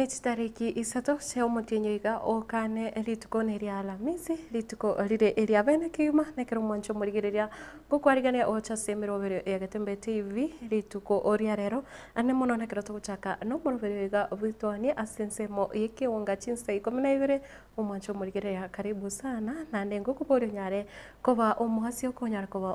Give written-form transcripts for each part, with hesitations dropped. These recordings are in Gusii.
Ne chitariki isato chi'omotienyi oiga okane rituko neria Alamisi, rituko rire eria bene kegima, na ekero omwancho omorigereria ngokwarigania ogocha ase emeroberio ya Getembe TV rituko ria rero, ande mono nekero togochaka nomoroberio oiga bw'etwanie ase ensemo y'ekeonga chinsa ikomi na ibere, omwancho omorigereria karibu sana, naende ngokoboria onyare koba omoasi okonyara koba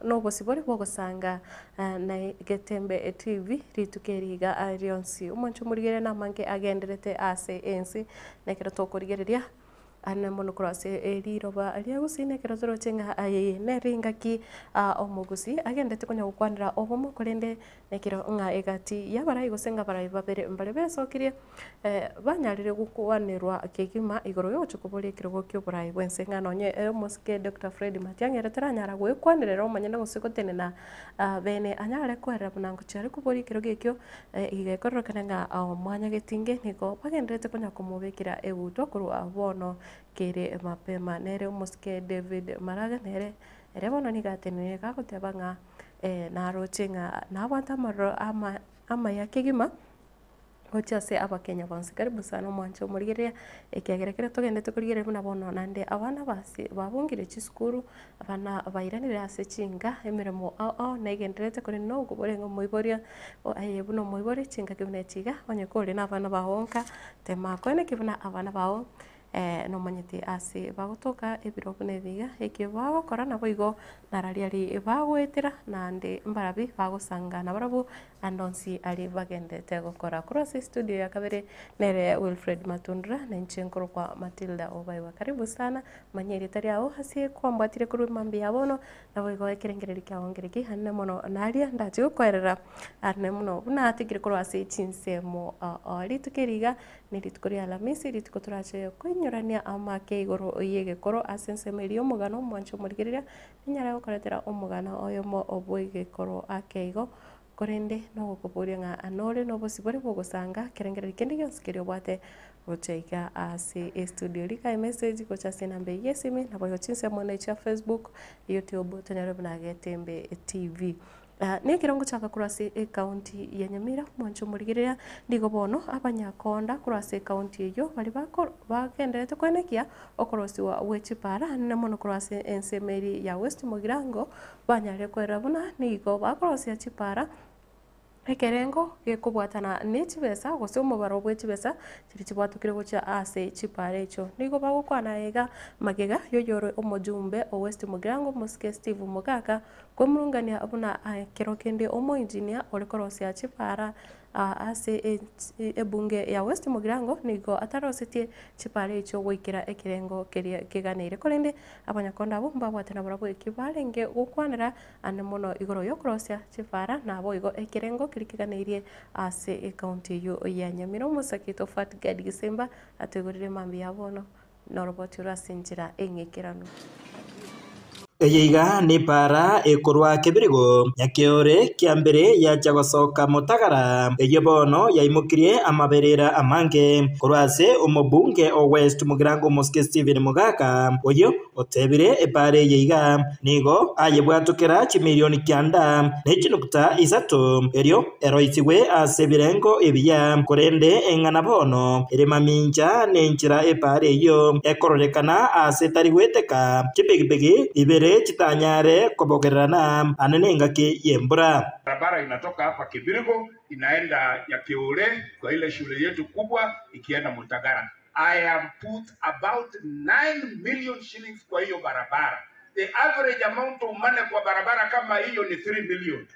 nobosibore bw'ogosanga na Getembe TV rituko eri iga rionsi. Omwancho omorigereria namange agenderete ase ense, na ekero tokorigereria ane mono korwa ase riroba ria gusii na ekero toroche ng'a eye nere engaki omogusii agenderete konya gokwanera obomo korende nekero ng'a egati y'abarai gose ng'a abarai babere mbare besokirie Banyarire gokwanerwa kegima igoro y'ogochia koboria ekerogo ki'oboraai bw'ense ng'a nonye omosike Doctor Fred Matiang'i ere taranyara gwekwanerera omonyene gose gotenena bene anyare koerera buna ngochia are koboria ekerogo ekio iga ekororekana ng'a mwanyagetinge nigo bagendererete konya komobekera egutwa korwa bono kere mapema. Nere omosike David Maraga nere ere bono nigo atenenire gagoteba ng'a naroche ng'a nabwate amaroro amaya kegima. Gochia ase abakenya bonsi, karibu sana omwanche omorigereria, ekiagera ekero togendete korigereria buna bono naende abana base babungire chisukuru, abana bairanire ase chinka, emeremo ao ao negendererete korende na okobora ng'a omoiboria aye buna omoibori chingaki buna echi iga, onye kore na abana bao nka, tema koenekia buna abana bao Nomanyete aase bagotoka ebiro buna ebi iga, ekio bagokora naboigo nararia aria bagoetera, naende mbarabi bagosanga nabarabwo ande onsi aria bagenderete gokora. Korwa ase estudio ya kabere nere Wilfred Matundura, na inche nkorokwa Matilda Obaiwa. Karibu sana, manya erieta riao ase kwambwatire korwa mambia ya bono, naboigo ekerengererio kiao nkereki anene mono naria ndache gokoerera anene mono buna atigire korwa ase chinsemo rituko eri iga. Nerituko ria Alamisi, rituko torache koinyorania amake igoro y'egekoro ase ensemo eria y'omogano omwanche omorigereria, ninyare gokoretera omogano oyomo bw'egekoro ake igo, korende nogokoboria ng'a nore nobosibore bw'ogosanga kerengererio kende gionsi keria obwate gocha iga ase estudio. Rika emessage gocha ase enamba eyio y'esimi, naboigo chinsemo ime chia Facebook, YouTube, tonyore buna Getembe TV. Nekero ngochaka korwa ase ecounty ya Nyamira, omwancho omorigereria, nigo bono abanyakonda korwa ase ecounty eyio baria bako bagendererete koenekia okorosiwa gwe chipara anene mono korwa ase ensemo eria ya West Mugirango, banyarire koerera buna nigo bakorosia chipara ekerengo gekobwatana ne chibesa gose omobaro bwe chibesa chiria chibwatokire gochia ase chipara echio. Nigo bagokwana iga magega yoyore omojumbe o West Mugirango omosike Steve Mogaka Kwemurungania buna ekero kende omoinjinia ore korosia chipaara ase ebunge ya West Mugirango nigo atarosetie chipaara echio goikera ekerengo keria keganeire. Korende abanyakondo abwo mbabwate nabarabwo eki barenge gokwanera ande mono igoro yokorosia chipaara naboigo ekerengo keria keganeirie ase ecounty eyio ya Nyamira. Omosake Tofat Gad Gisemba atoigorire mambia ya bono Noroboti ore ase enchera eng'ikeranu. Eye iga nepaara ekorwa kebirigo, nyakeore kiambere yacha gosoka motagara, eyio bono yaimokirie amaberera amange korwa ase omobunge o West Mugirango Omosike Stephen Mogaka, oyio otebire epaara eye iga nigo ayebwatokera chimilioni kianda ne chinukta isato erio Eroisigwe ase ebirengo ebiya, korende eng'ana bono ere mamincha nenchera epaara eyio ekororekana aase etari gweteka, chipigipigi ibere chitanyare kobogererana ane nengaki y'embura. Barabara inatoka hapa Kibirigo inaenda Nyakeure kwa ile shule yetu kubwa ikienda Mutagara. I have put about 9 million shillings kwa hiyo barabara. The average amount of money kwa barabara kama hiyo ni 3 million.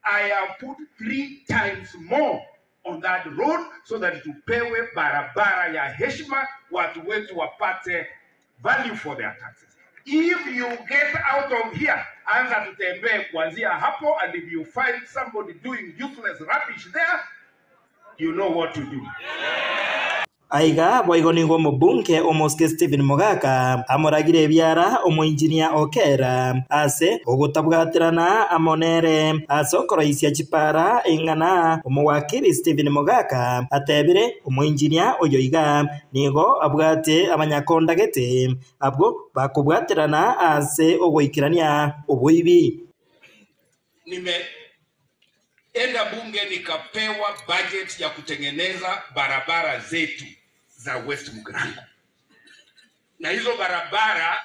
I have put 3 times more on that road so that tupewe barabara ya heshima, watu wetu wapate value for their taxes. If you get out of here, anza tutembee kuanzia hapo, and if you find somebody doing useless rubbish there, you know what to do. Aiga boigo nigo omobunge omosike Stephen Mogaka amoragire ebiara omoinjinia Okera ase ogotabwaterana amo nere ase okoroisia chipara ing'ana. Omowakiri Stephen Mogaka atebire omoinjinia oyo iga nigo abwate abanyakondagete abwo bakobwaterana ase ogoikerania oboibi. Nime. Enda bunge nikapewa budget ya kutengeneza barabara zetu za West Mugirango, na hizo barabara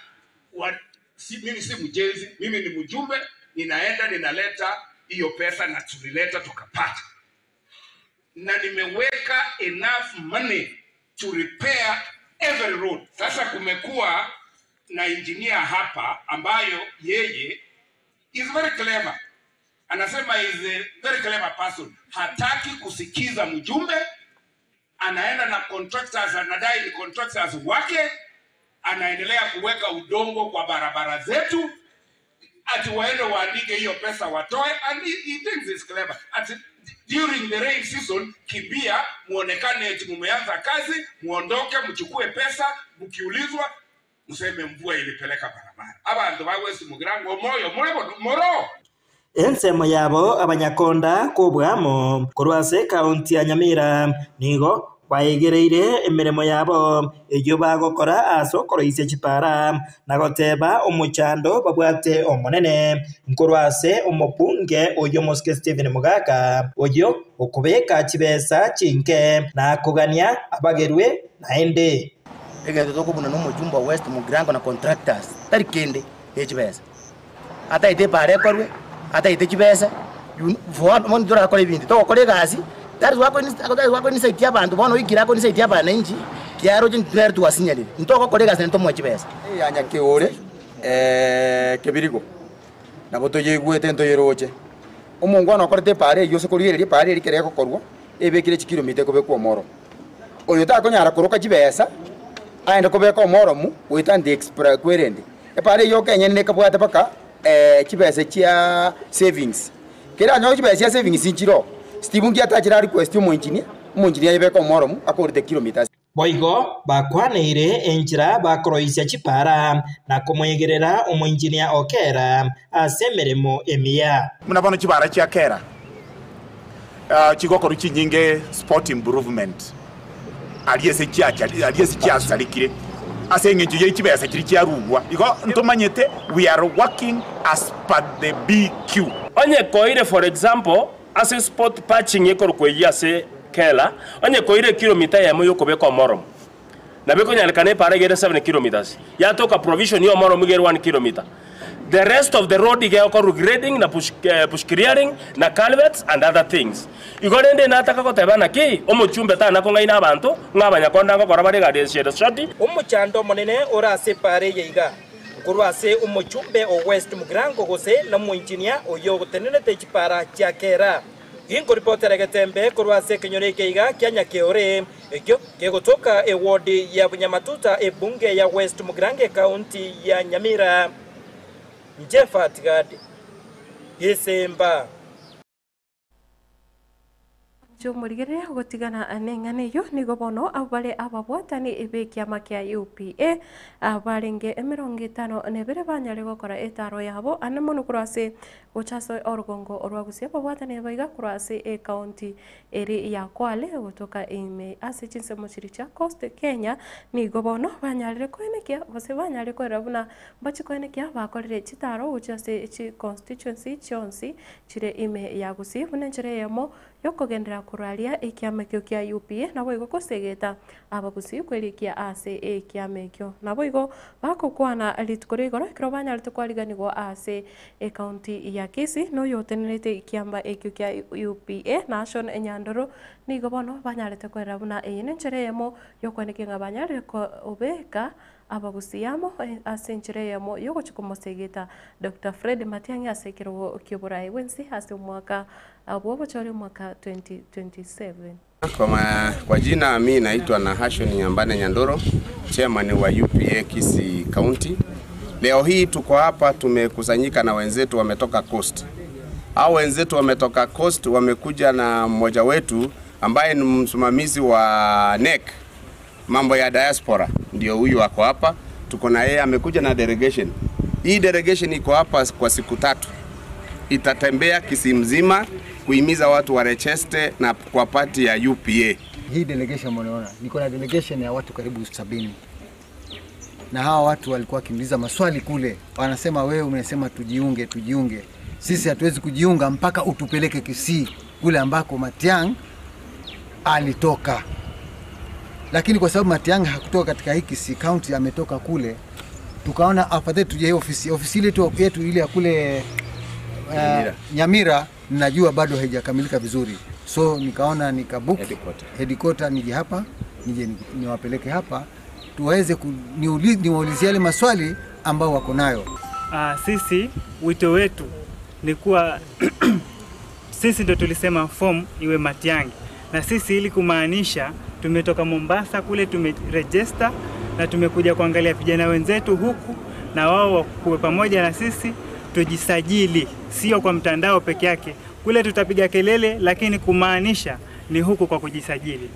wa, si, mimi si mjenzi, mimi ni mjumbe, ninaenda ninaleta hiyo pesa na tulileta tukapata, na nimeweka enough money to repair every road. Sasa kumekuwa na engineer hapa ambayo yeye is very clever, anasema is a very clever person, hataki kusikiza mjumbe, anaenda na contractors, anadai ni contractors wake, anaendelea kuweka udongo kwa barabara zetu, ati waende waandike hiyo pesa watoe, and he thinks he's clever. Ati during the rain season, kimbia muonekane eti mumeanza kazi, muondoke mchukue pesa, mkiulizwa mseme mvua ilipeleka barabara. Abantu ba West Mugirango moyo murebo moro Ensemo yabo abanyakonda kobwamo korwa ase ekaunti ya Nyamira nigo baigereire emirimo yabo eyo bagokora ase okoroisia chipara na goteba omochando babwate omonene nkorwa ase omobunge oyo Mosike Stephen Mugaka oyo okobeka chibesa chinke na kogania abagerwe naende Egento tokobuna na omojumbe wa West Mugirango na contractors tari kende ne chibesa ataete epara ekorwe ataete chibesa bono torakora ebinto togokora egasi tari twakoinisaitia abanto bono oikire akoinisaitia abananchi kiaroche nere twasinyarire ntogokora egasi naende tomoe chibesa. Ya Nyakeore Kebirigo nabo toyeigwete ntoyeroche omongwana okorete epara eywo ase korigereria epara eri ekere egokorwa ebekire chikilomita ekobekwa omoro oyo takonyara koroka chibesa aende kobeka omoromu goeta nti expra kwerende epara eywo okenyene nekabwate mpaka chibesa chia savings kera anyoe chibesa chia savings nchiro Steve nki atachire request omoengineer omoengineer ayebeka omoromu akorete kilometers. Boigo bakwaneire enchera bakoroisia chipara na komoegerera omoengineer Okera ase emeremo emiya. Muna bono chibara chia Kera chigokoru chinyinge sport improvement ariese chiachari ariese chiasarikire ase eng'encho ya chibesa chiri chiarugwa igo ntomanyete we are working as per the BQ. Onye koire for example ase sport patching ekorokwa ase Kela onye koire kilomita yemo yokobeka omoromo na bekonyarekana epara igere 7 kilometers yatoka provision yo omoromo igere 1 kilometer. The rest of the road igeokorwa grading na push clearing na culverts and other things. Igo rende nataka goteba naki omochumbe tana kong'aina abanto ng'abanyakonda ngokora bare gari shere shoti omochando omonene ore ase epara eye iga nkorwa ase omochumbe o West Mugirango gose na omoengineer oyo ogotenenete chipara chia Kera. Ginkoripotera Getembe korwa ase ekenyoro eke iga kia Nyakeore ekio kegotoka eward ya Bunyamatuta ebunge ya West Mugirango county ya Nyamira. Njefat Gad Gisemba. Jomorigere gotigana neng'ana eyo nigo bono abare ababwatani ebekiama kia UPA abarenge 52 banyare gokora etaro yabo ane mono korwa ase gocha ase orugongo orwa Gusii ababwatani baiga korwa ase ekaunti eri ya Kwale gotoka ime ase chinsemo chiri chia Coast Kenya nigo bono banyarire koenekia gose banyare koera buna mbachikoenekia bakorire chitaro gocha ase chi constituency chionsi chire ime ya Gusii buna enchera eyemo yokogendera kuraria ekiama ekio kia UPA nabo igo kosegeta abagusi kwerikia ase ekiama ekio nabo igo bakokwana rituko ria igoro ekero banyarete kwariganigwa ase ekaunti ya Kisii noyo otenerete ekiama ekio kia UPA Nation Nyandoro nigo bono banyarete koera buna eye nenchera eyemo yokwaneke ng'a banyarire kobeka abagusi amo ase enchera eyemo yogochi komosegeta Dr. Fred Matiang'i ase ekerogo kia oborai bwensi ase omwaka bwobochori omwaka 2027. Kwa jina mi naitwa Nahashon Nyambane Nyandoro, chairman wa UPA Kisii County. Leo hii tuko hapa tumekusanyika na wenzetu wametoka Coast. Hao wenzetu wametoka Coast wamekuja na mmoja wetu ambaye ni msimamizi wa NEC mambo ya diaspora, ndio huyu ako hapa. Tuko na yeye, amekuja na delegation. Hii delegation iko hapa kwa siku tatu, itatembea Kisii mzima kuhimiza watu warecheste na kwa party ya UPA. Hii delegation mnaona, niko na delegation ya watu karibu 70 na hawa watu walikuwa wakiniuliza maswali kule, wanasema wewe umesema tujiunge, tujiunge. Sisi hatuwezi kujiunga mpaka utupeleke Kisii kule ambako Matiang'i alitoka, lakini kwa sababu Matiang'i hakutoka katika hii Kisii County, ametoka kule, tukaona afadhali tuje hii ofisi ofisi ile tu yetu ile ya kule Nyamira. Nyamira najua bado haijakamilika vizuri, so nikaona nikabook Headquarter. headquarter nije hapa nije ni- niwapeleke hapa tuweze ku- niuli- niwaulizie yale maswali ambao wako nayo. Ah, sisi wito wetu ni kuwa sisi ndo tulisema fomu iwe Matiang'i, na sisi ili kumaanisha tumetoka Mombasa kule tumerejesta na tumekuja kuangalia vijana wenzetu huku na wao wakuwe pamoja na sisi tujisajili, sio kwa mtandao peke yake. Kule tutapiga kelele, lakini kumaanisha ni huku kwa kujisajili.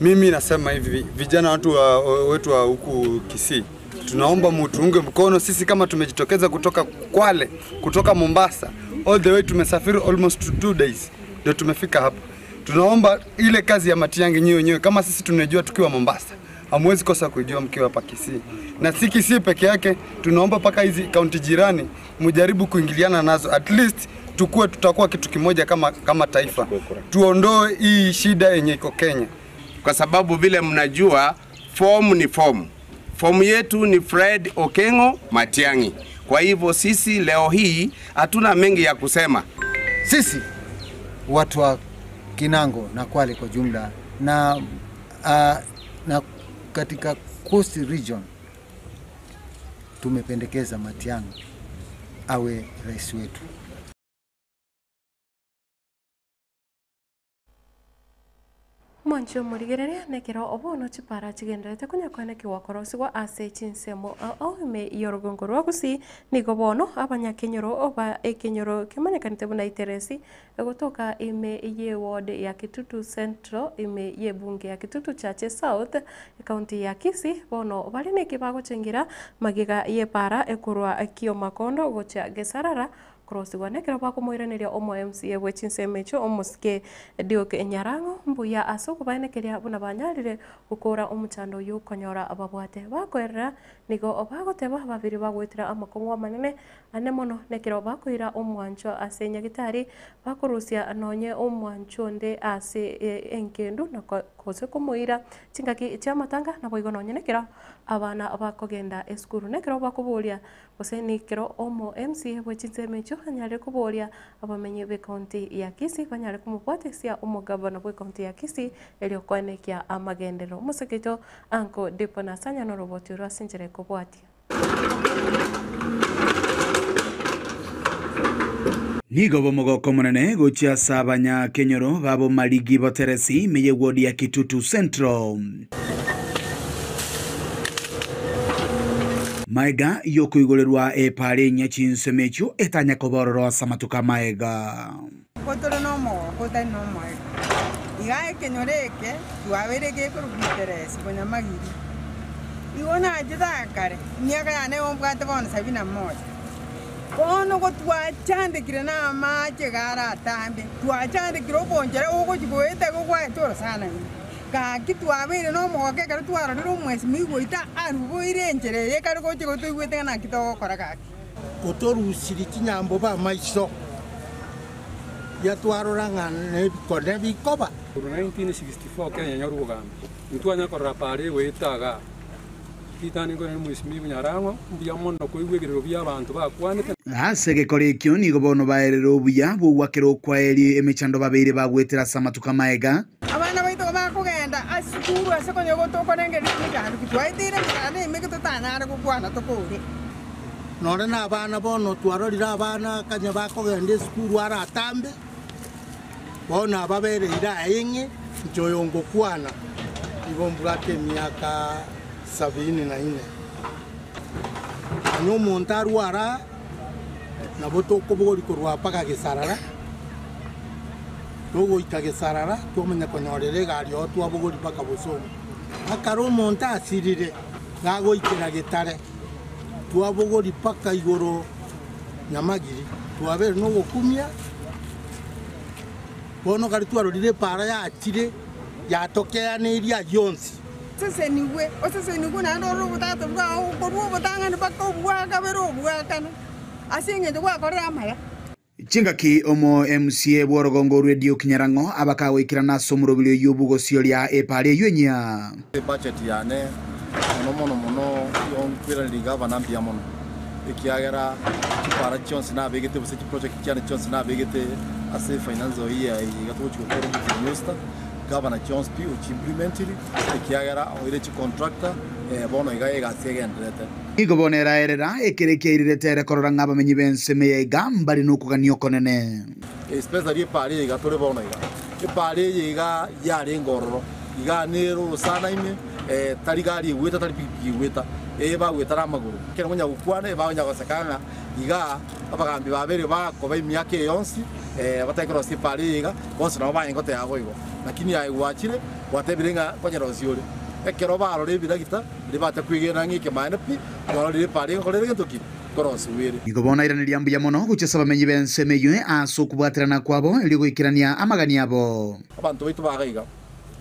Mimi nasema hivi, vijana watu wa, wetu wa huku Kisii, tunaomba mutuunge mkono sisi kama tumejitokeza kutoka Kwale, kutoka Mombasa, all the way tumesafiri almost 2 days ndio tumefika hapa. Tunaomba ile kazi ya Matiang'i nyinyi wenyewe kama sisi tunajua tukiwa Mombasa, hamwezi kosa kuijua mkiwa hapa Kisii. Na si Kisii peke yake, tunaomba mpaka hizi kaunti jirani mjaribu kuingiliana nazo, at least tukue tutakuwa kitu kimoja kama, kama taifa, tuondoe hii shida yenye iko Kenya. Kwa sababu vile mnajua fomu ni fomu. Fomu yetu ni Fred Okengo Matiang'i. Kwa hivyo sisi leo hii hatuna mengi ya kusema. Sisi watu wa Kinango na Kwale kwa jumla na katika Coast Region tumependekeza Matiang'i awe rais wetu. Mwancho morigereria nekero obono chipara chigenderete kunyakwana kiwakorosiwa ase chinsemo oime yorugongo rwa Gusii nigo bono abanyakenyoro oba ekenyoro kimanyekanete buna iteresi egotoka ime ye ward ya Kitutu Central ime ye bunge ya Kitutu Chache South ekaunti ya Kisii bono bari neki bagochengira magiga ye para ekorwa Kiomakondo gocha Gesarara korosigwa nekero bakomoiraneria omo MCA bwe chinsemo echo omosike Duke Nyarango mbuya ase okobaenekeria buna banyarire gokora omochando oyo okonyora ababwate bakoerera nigo bagoteba babiri bagoetera amakong'u amanene ane mono nekero bakoira omwancho ase nyagitari bakorusia nonye omwancho onde ase enkendu na gose komoira chingaki chia amatanga naboigo nonye nekero abana bakogenda esukuru nekero bakoboria gose nekero omo MCA bwe chinsemo echo anyare koboria abamenyi be county ya Kisii banyare komobwatesia omogabana bwe county ya Kisii erio koenekia amagendero omoseketo anko Dipo Nasanya noroboti orwo ase enchera ekobwatia. Nigo bomogoko monene gochia ase abanyakenyoro babo marigi boteresi meye ward ya Kitutu Central. Maega yokoigorerwa epare enya chinsemo echio etanya kobororo ase amatuko amaega. Gotore na omogoko otari na omoega iga ekenyoro eke twabeire gekorwa iteresi konyamagiri igo nachete kare emiaka yane igo mbwate bono 71 bono go twachandekire na amache garatambe twachandekire obonchere ogochi goeta igo gwaete orosana ime gaki twabeire na omogoko ekero twarorire omwesimi goita aruboire enchera eye ekare gocha gotoigwete ng'a naki togokora gaki. Otorusiri chinyambo ba maiso yatwarora ng'a ebikone bikoba. Korwa 1964 Kenya nyoru obogambi ntwanya korora pare egoeta ritani nkore mwesimi Nyarango mbuya mono koigwa ebirero bia abanto bakwanete. Ase egekoro ekio nigo bono baerera obuya bwogwakera okwaeri emechando babeire bagwetera ase amatuko amaega. Abana baito bakogenda ase sukuru ase konya gotokorengeria emechando ki twaeteire emechando emenge totanyare gokwana tokore. Nore na abana bono twarorire abana kanya bakogenda esukuru aratambe bono ababereire aeng'e nchoyo ngokwana igo mbwate emiaka 74 anya omonto arwara nabo tokobogori korwa mpaka Gesarara togoika Gesarara twamanya konyorera egari oo twabogori mpaka Bosongo akara omonto asirire gagoikera Getare twabogori mpaka igoro Nyamagiri twabere nogokumia bono kari twarorire epara yachire yatokeaneiria yonsi. Oseseniwe oseseniwe naende ore obotata bwao okorwa obotang'ani mpaka obwaka bere obwakana ase eng'encho gwakorire amaya. Chingaki omo MCA bw'orogongo orwe Duke Nyarang'o abakagoikerana ase omorobiri oyio bw'ogosioria epaara eyio enyia. Ebudget yane mono mono mono yonkwiraneria gavana mbuya mono, ekiagera chipara chionsi nabegete gose chiproject chiane chionsi nabegete ase financial year eye iga togochi gokora omotienyi o sita, gavana chionsi pi ochiimplementiri ekiagera oire chicontractor bono iga egasi egendererete. Nigo bono eraerera ekero ekiairerete ere korora ng'a abamenyi b'ensemo eye iga mbare nokogania okonene. Especially epaara eye iga tore bono iga. Epaara eye iga yarenge ororo, iga nere orosana ime, tari gari egweta tari pikipiki egweta, eye bagweta namagoro. Ekero ngonya gokwana ebagonya goseka ng'a iga abagambi babere bakoba emiaka eye yonsi batari korosia epaara eye iga, bonsi nabo barenge goteba boigo. Lakini aye gwachire gwatebire ng'a nkonyerosia ore. Ekero barora ebiragita riria batakwegena ng'a ekemaene pi, kwarorire epaara egokorera egento ki? Nkorosiwa ere. Nigo bono airaneria mbuya mono gochia ase abamenyi b'ensemo eyio ase okobwaterana kwabo erio goikerania amagani abo. Abanto baito ba iga,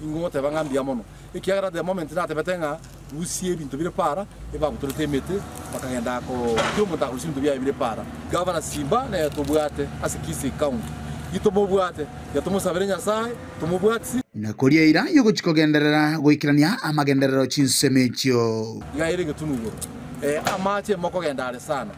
ingo ngoteba ng'a mbuya mono, ekiagera the moment natebete ng'a rusia ebinto bire para, ebabutorete emete, bakagenda ko kera omonto akarusia ebinto biaye bire para. Gavana Simba nere tobwate ase Kisii County, itomobwate, tiga tomosabere Nyasaye, tomobwatisi. Na koria eira y'ogochia kogenderera goikerania amagenderero chinsemo echio. Iga ere egetunu igoro, ee, amache mokogenda are sana.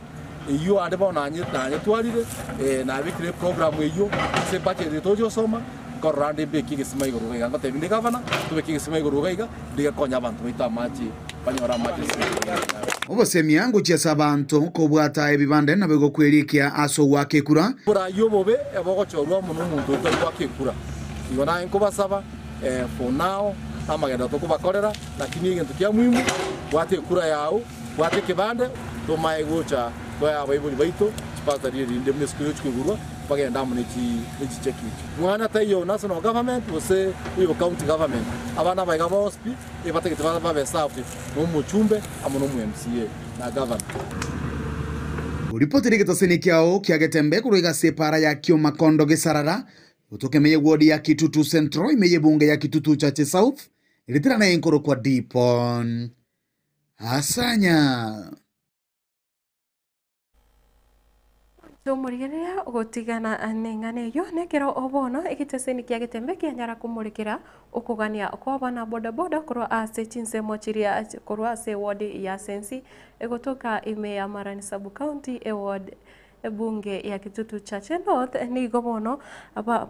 Eyio ande bono nanyetwarire, ee, nabekire eprogram eyio ase ebudget eye tochi gosoma, nkorora ande mbeke egesima igoro iga iga. Ngotebi nde gavana, tobeke egesima igoro iga iga, ndigekonye abanto baito amache, banyore amache ase enchera eyio. Obosemia ngochia ase abanto kobwata ebibande nabo egokwerikia ase ogoaka ekura. Oboraai obobe ebogochorwa amo nomonto otari goaka ekura. Igo naye nkobasaba, for now, namagenderero tokobakorera, lakini egento kia muhimu, bwata ekura yao, bwata ekebande, tomae gocha toe abaibori baito chibasari erinde buna esukuru egochi koigorwa, bagende amo ne chicheki echio. Mwana taiyo national government gose oyo county government, abana aba iga bonsi pi ebatagete babe served na omochumbe amo na omo MCA na governor. Oripoti rigetaseni kiao kia Getembe korwa iga ase epaara ya Kiomakondo Gesarara, gotoka ime y'ewodi ya Kitutu Central ime y'ebunge ya Kitutu Chache South, eritirana enkorokwa Dipon Asanya. Tomorigereria gotigana neng'ana eyio, nekero bono egeteseni kia Getembe kianyara komorekera okogania kw'abana bodaboda korwa ase chinsemo chiria korwa ase eward ya Sensi egotoka ime ya Marani Sub County eward Ebunge ya Kitutu Chache North nigo bono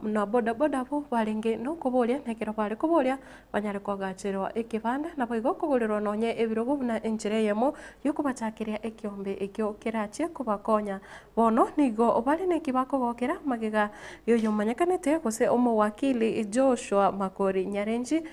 na bodaboda abwo barenge nokoboria na ekero bare koboria banyare koagacherwa ekebanda naboigo kogorerwa nonye ebirogo buna enchera eyemo yokobachakeria ekiombe ekio kerachie kobakonya. Bono nigo bare neki bakogokera magega yoyomanyekanete gose omowakili Joshua Makori Nyarenchi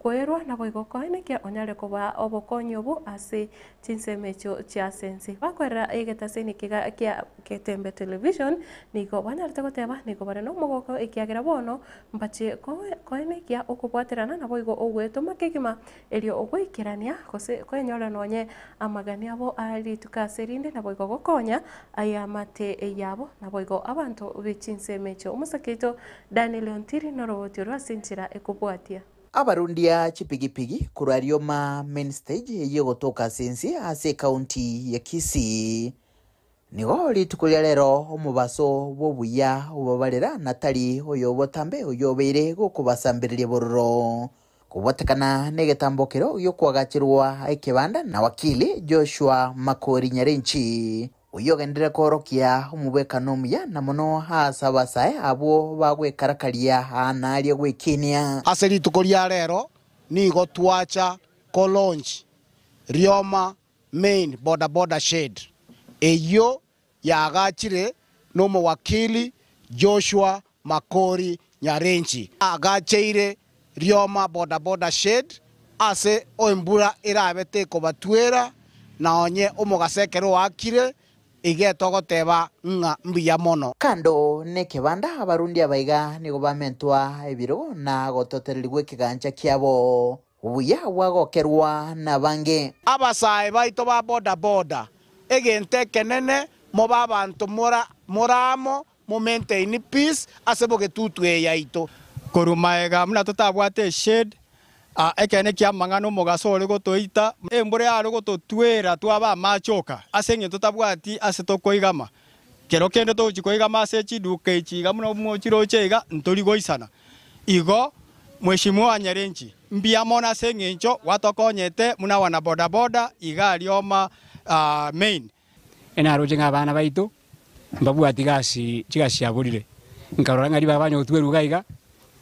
koerwa naboigo koenekia onyare kobaa obokonyi obo ase Chinsemo echio chi'ase ense bakoerera egetaseni kiga kia Getembe Television nigo banyarete goteba nigo bare nomogoko ekiagera bono mbachie koenekia okobwaterana naboigo ogwetoma kegima erio goikerania gose koenyorera nonye amagani abo a rituko ase rinde naboigo gokonya ayamate yabo naboigo abanto be chinsemo echio. Omosake oito Daniel Ontiri noroboti orwo ase enchera ekobwatia. Abarundia chipigipigi korwa Rioma Main Stage eyio egotoka ase ense ase ekaunti ya Kisii. Nigo rituko ria rero omobaso bw'obuya obabarera na tari oyo botambe oyio obeire gokobasambereria bororo. Kobwatekana negetambokero gi'okoagacherwa ekebanda na wakili Joshua Makori Nyarenchi. Oyio ogenderere koorokia omobwekano omuya, na mono aase abasae abwo bagwekarakaria aa na aria gwekinia. Ase rituko ria rero nigo twacha ko launch Rioma Main Boda Boda Shed eyio yaagachire nomowakili Joshua Makori Nyarenchi. Agacheire Rioma Boda Boda Shed ase embura erabe tekobatwera, na onye omogaso ekero oakire, iga togoteba ng'a mbuya mono. Kando nekebanda abarundi abaiga nigo bamentwa ebirogo na gototererigwa ekegancha kiabo, obuya bwagokerwa nabange. Abasae baito ba boda boda, egento ekenene mobe abanto more amo Mo maintain peace ase bogetutu eye yaito. Korwa magega buna totabwate eshade, ekeene ki'amang'ana omogaso ore gotoita, embura yare gototwera twaba amache oka, ase engencho totabwati ase tokoigama. Kero kende togochia koigama ase chiduka echi iga buna mochiroche iga, ntori goisana. Igo Mheshimiwa Nyarenchi, mbuya mono ase eng'encho gwatokonyete buna wana boda boda iga aria Homa main. Enaroche ng'a abana baito mbabwati gasi chigasi chiaborire, nkarora ng'a ribaga banyotwe eruga iga,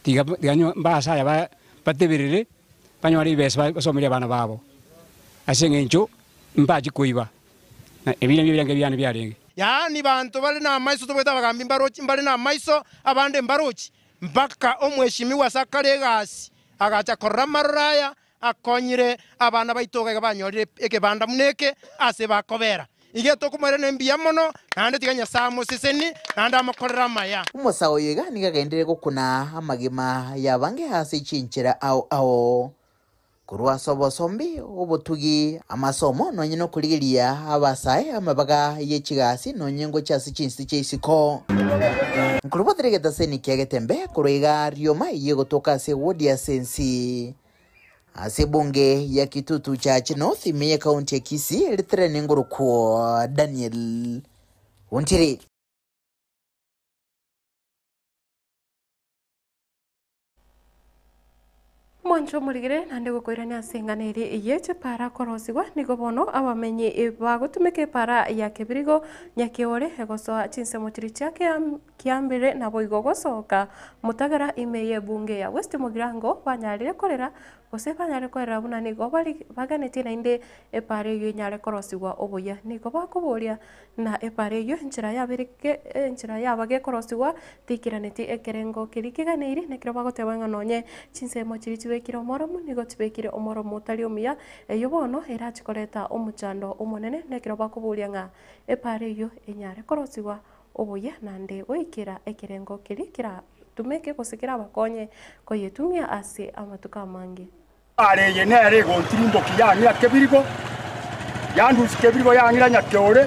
tiga tiga mbase aya ba bateberere, banyore ebesa basomerie abana babo, ase eng'encho mbachi koiba, na ebi nabio ebirengo biane biarenge. Yaani banto bare namaiso tobwate abagambi mbarochi mbare namaiso abande mbarochi mpaka omweshimiwa ase akare egasi agacha korora amaroro aya akonyire abana baito iga banyorire ekebanda buna eke ase bakobera. Iga tokomoirania mbuya mono, naende tiga Nyasae amosesenie, naende amokorere amaya. Omosae oyo iga nigo agenderere gokuna amagima y'abange ase chinchera ao ao, korwa ase obosombi, obotugi, amasomo, nonye nokorigeria abasae amabaga ye chigasi nonye ngochia ase chinse chia isiko. Nkorobotera egetaseni kia Getembe korwa iga rioma eyio egotoka ase ewodi ya Sensi. Ase ebunge ya Kitutu Chache North ime y'ekaunti ya Kisii eritere nengorokwo Daniel Ontiri. Mwanche omorigere naende gokoirania ase eng'ana eria eye chipara korosigwa nigo bono abamenyi bagotumeka epara ya Kebirigo Nyakeore egosoa chinsemo chiria chia Kiambere naboigo gosoka motagera ime y'ebunge ya West Mugirango banyarire korera gose banyare korera buna nigo baganetie naende epara eyio enyare korosigwa obuya. Nigo bakoboria na epara eyio enchera yabere enchera yaba gekorosigwa teikiraneti ekerengo keria keganeiri nekero bagoteba ng'a nonye chinsemo chiria chibekire omoromo nigo chibekire omoromo otari omuya eyio bono erache koreta omochando omonene nekero bakoboria ng'a epara eyio enyare korosigwa obuya naende goikera ekerengo keria keratumeke gose kerabakonye koyetumia ase amatuko amange. Epaara eye nere egontirimboki yang'ira kebirigo, yandusia kebirigo yang'ira nyakeore,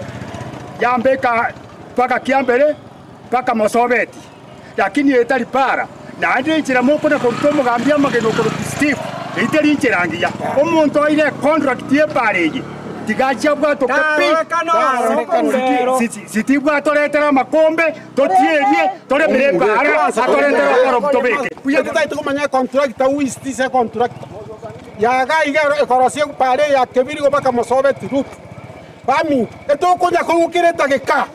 yambeka mpaka kiambere, mpaka mosobeti. Lakini eye tari paara, naende enchera mokona koruta omogambi amagena okorokwa Steve, eyio teri enchera engiya. Omonto oire econtract y'epaara eye, tiga achie abwatoke pi, Steve atoretere amakombe, totierie, toremere epaara, atorentere okorobu tobeke. Buya totagete komanya econtractor who is this econtractor yaga iga ekorosia epara eye ya Kebirigo mpaka Mosobeti route baminto etokonya kogokera etageka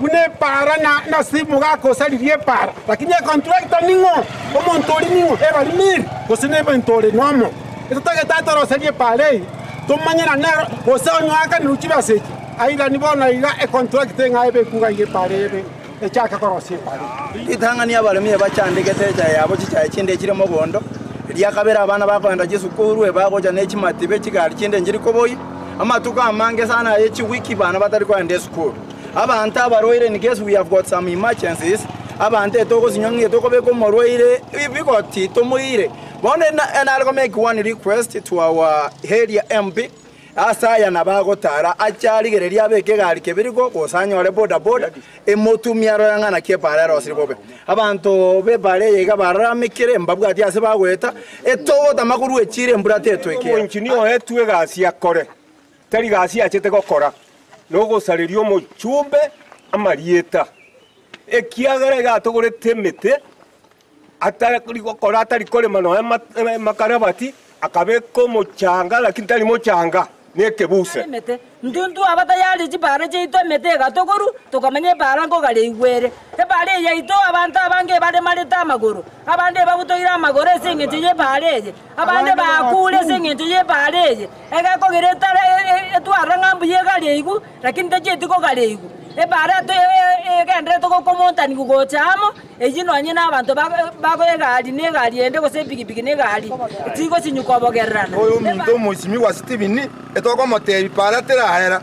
buna epara na nase omogaka osaririe epara lakini econtractor ning'o omonto oria ning'o ebarimiri gose na ebento ore nomo etotagete atoroserie epara eye tomanye na nero gose onye oakanirwe chibesa echi airani bono iga econtractor eng'ao ebe ekuga iga epara eye ebe Echake korosia epara. Ritang'ani abaremi ebachandegete echae yabo chichae chinde chire mogondo, eria kabere abana bakoenda chisukuru ebagocha ne chimatibe chigari chinde nchiri koboyia, amatuko amange sana aye chiwiki bana batari koenda esukuru. Abanto abarwaire in case we have got some emergencies, abanto etogosinywa ng'a etokobeka omorwaire bigoti tomoire. Bono nare go make one request to our area MP, Ase aya nabo agotara, ache arigererie abeke egari kebiriko, gose anyore boda-boda, emotumie arore ng'a naki epaara erosire bobe. Abanto b'epaara eye iga bararamekire, mbabwati ase bagoeta, etogotama korwa echiira embura tetwekera. Omoenginia oetwe egasi akore, tari gasi achete gokora, nogosareria omochumbe amarieta, ekiagera iga atogorete emete, Atari gokora atari korema nonya makarabati, akabeka omochanga, lakini tari mochanga, nekebuse. Emete, intwe ntwaba tayari chipara chiaito emete egatokorwa, tokamanya epara nkogara eigwere. Epara eye yaito abanto abange ebaremarete amagoro, abande ebabutoire amagoro ase eng'encho y'epara eye, abande bakure ase eng'encho y'epara eye, egekogera etare etwarora ng'a mbuya egari eigwe, lakini tachieti kogara eigwe. Epara egenderete gokomontanigwa gocha amo, Eyio nonye nabanto bago egari na egari ende, gose epigipigi na egari, tigosinywa kobogererana. Oyominto omoisimigwa Stephen, etokomotebia para teraera.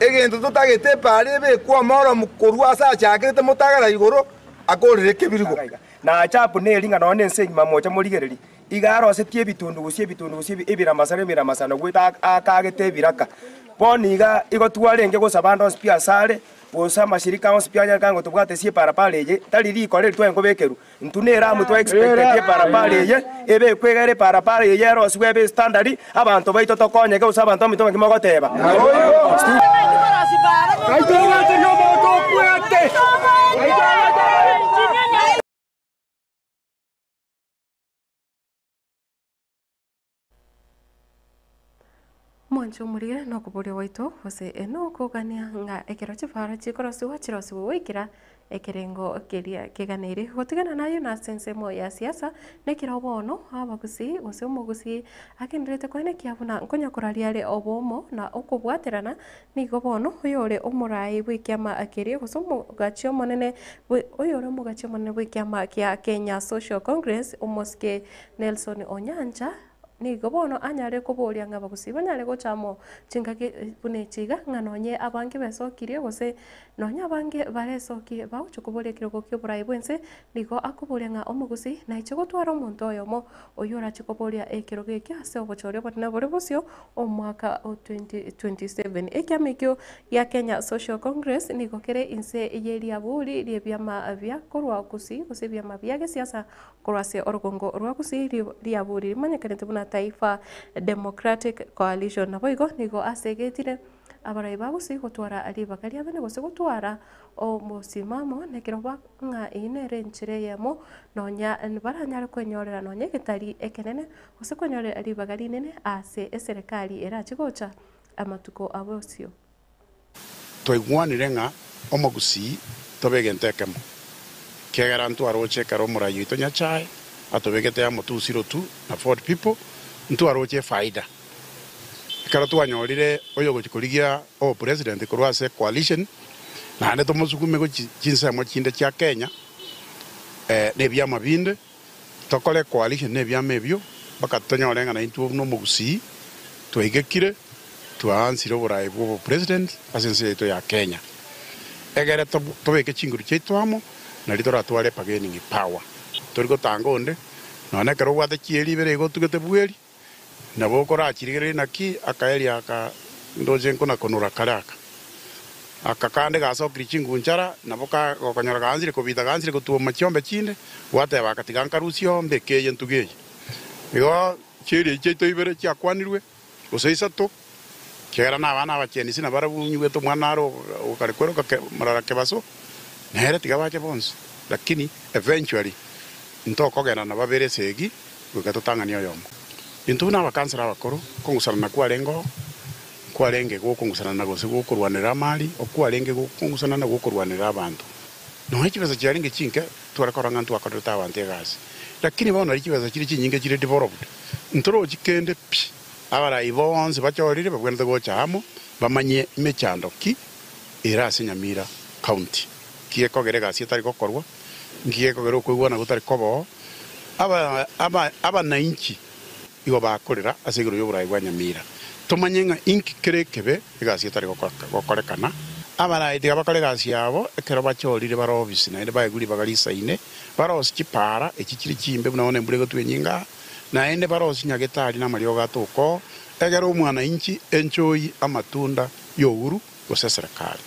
Egento totagete epara ebekwe omoromu korwa ase achakerete motagara igoro akorere ekebirigo. Na achabu neri ng'a nonya nense engima moche morigererie, iga arosetie ebitundu gose ebitundu gose ebiramasano ebiramasano goeta akagete ebiraka. Bono iga igo twarenge gosaba ande onsi pi asare, Gose amashirika onsi pi anyare ng'a tobwate ase eparapara eye, tari rikora eri tware kobekerwa. Intwe neramu twa expecteti eparapara eye, ebekwe egere eparapara eye erosigwe ebe estandard, abanto baito tokonyeke gose abanto baminto naki mogoteba. Tobwate! Mwanche omorire na okoboria gwaito, gose nokogania ng'a ekero chifara chikorosiwa chirosiwe goikera ekerengo keria keganeire. Gotigana naye nase ensemo ya siasa, nekero bono abagusii gose omogusii agendererete koenekia buna nkonya koraria are obomo na okobwaterana, nigo bono oyore omoraai bw'ekiama keria gose omogachi omonene bwe oyore omogachi omonene bw'ekiama kia Kenya Social Congress, omosike Nelson Onyancha, Nigo bono anyare koboria ng'a abagusii banyare gocha amo chingaki buna echi iga, ng'a nonye abange besokirie gose nonye abange baresokie bagochia koboria ekerogo ki'oborai bw'ense, nigo akoboria ng'a omogusii naiche gotwara omonto oyomo oyio orache koboria ekerogo ekio ase obochori obonene bore bosio omwaka o 2027. Ekiama ekio gia Kenya Social Congress nigo kere inse ye riaburi ri'ebiama bia korwa Gusii gose ebiama bia gesiasa Korwa ase orogongo rwa Gusii riaburi rimanyekanete buna Taifa Democratic Coalition. Naboigo nigo asegetire abarai ba Gusii gotwara ribaga riabene gose gotwara omosimamo nekero ng'a eyio nere enchera eyemo nonya baranyare kwenyorera nonya egetari ekenene gose kwenyorera ribaga rinene ase eserekari erache gocha amatuko abosio. Twaigwanire ng'a omogusii tobe egento ekemo, ekiagera ntwaroche ekero omorai oito Nyachae atobegete amo 202 na Ford People, ntwaroche efaida. Ekero twanyorire oyogochia korigia obopresident korwa ase coalition, naende tomosugume gochia chinsemo chinde chia Kenya na ebiama binde, tokore coalition na ebiama ebio mpaka tonyore ng'a naintwe buna omogusii twaigekire, twaansire oboraai bwa obopresident ase ense yaito ya Kenya. Egere tobeke chinguru chiaito amo nario toratware bargaining power. Tori gotanga onde, nonya ekero obwate chieri ibere igo otugete bweri, nabo okorachirigereria naki akaerio aka ndoche nkona-konora kare aka. Aka kande gasokirie chingunchara, nabo gokonyora gaansire kobita gaansire gotuoma chiombe chinde, gwateba aka tiga nkarusie oo mbeke eye ntuge eye. Igo chieri echi chiaito ibere chiakwanirwe, gose isato, ekiagera nabana abachenisi nabarabwo onyigwete omwana are okare kweroka morara kebaso, nere tiga bache bonsi, lakini eventually ntokogenda na babere esegi goika totang'anie oyomo. Intwe buna abakansara abakoro, okong'usanana kwarenge oo, nkwarenge gokong'usanana gose gokorwanerera amari, okwarenge gokong'usanana gokorwanerera abanto. Nonya chibesa chiarenge chinke, tware korora ng'a ntwakorerete abanto egasi. Lakini bono nario chibesa chire chinyinge chire developed, ntorochi kende pi. Abarai bonsi bachorire babwenerete gocha amo, bamanye emechando ki ere ase Nyamira County. Nki gekogera egasi etari gokorwa, nki gekogera okoigwana gotari koba oo. Aba aba abanainchi igo bakorera ase igoro y'oborai bwa Nyamira. Tomanye ng'a inki kere ekebe egasi etari gokorekana. Abarai tiga bakore egasi yabo ekero bachorire bare obisi naende baegwe ribaga risaine, barosie chipaara echi chire chimbe buna bono embura egotwa enyinga aa, naende barosie nyagetari na amariogo atoka oo, egere omwanainchi enchoi amatunda y'ouru gose eserekari.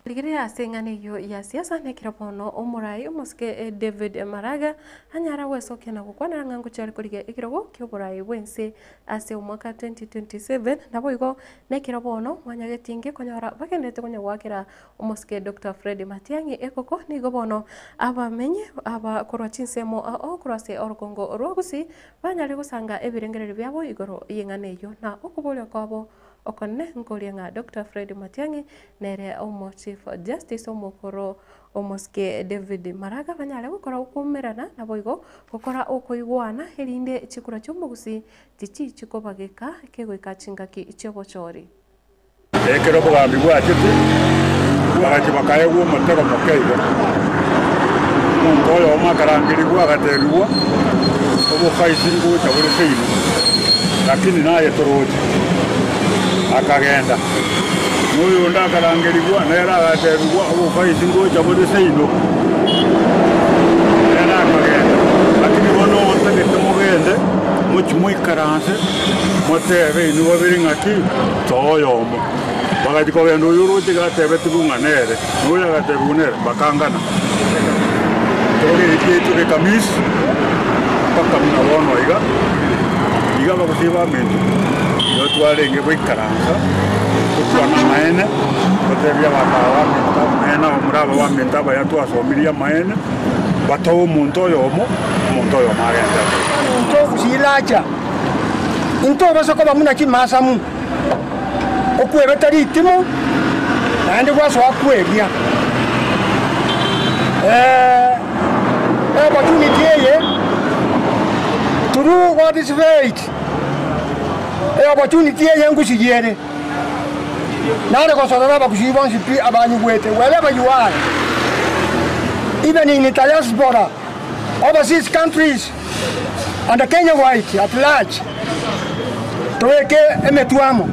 Rigereria ase eng'ana eyio ya siasa nekero bono omorai omosike David Maraga anyara gwesokia na gokwanera ng'a ngochia are korigia ekerogo ki'oborai bw'ense ase omwaka 2027 naboigo nekero bono mwanyagetinge konyora bagenderete konya goakera omosike Doctor Fred Matiang'i ekoko nigo bono abamenyi aba korwa chinsemo ao korwa ase orogongo rwa Gusii banyare gosanga ebirengererio biabo igoro y'eng'ana eyio na okoboria kwabo Okonene nkoria ng'a Doctor Fred Matiang'i nere omo Chief Justice omokoro omosike David Maraga banyare gokora okoumerana naboigo gokora okoigwana erinde chikura chiomogusii tichichi kobageka kegoika chingaki chiobochori. Ekero obogambi bwachete, bagachia bakaegwa omotego moke igo. Omonto oyomo akarangerigwa agatebigwa, Obofaisi ngocha bore seino, lakini naye toroche. Akagenda. Na oyonde akarangerigwa, nere agatebigwa, Obofaisi ngocha bore seino, nere akagenda. Lakini bono ntagete mogende, mochie moikaranse, motebe inwe babere ng'aki, Toa oyomo. Bagachia kogenda oyio oroche iga atebetigwe ng'a nere, na oyo agatebigwa nere, bakangana. Ekero giaitwe gekamisi, mpaka buna bono iga, Iga abagusii baminto, nigo twarenge goikaransa tokwane amaene, totebie abanto aba baminto amaene, abamura aba baminto abaya twasomirie amaene, batoe omonto oyomo, omonto oyomo agende atoe. Intwe gusii lacha, intwe obase koba buna chimasamu, okwebeta ritimo, naende gwasoa kweria. Opportunity eye through God's faith, eopportunity eye ngusirie ere, nare gosorora abagusii bonsi pi abanyigwete wherever you are, even in diaspora, overseas countries and Kenya wide at large, tobeke emetwe amo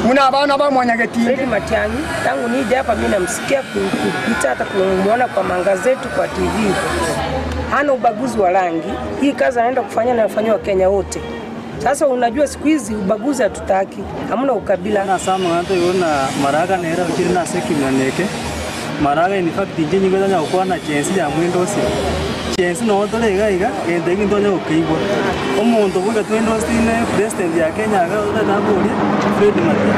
buna abana ba mwanyagetinge. Fred Matiang'i, tangu nije hapa mimi namsikia kupita hata kumuona kwa magazeti kwa TV. Hana ubaguzi wa rangi. Hii kazi anaenda kufanya na wafanywa Wakenya wote. Sasa unajua siku hizi ubaguzi hatutaki, hamna ukabila. Nasama ng'anto igoro na maraga nere ochire nase ekimiano eke, maraga in fact inche nigo tonya gokwana chensi ya mwendo ose, chensi nogo tore iga iga, egento eki ntonya gokeigwa. Omonto boka twende ositine president ya Kenya iga otagete aborie Fred Matiang'i.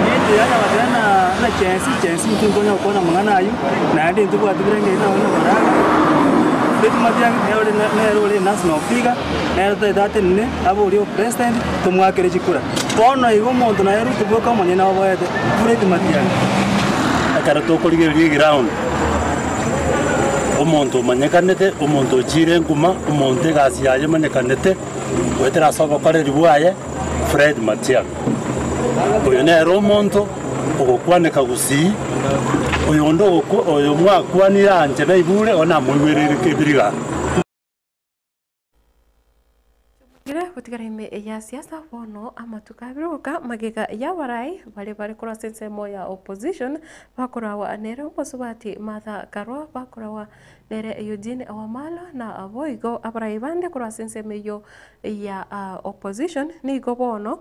Eng'encho yanya goteba na na chensi, chensi intwe ntonya gokwana amang'ana aywo, naende intobwati birengeri nabo na maraga, Fred Matiang'i nere ore nere ore national figure, nere totagete atenene aborie opresident tomwakere chikura. Bono igo omonto naye Ruto bwoka omonyene oboete Fred Matiang'i. Ekero tokorigereria eground, omonto omanyekanete, omonto ochiire nkuma, omonto egasi yaye emanyekanete, goetera ase obokoreri bwaye, Fred Matiang'i. Oyo nere omonto ogokwaneka gusii, oyonde ogokwa oyo mwakwanire anche naigure, one namoigwereire kebiriga. Gire gotigara ime ya siasa bono amatuko abere goka magega y'abarai baria bare korwa ase ensemo ya opposition bakorawa nere omosubati Martha Karua bakorawa nere Eugene Wamalwa na boigo abarai bande korwa ase ensemo eyio ya opposition nigo bono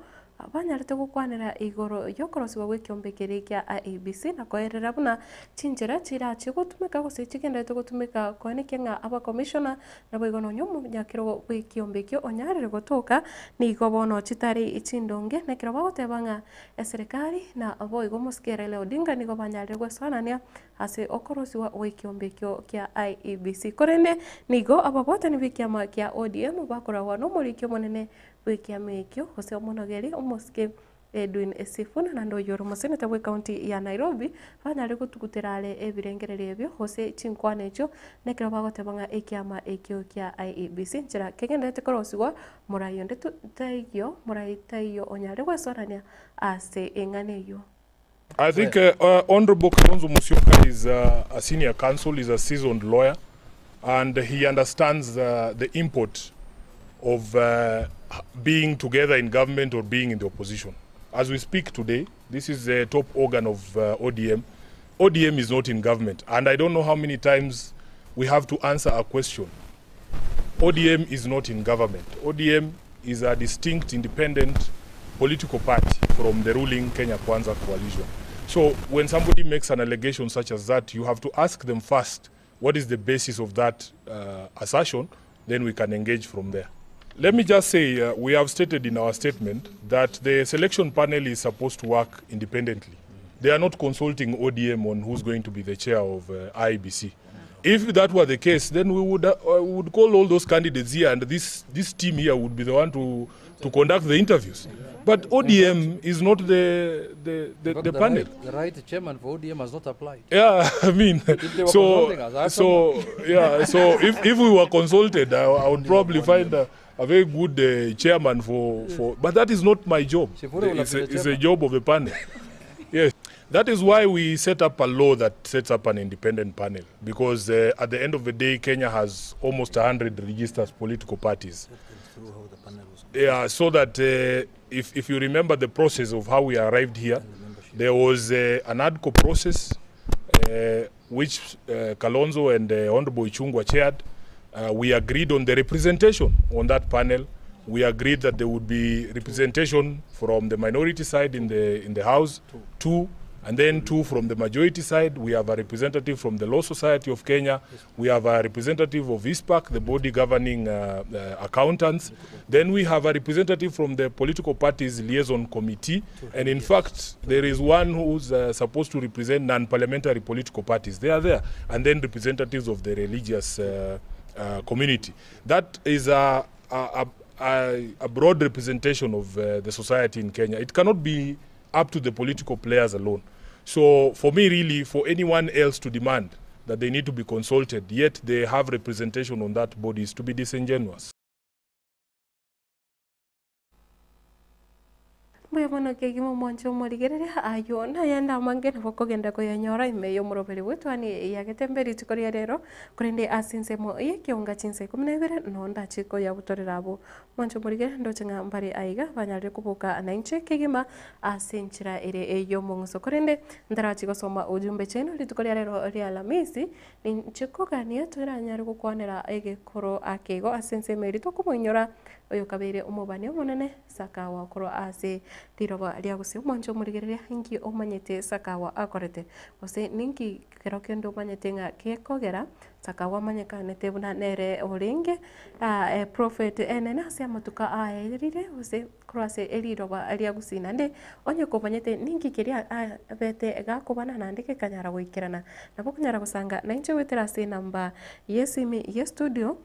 Banyarete gokwanera igoro y'okorosigwa gw'ekeombe keria kia IEBC na koerera buna chinchera chirachie gotumeka gose chigenderete gotumeka koenekia ng'a abakomishona naboigo nonya omonyakerogo bw'ekeombe ekio onyarire gotoka nigo bono chitari chindonge na ekero bagoteba ng'a eserekari na boigo omosike Raila Odinga nigo banyarire gwesoanania ase okorosigwa gw'ekeombe ekio kia IEBC. Korende nigo ababwatani b'ekiama kia ODM bakoragwa nomoriki omonene Bw'ekiama ekio, gose omonogeri omosike Edwin Sifuna naende oyio ore omoseneta bw'ecounty ya Nairobi, banyare gotugutera are ebirengererio ebio gose chinkwana echio nekero bagoteba ng'a ekiama ekio kia IEBC nchera kegenderete korosigwa morai onde taiyo morai taiyo onyare gwesorania ase eng'ana eyio. I think Honourable Kalonzo Musyoka is a senior counsel, is a seasoned lawyer and he understands the import of being together in government or being in the opposition. As we speak today, this is the top organ of ODM. ODM is not in government and I don't know how many times we have to answer a question. ODM is not in government. ODM is a distinct independent political party from the ruling Kenya Kwanza coalition. So when somebody makes an allegation such as that, you have to ask them first what is the basis of that assertion, then we can engage from there. Let me just say, we have stated in our statement that the selection panel is supposed to work independently. They are not consulting ODM on who's going to be the chair of IEBC. If that were the case, then we would call all those candidates here, and this team here would be the one to conduct the interviews. But ODM is not the panel. The right chairman for ODM has not applied. Yeah, I mean, If they were so, consulting us, I have so, someone. yeah, so if we were consulted, I would probably find a very good chairman for, but that is not my job. Sifuri will It's have been the a chairman. job of the panel. Yes. That is why we set up a law that sets up an independent panel, because at the end of the day, Kenya has almost 100 registered political parties. Yeah, so that if you remember the process of how we arrived here, there was an ADCO process which Kalonzo and Honorable Ichung'wah chaired. We agreed on the representation on that panel. We agreed that there would be representation from the minority side in the House, 2, And then two from the majority side, we have a representative from the Law Society of Kenya, we have a representative of ISPAC, the body governing accountants. Then we have a representative from the political parties liaison committee. And in fact, there is one who's supposed to represent non-parliamentary political parties. They are there. And then representatives of the religious community. That is a broad representation of the society in Kenya. It cannot be up to the political players alone. So for me, really, for anyone else to demand that they need to be consulted, yet they have representation on that body, is to be disingenuous. Mbuya mono kegima omwanche omorigereria aywo nayende amange nabo okogenda koyanyora ime y'omoroberi bw'etwani ya Getembe rituko ria rero, korende ase ensemo y'ekeonga chinsa ikomi na ibere noo ndache koyabutorera abwo. Mwanche omorigereria ndoche ng'a mbare aiga banyarire koboka nainche kegima ase enchera ere ey'omong'uso. Korende ntarachi gosoma ujumbe chiaino rituko ria rero ria Alhamisi, ninche kogania toranyare gokwanera egekoro ake igo ase ensemo eria tokomoinyora Oyokabeire omobani omonene, Sakawa korwa ase riroba ria gose omwancho omorigereria, inki omanyete Sakawa akorete? Gose ninki kero kende omanyete ng'a gekogera Sakawa amanyekanete buna nere orenge eprofeti enene ase amatuko aerire gose korwa ase eriroba ria gusii? Naende onye komanyete ninki keria abete gakobana naende gekanyara goikerana, nabo okonyara gosanga nainche goetera ase enamba y'esimi y'estudio.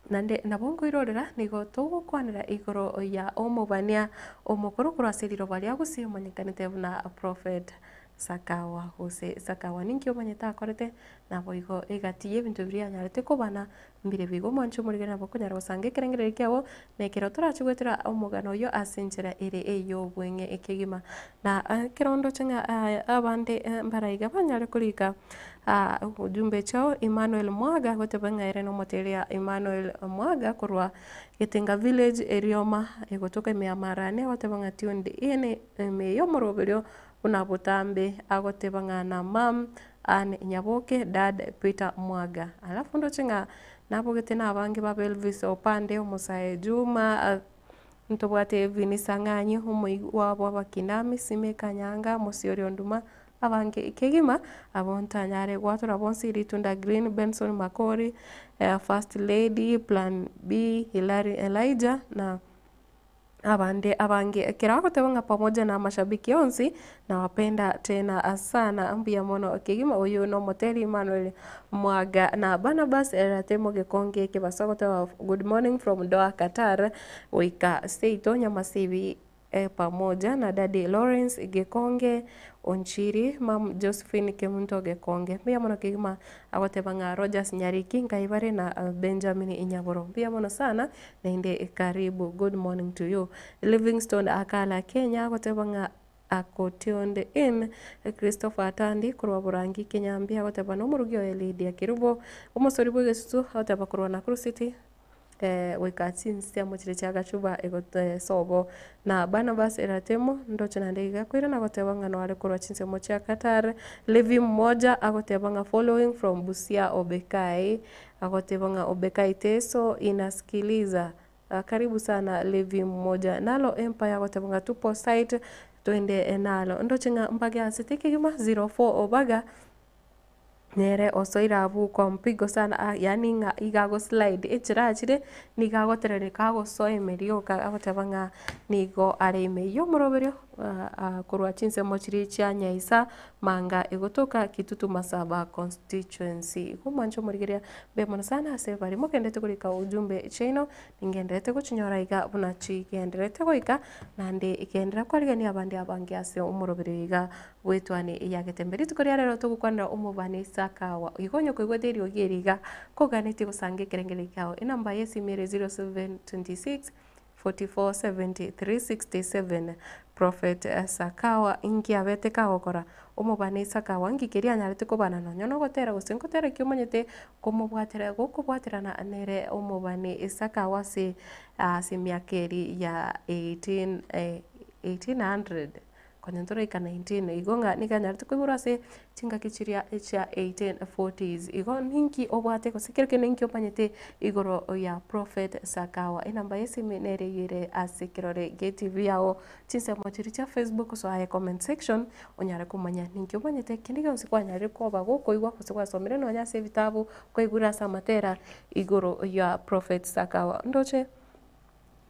Naende nabo nkoirorera nigo togokwanera igoro ya omobania omokoro korwa ase riroba ria gusii omanyekanete buna Prophet Sakawa gose Sakawa. Ninki omanyete akorete? Naboigo egati y'ebinto biria anyarete kobana mbire bigo omwanche omorigere nabo okonyara gosanga ekerengererio kiabo na ekero torache goetera omogano oyio ase enchera ere ey'obweng'e ekegima. Na ekero ndoche ng'a abande mbaraiga banyare korika Ujumbe chao Emmanuel Mwaga goteba ng'a ere nomoteria Emmanuel Mwaga korwa Getenga Village Erioma egotoka ime ya Marani agoteba ng'a tuned in ime yomoroberio buna botambe agoteba ng'a na mum Ann Nyaboke dad Peter Mwaga alafu ndoche ng'a nabogete na abange babo Elvis Opande Omosae Juma ntobwate Eunice Ang'anyi omoigwa bw'abakinami Sime Kanyanga Mosiori Onduma Abange kegima abwo ntanyare gwatora bonsi ritunda Green, Benson Makori, First Lady, Plan B, Hillary Elijah na abande abange. Ekero agoteba ng'a pamoja na amashabiki onsi nawapenda tena sana mbuya mono kegima. Oyio nomoteri Emmanuel Mwaga na Barnabas Ratemo Gekonge Kebaso agoteba good morning from Doha Qatar goika seito Nyamasibi Pamoja na Daddy Lawrence Gekonge Onchiri, Mum Josephine Kemunto Gekonge. Mbuya mono kegima agoteba ng'a Rogers Nyariki Nkaibare na Benjamin Nyaboro. Mbuya mono sana naende karibu. Good morning to you. Livingstone Akala Kenya agoteba ng'a ako tuned in. Christopher Atandi korwa Borangi Kinyambi agoteba nomorugi oye Lydia Kerubo. Omosori bw'egesusu agoteba korwa Nakuru City. Goika chinsemo chiria chia Gachuba sobo, na Barnabas Eratemo, ndoche naende iga akoirana goteba ng'a noare korwa chinsemo chia Qatar, Levi mmoja agoteba ng'a following from Busia Obekai, agoteba ng'a Obekai Teso inasikiliza, karibu sana Levi mmoja. Nalo Empire agoteba ng'a tupo site twende nalo. Ndoche ng'a mbage asete ekegima 04 Obaga. Nere osoire abwo kwa mpigo sana ah yaani ng'a iga ago slide echira achire nigo agoterereka agosoa ime rioka agoteba ng'a nigo are ime ya omoroberio korwa chinsemo chiria chia Nyaisa, Manga egotoka Kitutu Masaba constituency. Igo omwanche omorigereria mbuya mono sana ase baria mogenderete korika ujumbe chiaino, ningendererete gochinyora iga buna chigendererete goika, naende genderera kwarigania abande abange ase omoroberio iga Bw'etuani ya Getembe. Rituko ria rero togokwanera omobani Sakawa. Igo onye koigwete eriogi eri iga, koganetie gosanga ekerengererio kiao. Enamba y'esimi ere 0726 44 70 367. Prophet Sakawa inki abete kagokora? Omobani Sakawa nki keria anyarete kobana nonya nogotera gose ngotera ki omanyete komobwatera gokobwaterana nere omobani Sakawa ase ase emiaka eria ya 18 1800. Konya ntoraika 19 igo ng'a nigo anyarete koiborwa ase chingaki chiria chia 1840s. Igo ninki obwate gose kero kende ninki omanyete igoro ya Prophet Sakawa? Enamba ya esimi nere eyio ere ase ekerore gie TV yago, chinsemo chiria chia Facebook gose aye comment section onyare komanya ninki omanyete kende gionsi kwanyarire koba gokoigwa gose gwasomire nonya ase ebitabu kwaigure ase amatera igoro ya Prophet Sakawa. Ndoche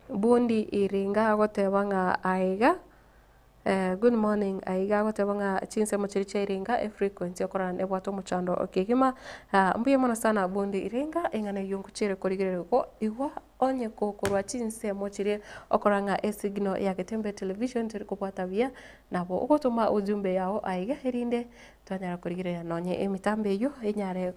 Bundi Iringa agoteba ng'a aiga Good morning, aiga agoteba ng'a chinsemo chiria chia Iringa efrequency okorora nebwate omochando kegima. Mbuya mono sana Bundi Iringa eng'ana eyio nkochiere korigereria igo igwa onye kokorwa chinsemo chiria okorora ng'a esignal ya Getembe television teri kobwata buya nabo ogotoma ujumbe yao aiga erinde Twanyara korigereria nonye emitambo eyio enyare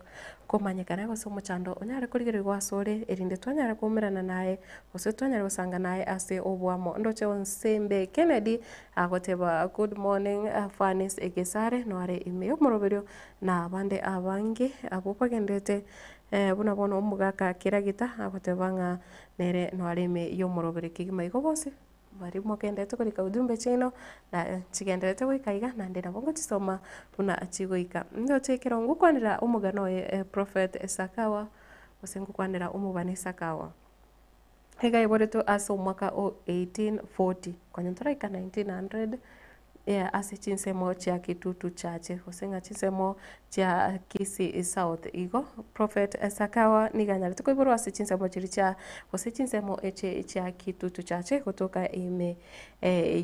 komanyekana gose omochando onyare korigererigwa asore, erinde twanyare koumerana naye, gose twanyare gosanga naye ase oboamo. Ndoche Onsembe Kennedy agoteba good morning Fanis Gesare noare ime y'omoroberio na abande abange abwo bagenderete buna bono omogaka Keragita agoteba ng'a nere noare ime y'omoroberio kegima igo bonsi. Baria mogenderete korika ujumbe chiaino, na chigendererete goika iga, naende nabo ngochisoma buna chigoika. Ndoche ekero ngokwanera omogano oye Prophet Sakawa, gose ngokwanera omobani Sakawa. Iga aiboretwe ase omwaka o 1840, konya ntoraika 1900, ase chinsemo chia Kitutu Church, gose ng'a chinsemo chia Kisii South. Igo Prophet Sakawa nigo anyarete koiborwa ase chinsemo chiria chia gose chinsemo echi chia Kitutu Church gotoka ime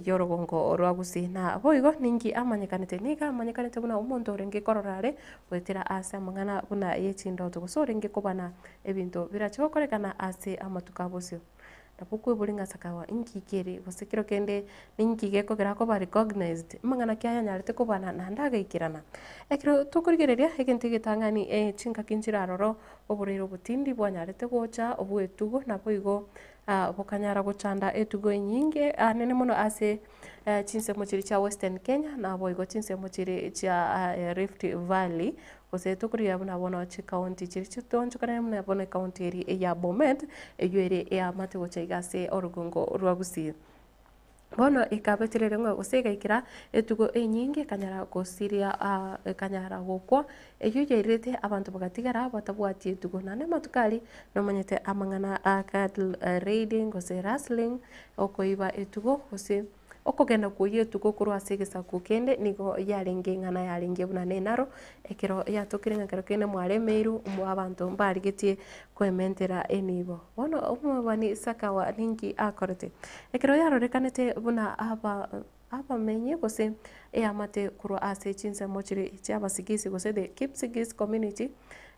y'orogongo rwa Gusii. Na boigo ninki amanyekanete? Nigo amanyekanete buna omonto orenge korora are goetera ase amang'ana buna ye chindoto gose orenge kobana ebinto birache gokorekana ase amatuko a bosio. Nabo okweboria ng'a sakawa inki kere gose kero kende ninki gekogera akoba recognized, amang'ana ki ayanyarete kobana naende agaikerana. Ekero tokorigereria egento egetang'ani chingaki nchire aroro, oborwaire obotindi bwanyarete gocha obwa etugo naboigo bokanyara gochanda etugo enyinge anene mono ase chinsemo chiria chia western Kenya naboigo chinsemo chiria chia Rift Valley. Gose tokorigia buna bono chikaunti chiria chitoonchokanire buna bono ekaunti eria eya Bomet, eyio ere eamate gocha iga ase orogongo rwa Gusii. Bono ekabetereri ng'a gose egaikera etugo enyinge ekanyara gosiria ekanyara gokwa, eyio yairete abanto bagatigara batabwati etugo. Naende amatuko aria nomanyete amang'ana a cattle raiding gose rustling, okoiba etugo gose. Okogenda kwoyio etuko korwa ase egesaku kende nigo yarenge ing'ana yarenge buna nenaro, ekero yatokire ng'a ekero kende mwaremeirwe mwa abanto mbarigetie koementera enibo. Bono omobani Sakawa ninki akorete? Ekero yarorekanete buna aba abamenyi gose eamate korwa ase chinsemo chiria chiabasigisi gose the Kipsigis community,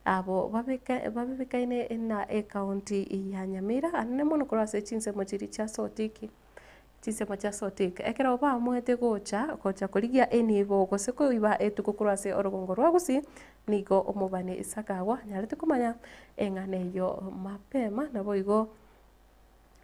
abo babeke babebekaine na ecounty ya Nyamira anene mono korwa ase chinsemo chiria chia Sotik. Chinsemo chia Sotik. Ekero baamuete gocha, gocha korigia enibo gose koiba etuko korwa ase orogongo rwa Gusii, nigo omobani Isaka agwo anyarete komanya eng'ana eyio mapema, naboigo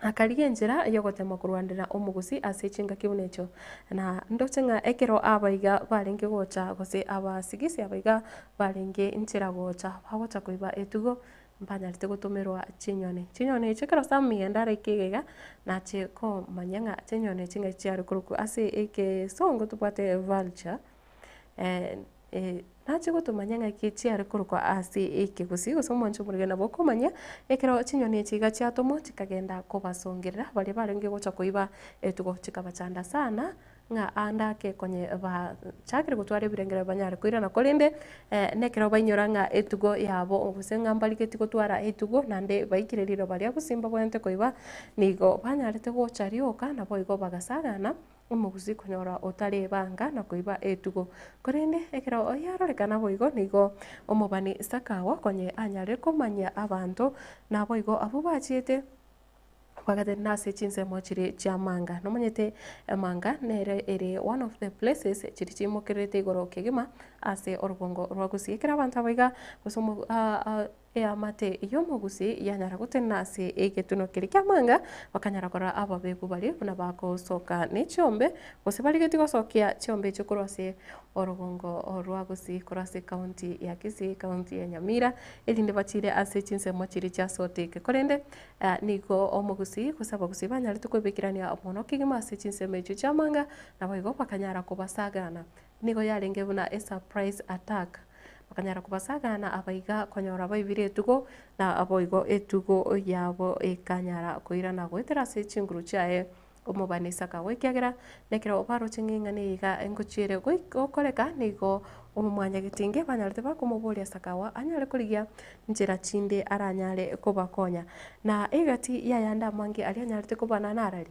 akarigia enchera y'ogotema korwanera omogusii ase chingaki buna echio. Na ndoche ng'a ekero abaiga barenge gocha gose abasigisi abaiga barenge nchera gocha, bagocha koiba etugo, Mbanyarete gotomerwa chinyoni. Chinyoni echi ekero Sammy genda araike iga iga, nache komanya ng'a chinyoni echi ng'ai chiare korokwa ase ekesongo tobwate vulture, nache gotomanya ng'aki chiare korokwa ase ekegusii gose omwancho omorege nabo okomanya, ekero chinyoni echi iga chiatomwa chikagenda kobasongerera baria barenge gocha koiba etugo chikabachanda sana. Ng'a aande ake konye bachakire gotwara ebirengererio banyare koirana, korende nekero bainyora ng'a etugo yabo gose ng'a mbarigetie gotwara etugo naende baikire riroba ria gusii mbabwenerete koiba, nigo banyarete gocha rioka naboigo bagasagana omogusii konyora otare banga na koiba etugo. Korende ekero yarorekana boigo nigo omobani Sakawa konye anyarire komanyia abanto naboigo abwo bachiete. Bagatenena ase chinsemo chiria chia Manga. Nomanyete Manga nere ere one of the places chiria chiimokererete igoro kegima ase orogongo rwa Gusii. Ekero abanto aba iga gose omo. Eamate y'omogusii yanyara gotenena ase egetunwa keria ki'amanga, bakanyara korora ababegu baria buna bagosoka ne chiombe, gose barigetie gosokia chiombe echio korwa ase orogongo rwa Gusii, korwa ase ekaunti ya Kisii, ekaunti ya Nyamira, erinde bachire ase chinsemo chiria chia Sotik. Korende nigo omogusii gose abagusii banyarete koebekerania mono kegima ase chinsemo echio chi'amanga, naboigo bakanyara kobasagana. Nigo yarenge buna esurprise attack. Bakanyara kobasagana abaiga konyora baibire etugo, na boigo etugo yabo ekanyara koirana goetera ase chinguru chiaye omobani Isaka. Ekiagera nekero baroche ng'a eng'ana eye iga ngochiere gokoreka, nigo omomwanyagetinge banyarete bakomoboria Sakawa anyare korigia nchera chinde aranyare kobakonya. Na egati y'ayande amange aria anyarete kobana narari,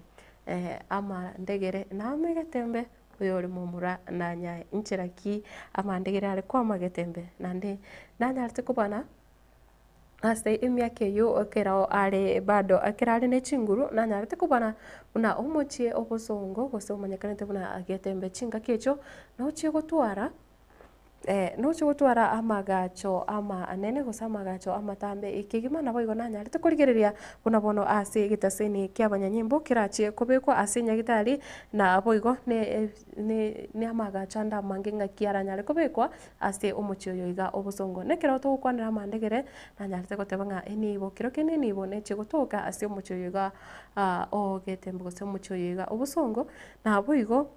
amandegere na egetembe Oyore momura nanyae inchera ki amandegere are kwama getembe, naende nanyarete kobana ase emiaka eyio ekero are bado ekero are ne chinguru, nanyarete kobana buna omochie obosongo gose omanyekanete buna getembe chingaki echio, nochie gotwara. Nochie gotwara amagacho amanene gose amagacho amatambe kegima, naboigo nanyarete korigereria buna bono ase egetaseni ki'abanyanyimbo kerachie kobekwa ase nyagitari, naboigo ne amagacho ande amange ng'aki aranyare kobekwa ase omochie oyo iga obosongo. Nekero togokwanera amandegere, nanyarete goteba ng'a enibo kero kende enibo nechie gotoka ase omochie oyo iga ogetembe gose omochie oyo iga obosongo, naboigo.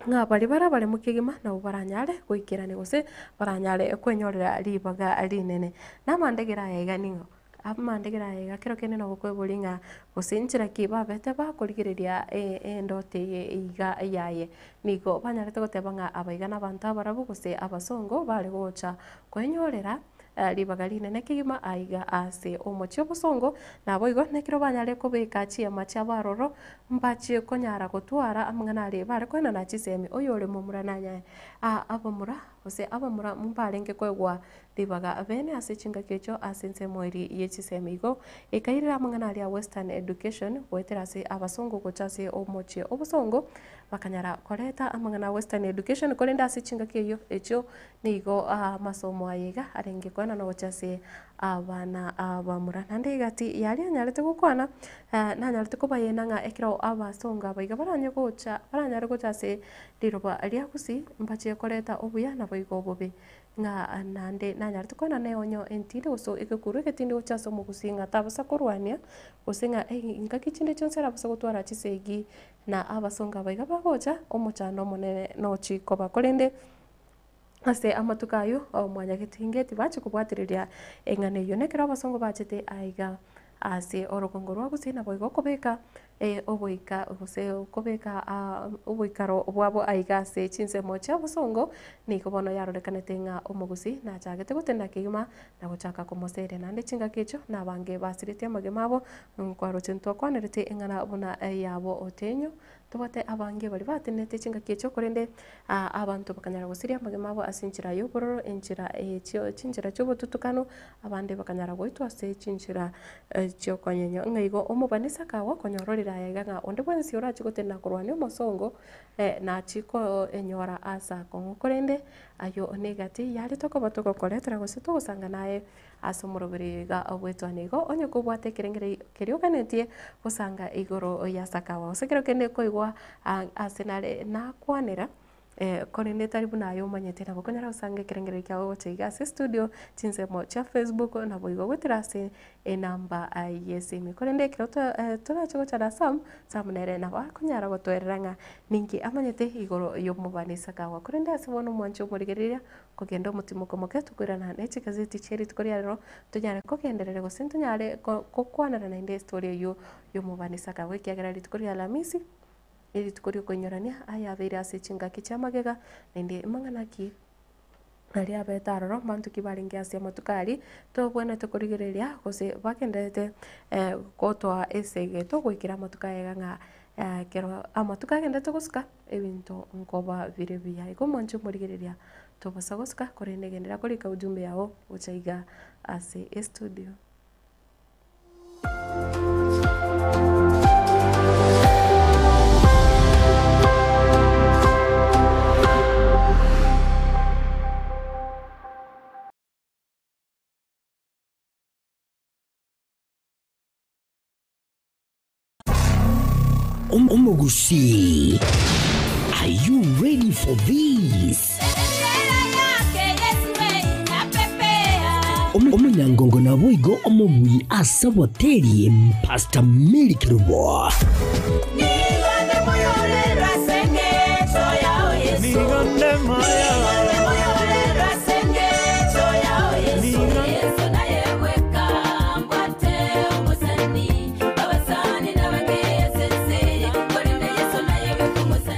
Ng'a baria bare abaremu kegima nabwo baranyare goikerania gose baranyare kwenyorera ribaga rinene. Na amandegere aya iga ning'o? Amandegere aya iga kero kende nabo okoeboria ng'a gose nchera ki babete bakorigereria endoto eye iga yaye. Nigo banyarete goteba ng'a aba iga nabanto abarabu gose abasongo bare gocha kwenyorera ribaga rinene kegima aiga ase omochie obosongo, naboigo nekero banyare kobeka chiema chiabo aroro, mbachie konyara gotwara amang'ana aria bare koenana chisemi, oyore momura nanyae. Aa abamura, gose abamura mbarenge koegwa ribaga bene ase chingaki echio ase ensemo eria ye chisemi. Igo ekairera amang'ana aria a Western education goetera ase abasongo gocha ase omochie obosongo, bakanyara koreta amang'ana a Western education korende ase chingaki eyio echio Nigo amasomo aye iga arenge koenana gochia ase abana abamura. Naende egati yaria anyarete gokwana, nanyarete kobayena ng'a ekero abasongo aba iga baranye gocha baranyare gocha ase riroba ria gusii, mbachie koreta obuya naboigo obobe. Ng'a naende nanyarete koenana eonyo entindi gose egekuro egetindi gochia ase omogusii ng'a tabosa korwania, gose ng'a engaki chinde chionsi arabase gotwara chisegi na abasongo aba iga bagocha, omochando omonene nochi koba. Korende. Ase amatuko ayio mwanyagetinge tibachia kobwatereria eng'ana eyio. Nekero abasongo bachete aiga ase orogongo rwa Gusii naboigo okobeka oboika gose okobeka oboikaro bwabo aiga ase chinsemo chi'abasongo, nigo bono yarorekanete ng'a omogusii nachagete gotenena kegima na gochaka komoseria. Naende chingaki echio nabange basiretie amagima abo, nkwaroche ntwakwanerete eng'ana buna eyabo otenyo. Tobwate abange baria batenenete chingaki echio, korende abanto bakanyara gosiria amagima abo ase enchera y'obororo, enchera chinchera chi'obotutukanu, abande bakanyara goitwa ase chinchera chi'okonyenywa. Ng'a igo omobani Sakawa konyora orire aya iga ng'a onde bwensi orachie gotenena korwania omosongo, nachie koenyora ase akong'u. Korende ayio negati yare tokoba togokoretera gose togosanga naye. Ase omoroberi iga obwetwane igo, onye kobwate ekerengererio keria oganetie gosanga igoro ya Sakawa, gose ekero kende koigwa ase nare nakwanera, korende tari buna aye omanyete, nabo okonyara gosanga ekerengererio kiago gocha iga ase estudio, chinsemo chia Facebook, naboigo goetera ase enamba y'esimi. Korende ekero torache gocha na Sam, Sam nere nabo akonyara gotoerera ng'a ninki amanyete igoro y'omobani Sakawa. Korende ase bono omwanche omorigereria, Kogenda omotimoko moke tokoirana ne chigazeti chie rituko ria rero, tonyare kogendereria gose ntonyare gokwanera naende estory eyio y'omobani Sakawa ekiagera rituko ria Alhamisi nerituko riokoinyorania ayabeire ase chingaki chia magega naende mang'ana ki aria abete aroro mbanto ki barenge ase amatuko aria tobwenerete korigereria gose bagendererete gotoa esegeto goikera amatuko aya iga ng'a ekero amatuko agendererete gosuka. Ebinto nkoba bire buya. Igo mwanche omorigereria tobosa gosuka korende genderera korika ujumbe yao gocha iga ase estudio. Omogusii, are you ready for this? Omonyangongo naboigo omobui ase oboteri Pastor Mary Kerubo.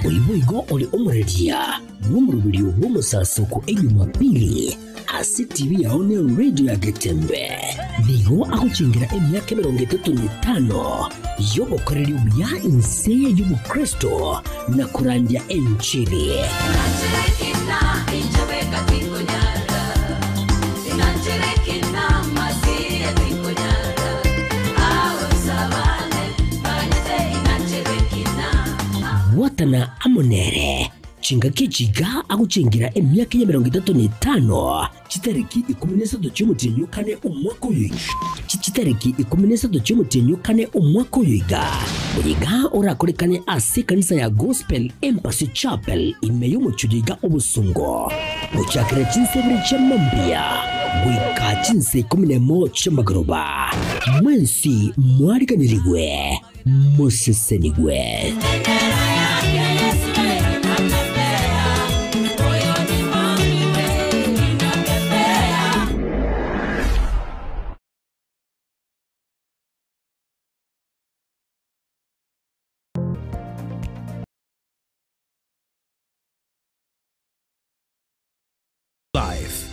Oyo boigo ore omoreria bw'omoroberio bw'omosasoko Ejumapili ase TV yao ne radio ya Getembe. Nigo agochengera emiaka emerongo etato na etano y'obokoreri obuya inse y'obokristo na korandia enchiri. Bwatana amo nere Chingaki echi iga agochengera emiaka y'emerongo etato na etano, chitariki ikomi na isato chi'omotienyi o kane omwaka oyo chitariki ikomi na isato chi'omotienyi o kane omwaka oyo iga. Oyo iga orakorekane ase ekanisa ya Gospel Embassy Chapel ime y'omochie oyo iga obosongo, gochakera chinsa ibere chia mambia goika chinsa ikomi na emo chi'amagoroba. Mwensi mwariganirigwe. Mosesenigwe. Life.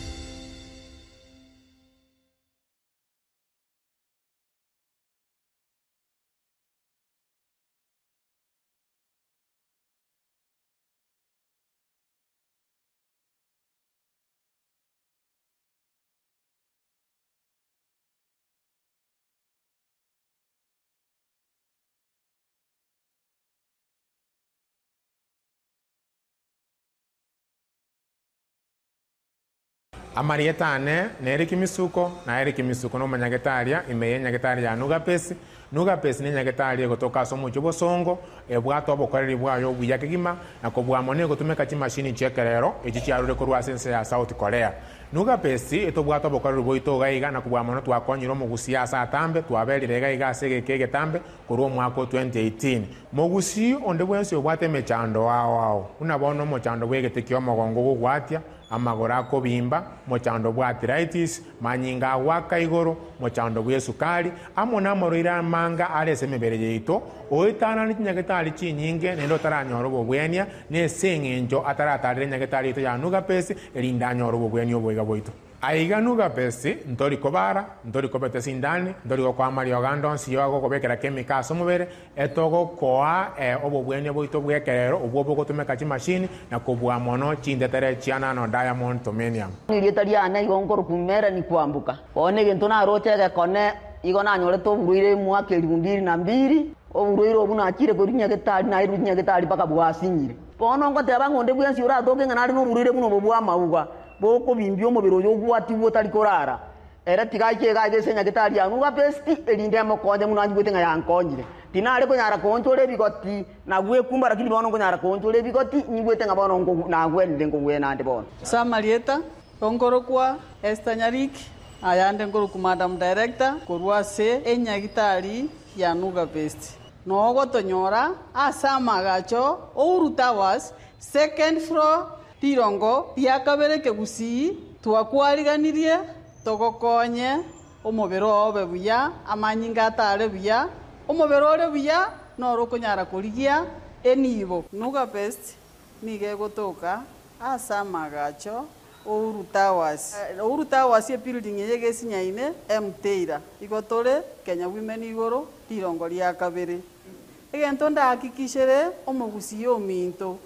Amarieta ane nere Kimisuko, na Eric Misuko nomonyagetaria ime y'enyagetari ya Nugapesi. Nugapesi nenyagetari egotoka ase omochie obosongo, ebwate obokoreri bwaye obuya kegima, na kobua mono egotumeka chimashini chi'ekerero echi chiarure korwa ase ense ya South Korea. Nugapesi etobwate obokoreri bwaito iga iga na kobua mono twakonyire omogusii ase atambe, twaberire iga iga ase egeka egetambe korwa omwaka o 2018. Mogusii onde bwensi obwate emechando ao ao, buna bono omochando bw'egete ki'omogongo gogwatia, Amagoro akobimba, mochando bw'arthritis, manyinga agoaka igoro, mochando bw'esukari, amo namarwaire amanga are ase emebere yaito, oetanane chinyagetari chinyinge naende otaranyora obobwenia, nese eng'encho ataratarera enyagetari yaito ya Nugapesi, erinde anyore obobwenia oboiga bwaito. Aiga Nugapesi, ntori kobara, ntori kobeta esindani, ntori gokoa amariogo ande onsi y'ogokobekera chemical ase omobere, Etogokoa obobwenia bwaito bw'ekerero obwo bogotumeka chimashini na kobua mono chintetere chia nano diamond tomenium. Erieta riane igo nkorokwa Melanie Kwamboka. Bono egento naroche egekone igo nanyorete oborwaire mwaka elifu mbili na mbili, oborwaire obwo nachire korwa nyagetari nairwe nyagetari mpaka bwasinyire. Bono ngoteba ng'a onde bwensi oratoke ng'a nare noborwaire buna obo bw'amauga, bokobimbia omobere oyo obwatigwe otari korara, Ere tiga aiche iga ase enyagetari ya Nugapesti, erinde emokonye buna anyigwete ng'a yankonyire. Tinare konyara koonchora ebigoti na gwekumba, lakini bono nkonyara koonchora ebigoti, nyigwete ng'a bono nagwenire nkogwena ande bono. Ase amarieta, nkorokwa Esther Nyariki, ayande nkorokwa Madam Director korwa ase enyagitari ya Nugapesti. Nogotonyora ase amagacho Uhuru Towers, second floor, Rirongo ria kabere kegusii, twakwariganirie togokonye omobere oo obe buya, amanyinga atare buya, omobere ore buya noro okonyara korigia enibo. Nuga Best nigo egotoka ase amagacho Uhuru Towers. Uhuru Towers ebuilding eye egesinyaine Mteira. Igo tore Kenya Women igoro rirongo ria kabere. Egento ndahakikishere omogusii ominto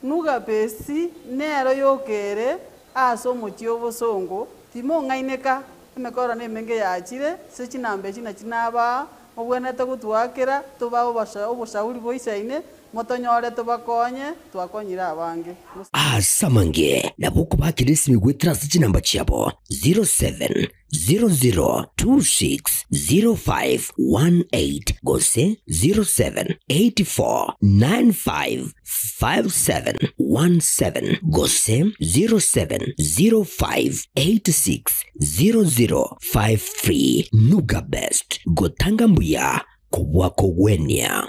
Nugapesi nero yokere ase omochie obosongo, timong'aineka, emekoro nemenge yachire, ase chinamba echi nachi nabaa, mobwenerete gotwakera, tobae oboshauri boisaine, Motonyore tobakonye, twakonyire abange. Ase amange nabo okobakera esimi goetera ase chinamba chiabo 0700260518 gose 0784955717 gose 0705860053. Nuga Best, gotanga mbuya kobua kogwenia.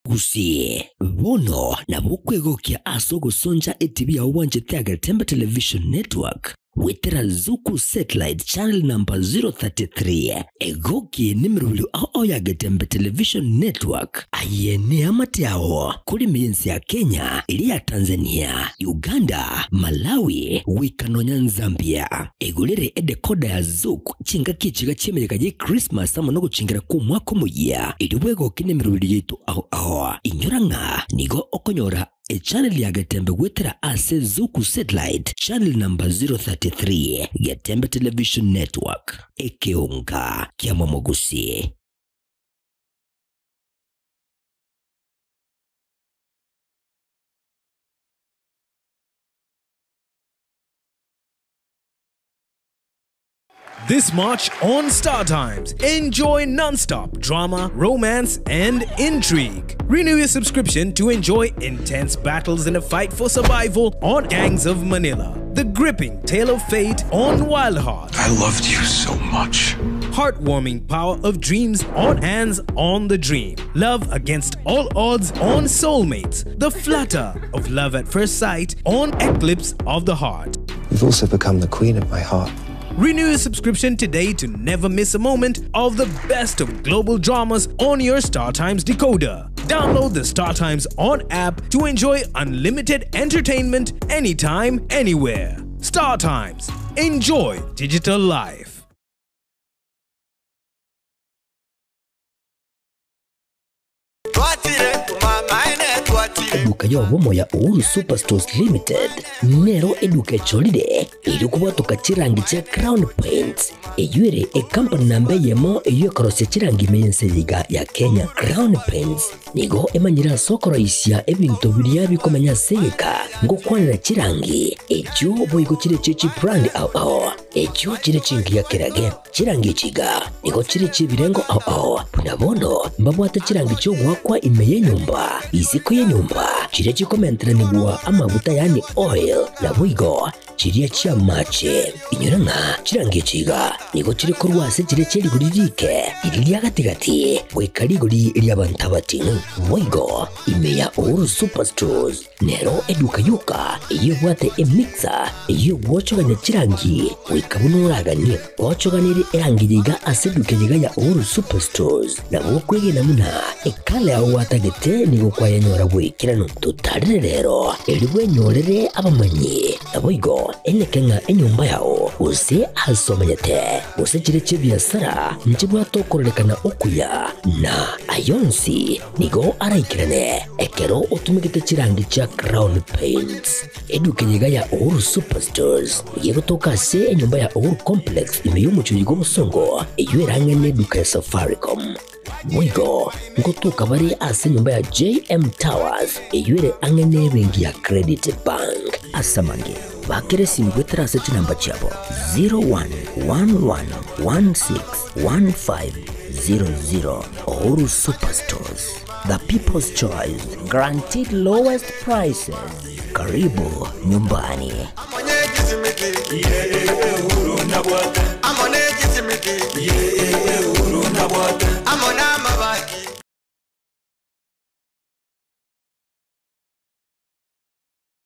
Gusii, bono nabo okwegokia ase ogosoncha etibi yao bwanchete ya Getembe Television Network goetera Zuku Satellite Channel number 033. Egoki nemerobio ao ao ya Getembe Television Network. Aye neamate ao kore ime y'ense ya Kenya, eria ya Tanzania, Uganda, Malawi, goika nonya Nzambia. Egorere edekoda ya Zuku chingaki echiga chi'emeyega ye Christmas amo nogochingera kw'omwaka omoyia, erio bwegoke nemerobio yaito ao ao. Inyora ng'a nigo okonyora echannel ya Getembe goetera ase Zuku Satellite channel number 033, Getembe Television Network, ekeonga kia Momogusi. This March on Star Times, enjoy non-stop drama, romance, and intrigue. Renew your subscription to enjoy intense battles in a fight for survival on Gangs of Manila, the gripping tale of fate on Wild Heart. I loved you so much. Heartwarming power of dreams on Hands on the Dream. Love against all odds on Soulmates. The flutter of love at first sight on Eclipse of the Heart. You've also become the queen of my heart. Renew your subscription today to never miss a moment of the best of global dramas on your StarTimes decoder. Download the StarTimes On app to enjoy unlimited entertainment anytime, anywhere. StarTimes. Enjoy digital life. Eduka y'obomo ya Uhuru Superstores Limited nero eduka echorire erio kobwatoka chirangi chia Crown Paints eyio ere ecompany namba eyemo eyio ekorosia chirangi ime y'ense eye iga ya Kenya. Crown Paints nigo emanyire ase okoroisia ebinto biria bikomenya ase egeka ngokwanera chirangi echio boigo chire chie chibrand ao ao echio chire chingiya kerage. Chirangi echi iga nigo chire chi'ebirengo ao ao, buna bono mbabwate chirangi chi'ogoakwa ime y'enyomba, isiko y'enyomba, chiria chikomenteranigwa amaguta yaani oil, naboigo chiria chi'amache. Inyora ng'a chirangi echi iga nigo chire korwa ase chiria chie rigori rike, riria ria gati-gati, goika rigori ri'abanto abating'u. Boigo ime ya Uhuru Superstores Nero eduka yoka eyio ebwate emixer eyio egwochogania chirangi goika buna oraganie. Gwochoganirie erangi eye iga ase eduka eye iga ya Uhuru Superstores, nabo okwegena buna ekala yao gwatagete nigo kwayenyora bw'ekeranu. Totarere rero erio bwenyorere abamanyi, naboigo eneke ng'a enyomba yao gose ase omenyete gose chire chi'ebiasara nchibwate okororekana okuya na ayonsi Nigo araikerane ekero otumegete chirangi chia Crown Paints. Eduka eye iga ya Uhuru Superstores nigo egotoka ase enyomba ya Uhuru Complex ime y'omochie oyo bw'obosongo eyio erang'e neduka ya Safaricom. Boigo ngotoka bare ase enyomba ya JM Towers eyio ere ang'e nebenki ya Credit Bank. Ase amange, bakera esimi goetera ase chinamba chiabo 01111615 00 Uhuru Superstores, the people's choice, guaranteed lowest prices. Karibu nyumbani.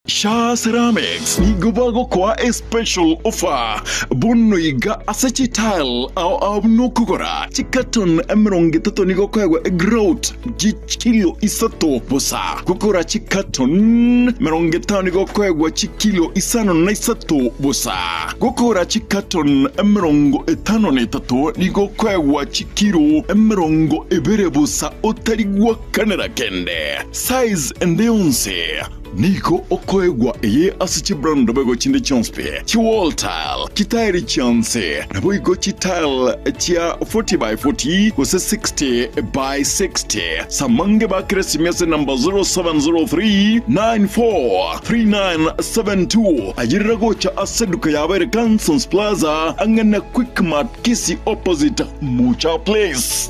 Shaa Ceramics nigo bagokoa a special offer bono iga ase chitile ao ao buna okogora chicarton 30 nigo okoegwa egrout chikilo isato bosa. Gokora chicarton 50 nigo okoegwa chikilo 53 bosa. Gokora chicarton 53 nigo okoegwa chikilo 20 bosa otari gwakanera kende. Size ende yonsi. Nigo okoegwa eye ase chibrand boigo chinde chionsi pi, chiwall tile, chitairi chionsi, naboigo chitile chia 40 by 40 gose 60 by 60. Samange bakere esimi ase enamba 0703 94 3972. Ayerera gocha ase eduka yabo ere Cansons Plaza ang'e na Quickmart Kisii opposite Mucha Place.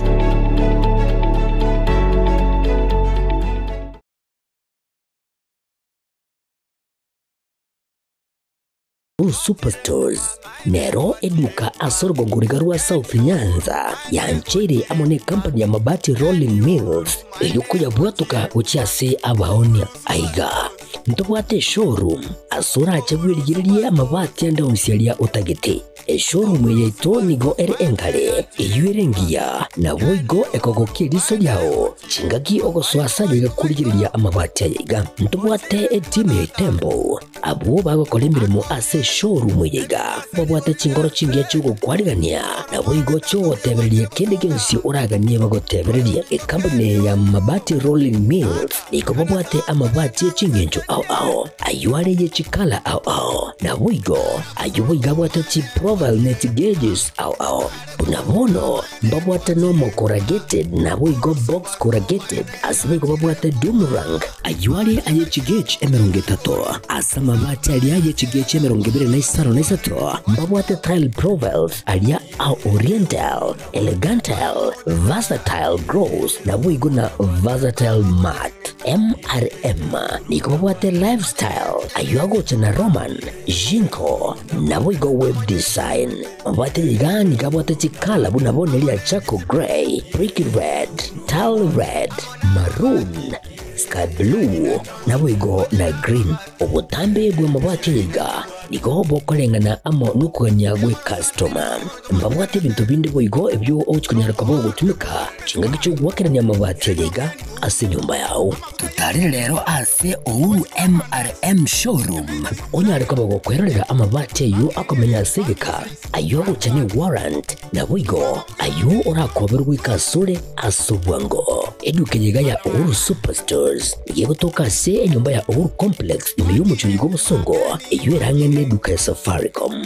Blue Superstores nero eduka ase orogongo riga rwa South Nyanza yancheire amo ne company ya Mabati Rolling Mills erio koyabwatoka gochia ase abaonia. Aiga ntobwate eshowroom ase orache bwerigererie amabati ande onsi aria otagete. Eshowroom eye yaito nigo ere engare, eyio ere engiya, naboigo ekogokia eriso riao chingaki ogosoa ase aye iga korigereria amabati aya iga. Ntobwate etimu ya Itembo, abwo bagokora emeremo ase eshowroom eye iga, babwate chinkoro chingiya chi'ogokwarigania, naboigo chi'ogotebereria kende gionsi oraganie bagotebererie. Ekampuni eye ya Mabati Rolling Mills nigo babwate amabati e chingencho ao ao, ayio are ye chikala ao ao, naboigo Ayio boigo abwate chiprofile ne chigeges ao ao. Buna bono mbabwate normal corrugated naboigo box corrugated ase boigo babwate doom rank. Ayio are aye chigauge 30. Ase amabati aria aye chigauge 25 mbabwate tile profiles aria a oriental, elegantal, versatile gloss naboigo na versatile matte. MRM nigo babwate lifestyle ayio agocha na Roman, Jinko, naboigo web design. Mabwate iga nigo abwate chikala buna bono eria charcoal grey, brick red, tile red, maroon, sky blue, naboigo na green. Obotambe bw'amabati aya iga nigo bokoreng'ana amo nokogania gw'ekastoma. Mbabwate ebinto binde boigo ebio ogochia konyara koba ogotumeka chingaki chi'ogoakerania amabati aya iga ase enyomba yao. Totarere rero ase Uhuru MRM Showroom onyare koba gokwerorera amabati ayio akomenya ase egeka, ayio agocha ne warrant, naboigo ayio orakoberwe goika asore ase obwango. Eduka eye iga ya Uhuru Superstores nigo egotoka ase enyomba ya Uhuru Complex ime y'omochie oyo bw'obosongo, eyio ere ang'e neduka ya Safaricom.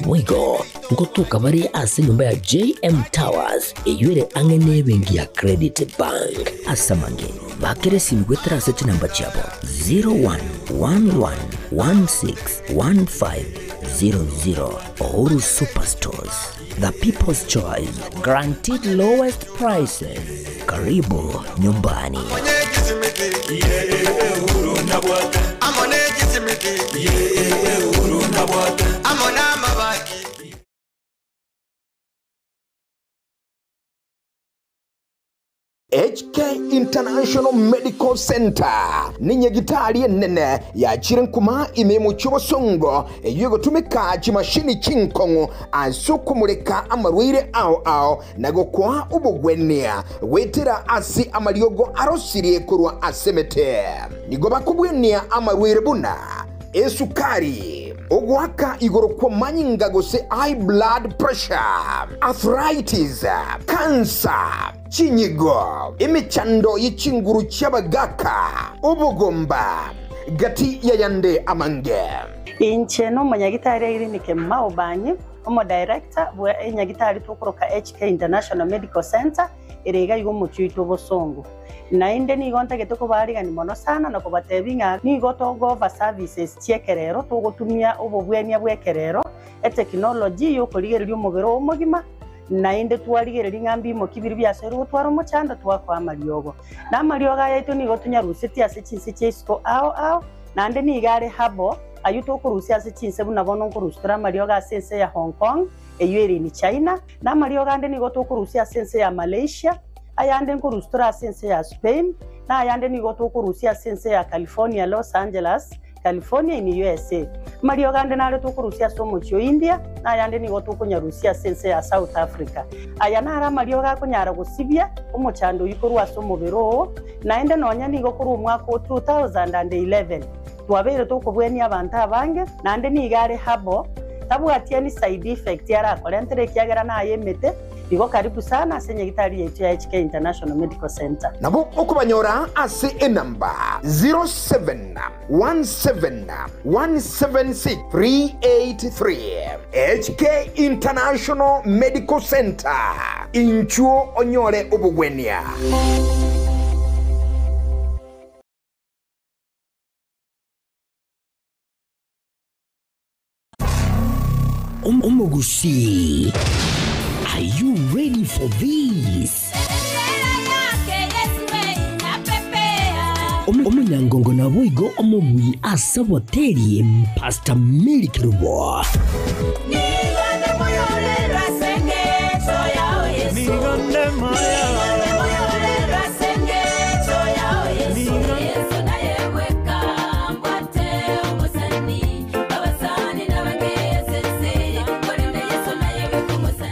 Boigo ngotoka bare ase enyomba ya JM Towers eyio ere ang'e nebenki ya Credit Bank. Ase amange, bakera esimi goetera ase chinamba chiabo 0111161500. Uhuru Superstores, the people's choice, guaranteed lowest prices. Karibu nyumbani. HK International Medical Center ninyagitari enene yachire nkuma ime y'omochie obosongo eyio egotumeka chimashini chinkong'u ase okomoreka amarwaire ao ao na gokoa obogwenia goetera ase amariogo arosirie korwa ase emete. Nigo bakobwenia amarwaire buna esukari, ogoaka igoro kw'amanyinga gose high blood pressure, arthritis, cancer, chinyigo, emechando ye chinguru chi'abagaaka, obogomba, gati y'ayande amange. Inche nomonyagitari Irene Kemuma Obanyi, omodirector bwe enyagitari tokoroka HK International Medical Centre ere iga iga omochie oito obosongo. Naende nigo ntagete kobaarigania mono sana na kobatebia ng'a nigo togo-offer services chi'ekerero, togotumia obobwenia bw'ekerero, etekinoloji y'okorigereria omobere oo omogima, naende twarigereria ng'a mbimoki biria biasoirwe gotwara omochando twakoa amariogo. Na amariogo aya aito nigo tonyarusetie ase chinse chia isiko ao ao, naende nigo are herbal, ayio tokorusia ase chinse buna bono nkorusia tore amariogo ase ense ya Hong Kong, eyio ere in China, na amariogo ande nigo tokorusia ase ense ya Malaysia, ayande nkorusia tore ase ense ya Spain, na ayande nigo tokorusia ase ense ya California, Los Angeles, California in USA. Amariogo ande nare tokorusia ase omochie o India, na ayande nigo tokonyarusia ase ense ya South Africa. Aya naro amariogo akonyara gosibia omochando oyio korwa ase omobere oo, naende nonya nigo korwa omwaka o 2011 twabeire tokobwenia abanto abange, naende nigo are herbal, tabwati any side effect arakorentere ekiagera naye emete. Igo karibu sana ase nyagitari yaito ya HK International Medical Centre. Nabo okobanyora ase enamba 0717176383. HK International Medical Centre, inchuo onyore obogwenia. Omogusii, are you ready for this? Omonyangongo naboigo omobui ase oboteri Pastor Mary Kerubo.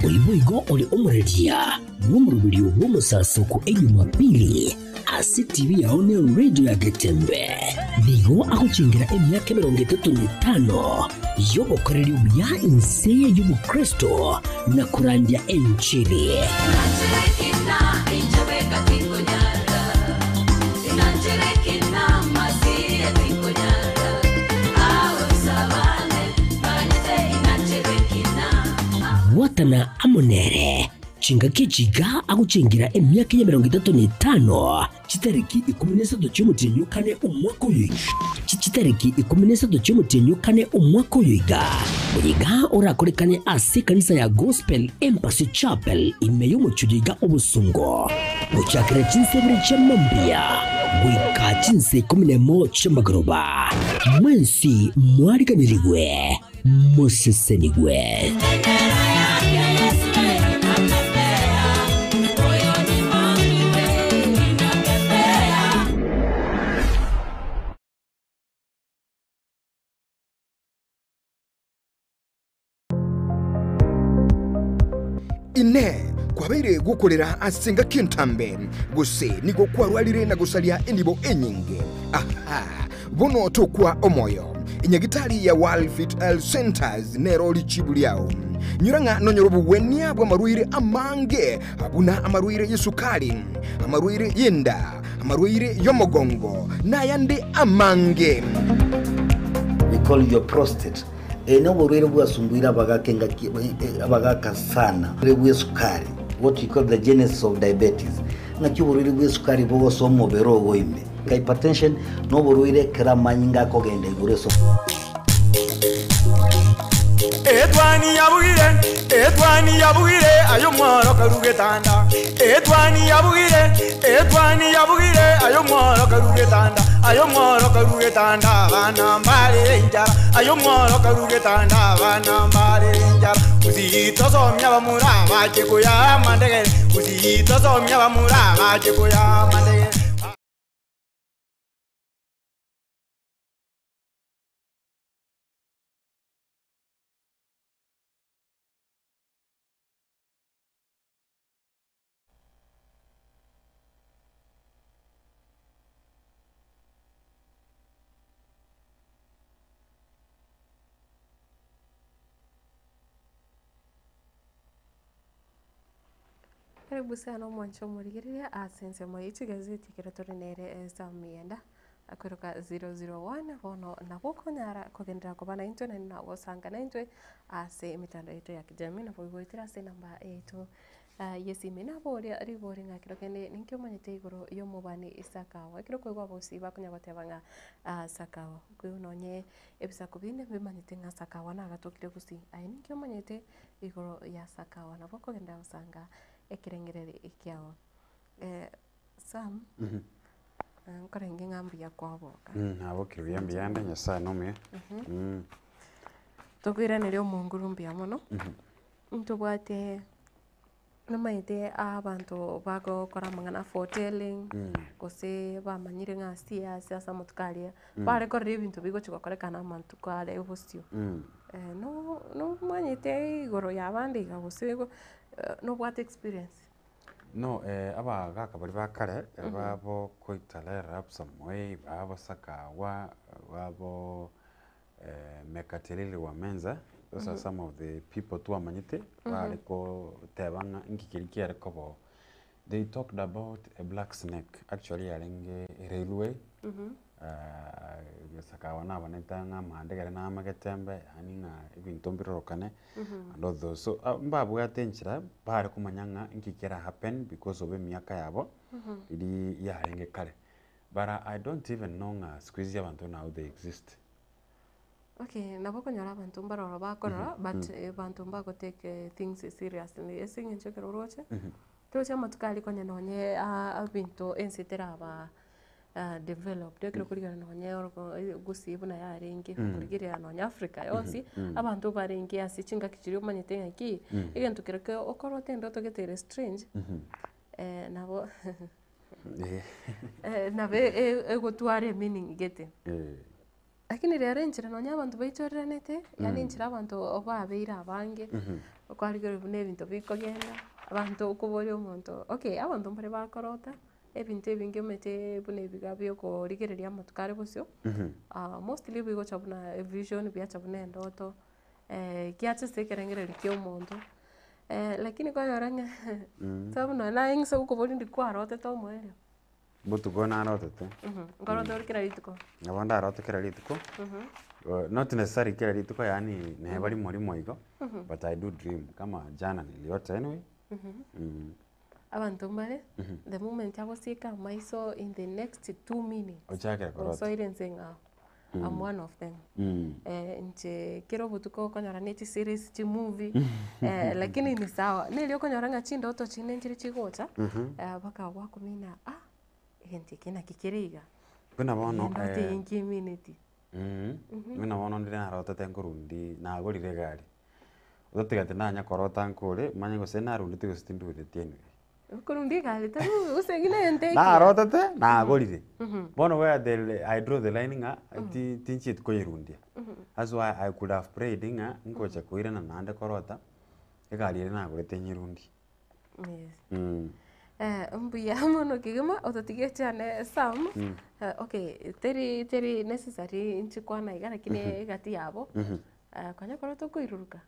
Oyo boigo ore omoreria bw'omoroberio bw'omosasoko Ejumapili ase TV yao ne radio ya Getembe. Nigo agochengera emiaka emerongo etato na etano y'obokoreri obuya inse y'obokristo na korandia enchiri. Bwatana amo nere chingaki echi iga agochengera emiaka y'emerongo etato na etano, chitariki ikomi na isato chi'omotienyi o kane omwaka oyo chitariki ikomi na isato chi'omotienyi o kane omwaka oyo iga. Oyo iga orakorekane ase ekanisa ya Gospel Embassy Chapel ime y'omochie oyo iga Obosungo, gochakera chinsa ibere chia mambia goika chinsa ikomi nemo chi'amagoroba. Mwensi mwariganirigwe. Mosesenigwe. Inee! Kwabeire gokorera ase engaki entambe, gose nigo kwarwarire na gosaria enibo enyinge? Aha! Bono tokwa omoyo. Enyagitari ya World Fit Health Centers nero richibu riao. Nyora ng'a nonyore obogwenia bw'amarwaire amange, buna amarwaire y'esukari, amarwaire y'enda, amarwaire y'omogongo, na ayande amange. We call your prostate. Eye noborwaire bwasumbuire abagaka engaki abagaka sana. Oborwaire bw'esukari, what we call the genesis of diabetes. Ng'aki oborwaire bw'esukari bogosoa omobere ogo ime. Hypertension noborwaire ekero amanyinga akogenda igoro ase Etwani yabugire, etwani yabugire, aye omworo karu getanda. Etwani yabugire, etwani yabugire, aye omworo karu getanda. Aye omworo karu getanda, abana mbarere enchara. Aye omworo karu getanda, abana mbarere enchara. Gusii tosomia abamura abache koya amandegere. Gusii tosomia abamura abache koya amandegere. Karibu sana omwancho omorigereria ase ensemo ye chigazeti ekero tore nere Sam Mienda akoroka 001 bono nabo okonyara kogenderera koba naintwe naende nabo ogosanga naintwe ase emetandao yaito ya kijamii nabo ogoetera ase enamba yaito y'esimi. Naboria ribori ng'a kero kende ninki omanyete igoro y'omobani Sakawa? Ekero okoigwa abagusii bakonya goteba ng'a Sakawa, okwo nonye ebisaku binde mbimanyete ng'a Sakawa nagatokire gusii. Aye ninki omanyete igoro ya Sakawa? Nabo okogenderera gosanga ekerengereri ekiao. Sam, nkorenge ng'a mbuya kwaboka. Nabokire buya mbuyande, Nyasaye nomuya. Tokoiraneria omonguru mbuya mono. Ntobwate nomanyete abanto bagokora amang'ana a foretelling, gose bamanyire ng'a ase ase ase amatuko aria, bare korora ebinto bigochi gokorekana amatuko are bosio. No nomanyete igoro ya abande iga gose igo nobwate experience? No abagaka baria ba kare, babo Koitalel Arap Samoei, babo Sakawa, babo Mekatilili wa Menza. Those are some of the people twamanyete bare koteba ng'a inki keria kiare koba oo. They talked about a black snake, actually yarenge railway, Sakawa nabanete ng'a amande ekere namagete mbe, yaani ng'a ebinto mbirorokane and all those. So mbabwate enchera bare komanya ng'a inki kera happen because of emiaka yabo riria yarenge kare. But I don't even know ng'a siku hizi abanto buna how they exist. Okay, nabo okonyora abanto mbaroro bakorora but abanto mbago take things seriously ase eng'encho ekero oroche, toroche amatuko aria konya nonye ebinto ense teraba developed ekero okorigana nonye orogo gusii buna yarenge, korigereria nonye Africa yonsi, abanto barenge ase chingaki chiria omanyete ng'aki, egento kere kio okorota endoto gete ere strange, nabo nabo egotwara emeaning gete. Lakini rero enchera nonya abanto baichoreranete, yaani enchera abanto babeire abange, okwarigera buna ebinto bikogenda, abanto okoboria omonto okay abanto mbare bakorota, ebinto ebinge omanyete buna ebiga bia okorigereria amatuko are bosio, mostly bigocha buna evision biacha buna endoto, giacha ase ekerengererio kia omonto, lakini kwanyora ng'a sababu nonye naye ng'ise gokoboria ndi kwarotete omoerio. Botuko narotete. Nkorota ore kera rituko? Nabo ndarote kera rituko, not necessarily kera rituko yaani neba rimo rimo igo, but I do dream kama jana niliota anyway. Abanto mbare, the moment agosieka amaiso in the next 2 minutes, Ochakire korota. osoire ense eng'ao. I'm one of them. Inche kera obotuko okonyora ne chiseries, chimovie, lakini ni sawa. Neri okonyora ng'a chindoto chinde nchire chigocha, mpaka gwakumina ah, egento eke naki kere iga. Buna bono Endoto eye nkimineti. Buna bono ndire narotete nkorundi nagorire egari, otatiga tindanya korota nkore, manye gose narundeti gose tindundeti anyway. Okorunda egari tari gose ng'ina egento ekiya. Narotete, nagorire. Bono where the I draw the line ng'a ti tinchieti koyerundia. That's why I could have prayed ng'a ngocha koirana naende korota, egari eria nagorete nyerundie. Yes. Mbuya mono kegima ototige chiane Sam. Okay, teri teri necessary nchikwana iga lakini egati yabo, konya korota okoiruruka.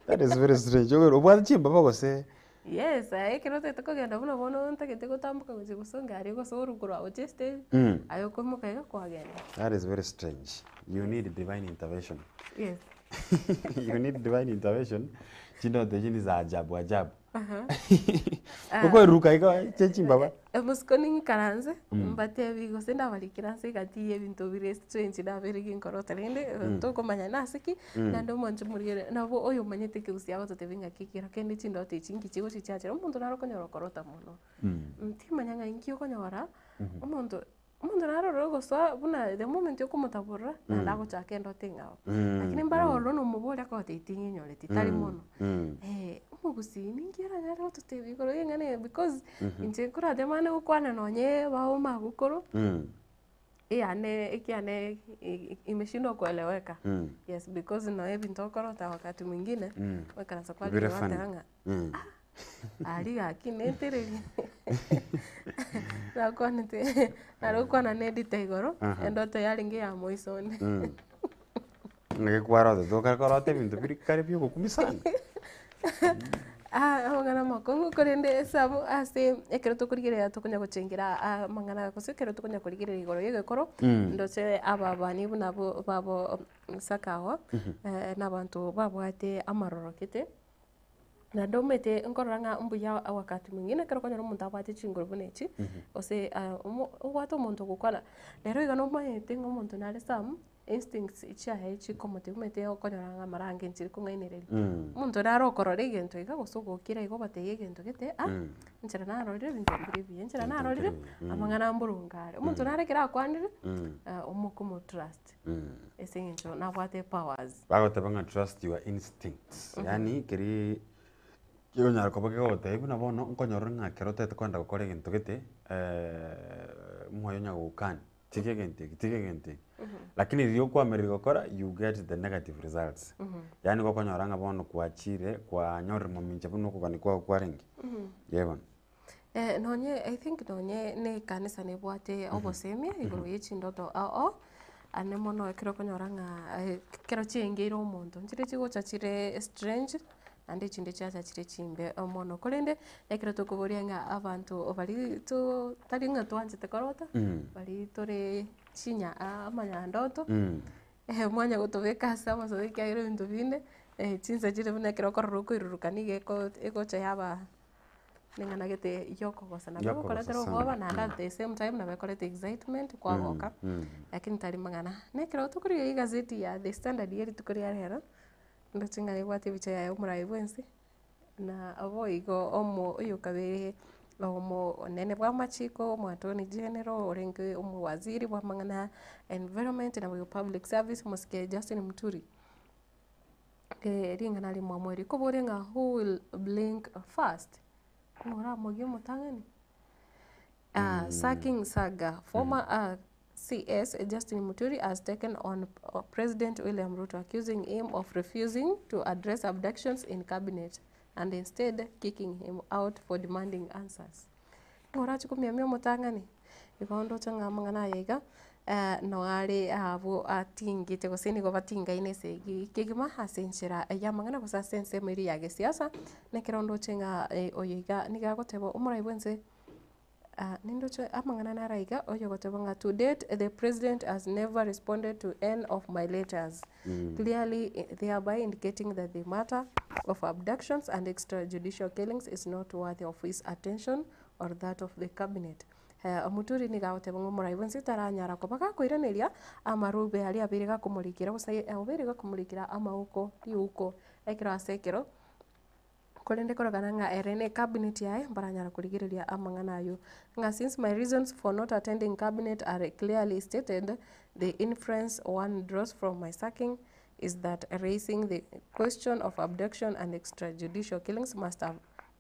That is very strange. Obwate chimbaba gose? Yes, aye ekero otagete kogenda buna bono ntagete gotamboka gochia gosonga aria gose orwe gochia estage, aye okoimoka iga kwagenda. That is very strange. You need divine intervention. Yes. You need divine intervention. Chindoto echi ni za ajabu ajabu. Okoiruruka iga che chimbaba. Mosiko ning'ikaranse, mbatebi gose ndabarikera ase egati ya ebinto bire strange nabere ginkorota rende tokomanya nase ki, naende omwancho morigereria nabo oyomanyete ekegusii agototebia ng'aki ekero kende chindoto echi nki chigochi chiachera, omonto naro okonyora okorota mono. Timanya ng'a inki okonyora, omonto omonto naro ororo ogosoa buna the moment okomotaborora, naende agochaka endoto eng'ao. Lakini mbare ororo nomoboria akogotebia ting'inyoreti, tari mono. Omogusii ninki aranyare gototebia igoro ya eng'ana eye because inche nkoratemane gokwana nonye bao magokoro, eyane ekiane imeshindwa kueleweka. Yes because nonye ebinto okorota wakati mwingine, oikaransa Bire kwarigia funny. gwateba ng'a aria gaki nentereria nakwanete nare gokwana na editor igoro, endoto yarenge ya moisonde. Ng'aki kwarotete okare korota ebinto bire kare bia ogokumia sana. Ah, amang'ana amakong'u korende esabu ase ekero tokorigereria tokonya gochengera amang'ana gose ekero tokonya korigereria igoro ya egekoro, ndoche ababani buna abwo babo Sakawa, na abanto babwate amaroro gete, naende omanyete nkorora ng'a mbuya wakati mwingine ekero okonyora omonto abwate chinguru buna echi, gose omo obwate omonto ogokwana, rero iga nomanyete ng'a omonto nare some instincts chiaye chikomotebia omanyete okonyora ng'a amarange nchiri kong'ainereria. Omonto nare okorora egento iga gose ogokira iga obatebie egento gete ah, enchera narorire ebinto mbire ebiya, enchera narorire amang'ana mboronge are. Omonto nare ekero akwanire, omokomotrust ase eng'encho nabwate powers. Bagoteba ng'a trust your instincts, yaani keri kegonyara koba kegogotebia buna bono nkonyora ng'a ekero otagete kogenda gokora egento gete, omoyo onya gogokania, tiga egento eke, tiga egento eke. Lakini riria okwamereri gokora, you get the negative results. Yaani nigo okonyora ng'a bono kwachire, kwanyorire momincha buna okogania kwago kwarenge, eh bono. Nonye I think nonye na ekanisa nebwate obosemia igoro ye chindoto ao ao. Ane mono ekero okonyora ng'a ekero chiengeire omonto, nchire chigocha chire strange, naende echinde chiacha chire chimbe mono. Korende, ekero tokoboria ng'a abanto baria to tari ng'a twanchete korota, baria tore chinya amanyandoto, mwanya gotobeka ase amasomo ekiagera ebinto binde, chinsa chire buna ekero okorora okoiruruka nigo eko egocha yaba Ring'ana gete riokogosa nabo Riokogosa egokoretera sana. obwoba naende at the same time nabo ekoreta excitement kwagoka, lakini tari mang'ana. Na ekero tokorigia egazeti ya The Standard ya rituko ria rero, ndoche ng'a ebwate ebicha yaye omorai bwa ense, na boigo omo oyokabere omonene bwa amachiko, omo attorney general, orenge omowaziri bwa amang'ana environment naboigo public service, omosike Justin Muturi. Ring'ana rimwamu eri, koboria ng'a who will blink first? Ng'o oramogie omotang'ani? Sacking saga, former CS Justin Muturi has taken on President William Ruto accusing him of refusing to address abductions in cabinet and instead kicking him out for demanding answers. Ng'o orache komiamia omotang'ani? Igo ndoche ng'a amang'ana aya iga, noo are abwo atingete gose nigo batingaine esegi kegima ase enchera y'amang'ana gose ase ensemo eria ya gesiasa, na ekero ndoche ng'a oyo iga nigo agoteba omorai bwa ense nindoche amang'ana naro iga, oyogoteba ng'a to date the president has never responded to any of my letters, clearly thereby indicating that the matter of abductions and extra judicial killings is not worthy of his attention or that of the cabinet. Omoturi nigo agoteba ng'a omorai bwensi taranyara koba gakoiraneria amarube aria abeire gakomorikera gose obeire gakomorikera amauko riuko ekero ase ekero, korende korokana ng'a ere ne ecabinet yaye mbaranyara korigereria amang'ana aywo. Ng'a since my reasons for not attending cabinet are clearly stated, the inference one draws from my sacking is that raising the question of abduction and extrajudicial killings must have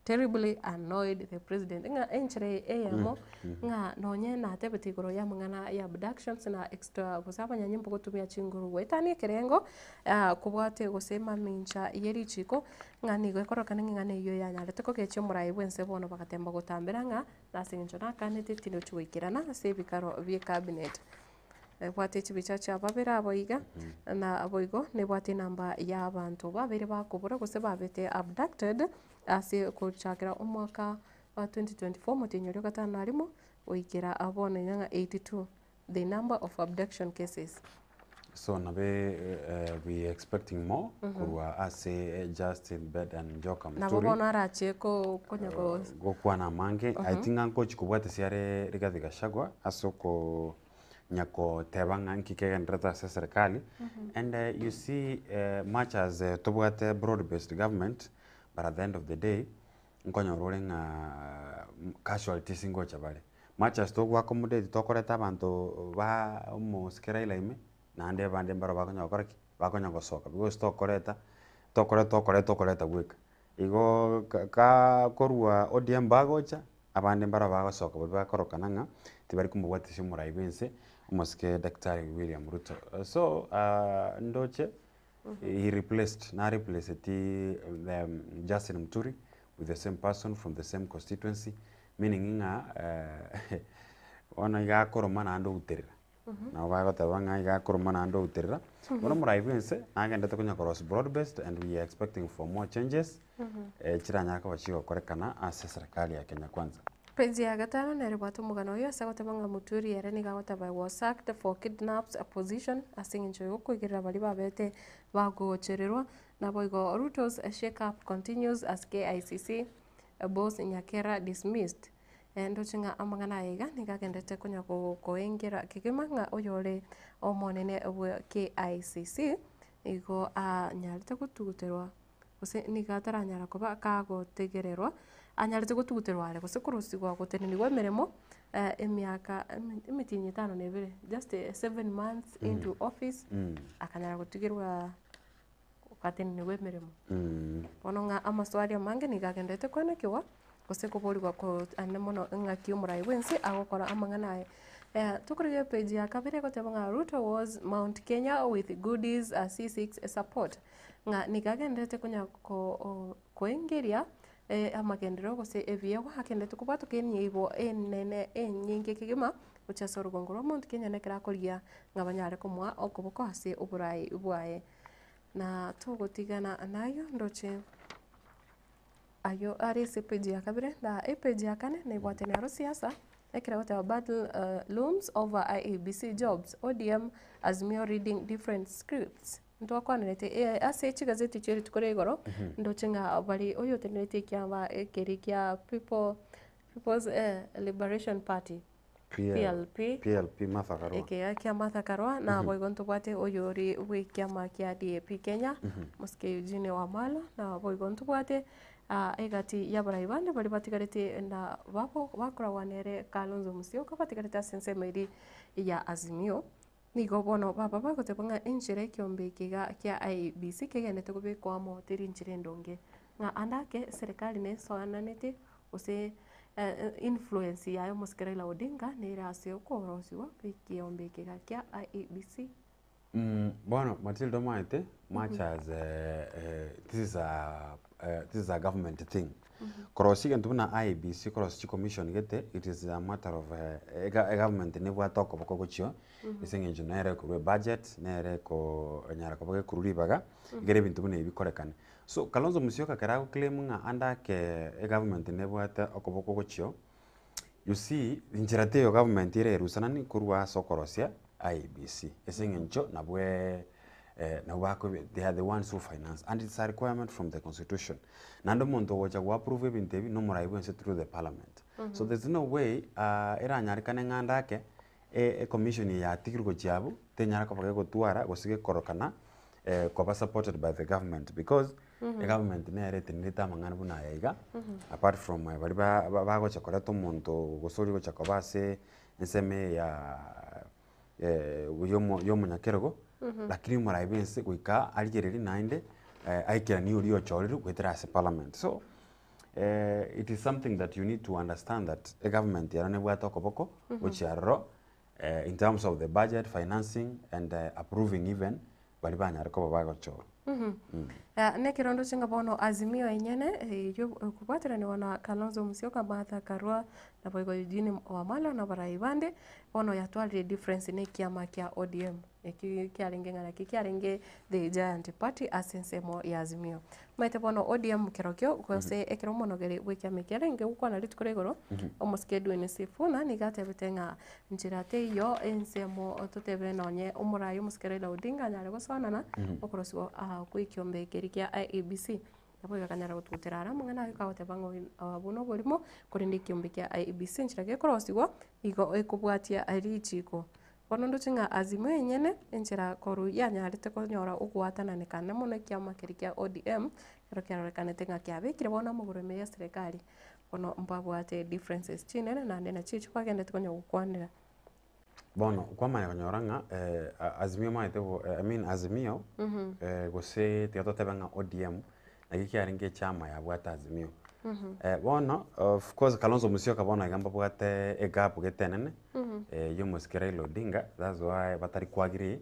terribly annoyed the president ng'a enchera eye eyemo ng'a nonye natebete igoro y'amang'ana ya abductions na extra gose abanyanyimbo gotumia chinguru goetania ekerengo kobwate gose mamincha ye richiko ng'a nigo ekorokana ng'a eng'ana eywo yanyarete kogechia omorai bwense bono bagatemba gotambera ng'a nase eng'encho nakanete tindochi goikerana ase ebikaro bie cabinet. Ebwate chibicha chia babere abo iga, na boigo nebwate enamba ya abanto babeire bakobora gose babete abducted ase gochakera omwaka wa 2024 omotienyi oria ogatano na rimo goikera bono iga ng'a 82 the number of abduction cases. So nabe we expecting more korwa ase Justin Bedan Njoka Nabo Muturi. bono arache ko konya go Gokwana amange, I think ng'a ngochi kobwatesia are Rigathi Gachagua ase oko nyakoteba ng'a nki kegendererete ase eserekari, and you see much as tobwate broad based government, but at the end of the day, nkonyora ore ng'a casualties ngocha bare. Much as togo accommodate tokoreta abanto ba omosike Raila ime, naende abande mbaro bakonya gokora ki? Bakonya gosoka because tokoreta, tokoreta okoreta okoreta bweka. Igo ka korwa ODM bagocha, abande mbaro bagosoka baria bakorokana ng'a tibari komobwatisia omorai bwa ense, omosike Daktari William Ruto. So ndoche he replaced, na replaceti Justin Muturi with the same person from the same constituency, meaning ng'a bono iga akoroma naende outerera. Nabo bagoteba ng'a iga akoroma naende outerera. Bono omorai bwa ense nagendete konya korosia broad based and we are expecting for more changes chiranyare koba chigokorekana ase serikali ya Kenya Kwanza. Page ya gatano nere ebwate omogano oyo ase agoteba ng'a Muturi ere nigo agoteba I was sacked for kidnaps opposition ase eng'encho yokoigerera baria babete bagochererwa Naboigo Ruto's shake up continues as KICC boss Nyakera dismissed. Ndoche ng'a amang'ana aya iga nigo agenderete konya koengera kegima ng'a oyore omonene bwe KICC nigo anyarete gotuguterwa gose nigo ataranyara koba kagotegererwa, anyarete gotuguterwa are gose korusigwa gotenenigwa emeremo emiaka emetienyi etano na ebere just 7 months into office akanyara gotigerwa Ogatenenigwa emeremo. Bono ng'a amaswali amange nigo agenderete koenekigwa, gose koborigwa ko ande mono ng'aki omorai bwensi agokora amang'ana aye. Tokorigia epage ya kabere egoteba ng'a Ruto was Mount Kenya with goodies C6 support, ng'a nigo agenderete konya ko koengeria. Amagenderero gose ebiegwa agenderete kobwatoka enibo enene enyinge kegima gochia ase orogongo rwa omonto kenya nekero akorigia ng'a banyare komoa okoboko ase oborai bwaye. Na togotigana nayio ndoche ayio are ase epage ya kabere na epage ya kane nebwate naro siasa ekero egoteba battle looms over IEBC jobs, ODM Azimio reading different scripts. Ntwakwanerete ase chigazeti chia rituko ria igoro, ndoche ng'a bare oyotenenetie ekiama keria kia People, People's Liberation Party, PLP, PLP, Martha Karua. Ekiya kia Martha Karua, naboigo ntobwate oyori bw'ekiama kia DAP Kenya, Mosike Eugene Wamalwa, naboigo ntobwate egati y'abarai bande baria batigarete na babo bakoragwa nere Kalonzo Musyoka batigarete ase ensemo eria ya Azimio. Nigo bono baba bagoteba ng'a enchera ekeombe eke iga kia IEBC kegenderete kobekwa amo teri enchera endonge, ng'a ande ake eserekari nesoananete gose influence yaye omosike Raila Odinga nere ase okorosiwa kwa ekeombe eke iga kia IEBC. Bono Matilda omanyete much as this is a this is a government thing, korosia egento buna IEBC korosia chicommission gete it is a matter of egovernment nebwate okoboko gochio ase eng'encho nere ekorwa ebudget, nere ekonyara koba gekorwa ribaga, ekero ebinto buna ebi bikorekane. So Kalonzo Musyoka ekero agoclaim ng'a ande ake egovernment nebwate okoboko gochio, you see enchera teiyo government ere erusanani korwa ase okorosia IEBC, ase eng'encho nabwe nabwo bakobe they are the ones who finance and it's a requirement from the constitution. Naende omonto ogocha go approve ebinto ebi na omorai bwense through the parliament. So there's no way eranyarekane ng'a ande ake ecommission eye yatigirwe gochia abwo, tenyara koba gegotwara gose gekorokana koba supported by the government because egovernment nere etenerete amang'ana buna aya iga, apart from baria ba bagocha koreta omonto gose oria ogocha koba ase ensemo eye ya ya omonyakerogo, lakini omorai bwa ense goika arigererie naende aikeranie oria ochorirwe goetera ase parliament. So it is something that you need to understand that egovernment ero nebwate okoboko gochia aroro in terms of the budget, financing and approving even baria banyare koba bagochorwa. Nekero ndoche ng'a bono Azimio enyene eyio ekobwateraniwa na Kalonzo Musyoka, Martha Karua, naboigo Eugene Wamalwa na abarai bande, bono yatwarire difference na ekiama kia ODM. Eki kiarenge ng'a naki kiarenge the giant party ase ensemo ya Azimio. Omanyete bono ODM kerokio gose ekero omonogeri bw'ekiama eke arenge gokwana rituko ria igoro, omosike Edwin Sifuna nigo atebete ng'a nchera teiyo ensemo totebe nonye omorai omosike Raila Odinga anyare gosoanana okorosiwa kwa ekiombe keria kia IEBC. Nabo iga akanyara gotugutera are amang'ana aye kagoteba ng'a abwo noborimo, korende ekiombe kia IEBC enchera gekorosigwa igo ekobwatia richiko. Bono ndoche ng'a Azimio enyene, enchera korwa yanyarete konyora ogoatananekana mono ekiama keria kia ODM, ekero kiarorekanete ng'a kiabekire bono amagoro ime ya eserekari, bono mbabwate differences chinene naende nachio echio bagendete konya gokwanera. Bono kwamanya konyora ng'a Azimio omanyete bo I mean Azimio gose tiga totebe ng'a ODM, naki kiarenge echama yabwate Azimio. Bono of course Kalonzo Musyoka bono iga mbabwate egap gete enene ya omosike Raila Odinga that's why batari ko agree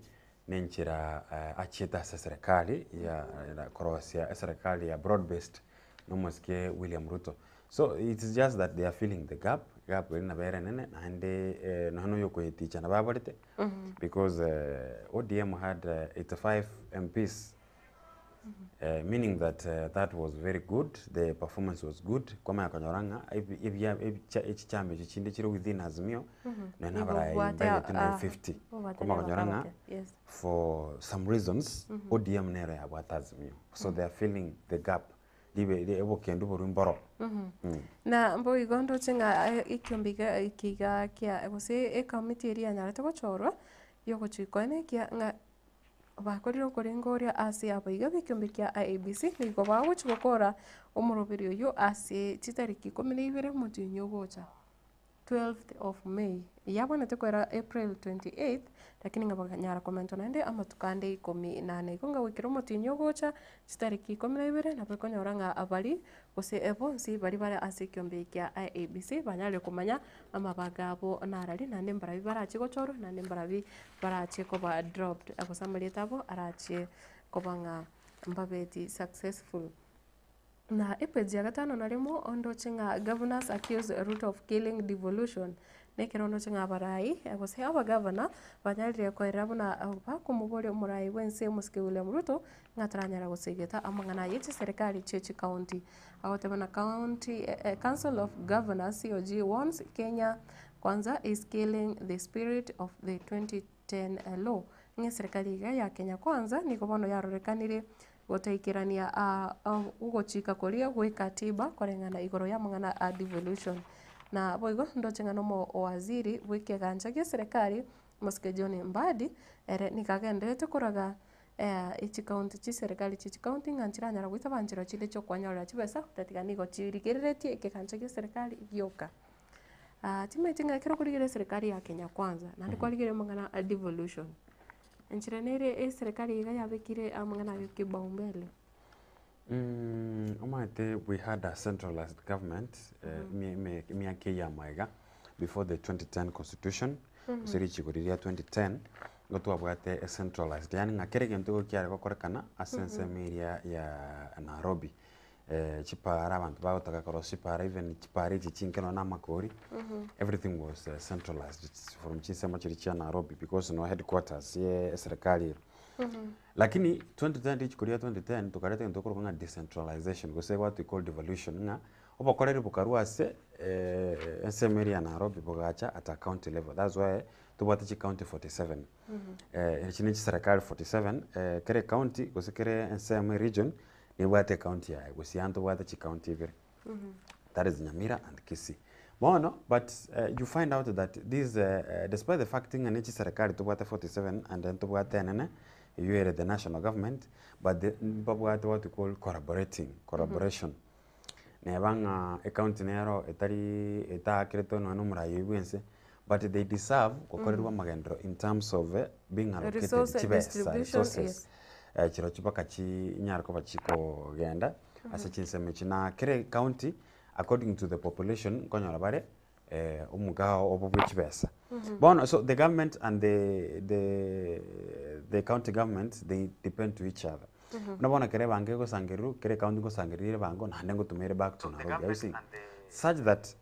na enchera achiete ase eserekari ya korosia eserekari ya broad based na omosike William Ruto. So it's just that they are filling the gap, egap eria nabo ere enene naende nonya na oyokoyeticha nabo aborete because ODM had 85 MPs Meaning that that was very good, the performance was good, kwamanya konyora ng'a ebi- ebia ebicha echichama echio chinde chire within Azimio, nonya na Nigo abarai obwate mbagete nonya ah, 50. obwate Kwamanya konyora ng'a nabakaroke, yes. for some reasons, ODM nero yabwate Azimio. So they are filling the gap, ribe ri obokendu borwa mboro. Na boigo ndoche ng'a ekiombe iga eke iga kia gose ecommittee eria yanyarete gochorwa, yogochikwa enekia ng'a Bakorire okorenga oria ase abaiga b'ekiombe kia IEBC nigo bagochia gokora omoroberi oyio ase chitariki ikomi na ibere omotienyi ogocha, twelfth of May, yabwanete koera April 28th lakini ng'a bakanyara komentwa naende amatuko ande ikomi na ane. Igo ng'a goikera omotienyi ogocha chitariki ikomi na ibere nabo ekonyora ng'a baria gose bonsi baria bare ase ekiombe kia IEBC banyarire komanya amabaga abo narari naende mbarabwo barachie gochorwa naende mbarabwo Barache koba dropped gose amarieta abo arache koba ng'a mbabeti successful. Na epeji ya gatano na rimo ondoche ng'a Governors accuse Ruto of killing devolution. Nekero ondoche ng'a abarai gose abagavana banyarire koerera buna bakomoboria omorai bwense omosike William Ruto ng'a taranyara gosegeta amang'ana aye chiserikari chie chikaunti. Agoteba na county Council of Governors COG warns Kenya Kwanza is killing the spirit of the 2010 law. Ng'a eserikari iga ya Kenya Kwanza nigo bono yarorekanire Gotaikerania ogochika koria gw'ekatiba koreng'ana igoro y'amang'ana a devolution. Na boigo ndoche ng'a nomowaziri bw'ekegancha gi'eserekari Mosike John Mbadi, ere nigo agendererete koraga chikaunti chiserekari chie chikaunti ng'a nchiranyara goita banchera chinde chi'okwanyorera chibesa gotatiga nigo chirigereretie ekegancha gi'eserekari gioka. Timanyeti ng'a ekero okorigereria eserekari ya Kenya Kwanza naende kwarigereria amang'ana a devolution. Enchera nere eserekari iga yabekire amang'ana aye kipaumbele. Omanyete we had a centralized government emiaka eye amaiga before the 2010 constitution gose richiko riria ria 2010 nigo twabwate a centralized yaani ng'a kera egento nigo kiare gokorekana ase ensemo eria ya Nairobi. Chipara abanto bagotaka korosia chipara even chipara echi chinke nonya na amakori, everything was centralized from chinsemo chiria chia Nairobi because no headquarters ya eserekari ere. Lakini 2010 rituko ria 2010 tokareta egento tokorokwa ng'a decentralization gose what we call devolution ng'a obokoreri bokarwa ase ensemo eria ya Nairobi bogacha at a county level that's why tobwate chicounty 47. Echi ne chiserekari 47 kera ecounty gose kera ensemo eregion Nebwate ecounty yaye gose yaan tobwate chicounty ibere that is Nyamira and Kisii. Bono but you find out that this despite the fact ng'a ne chiserekari tobwate 47 and then tobwate enene eywo ere the national government but the mbabwate what we call collaborating collaboration. Neba ng'a ecounty nero etari etaakeretwe nonya na omorai oyio bwa ense but they deserve gokorerwa amagenderero in terms of being allocated Resource chibesa distribution, resources. yes. Chirochio mpaka chinyare koba chikogenda ase chinsemo echi. Na kera ecounty according to the population nkonyora bare omogao obo bwe chibesa. Bono so the government and the the the county government they depend to each other. Buna bono ekero ebango egosangererwa, kera ecounty ngosangereria ere ebango naende ngotoma ere back to Nairobi, are you seeing? Such that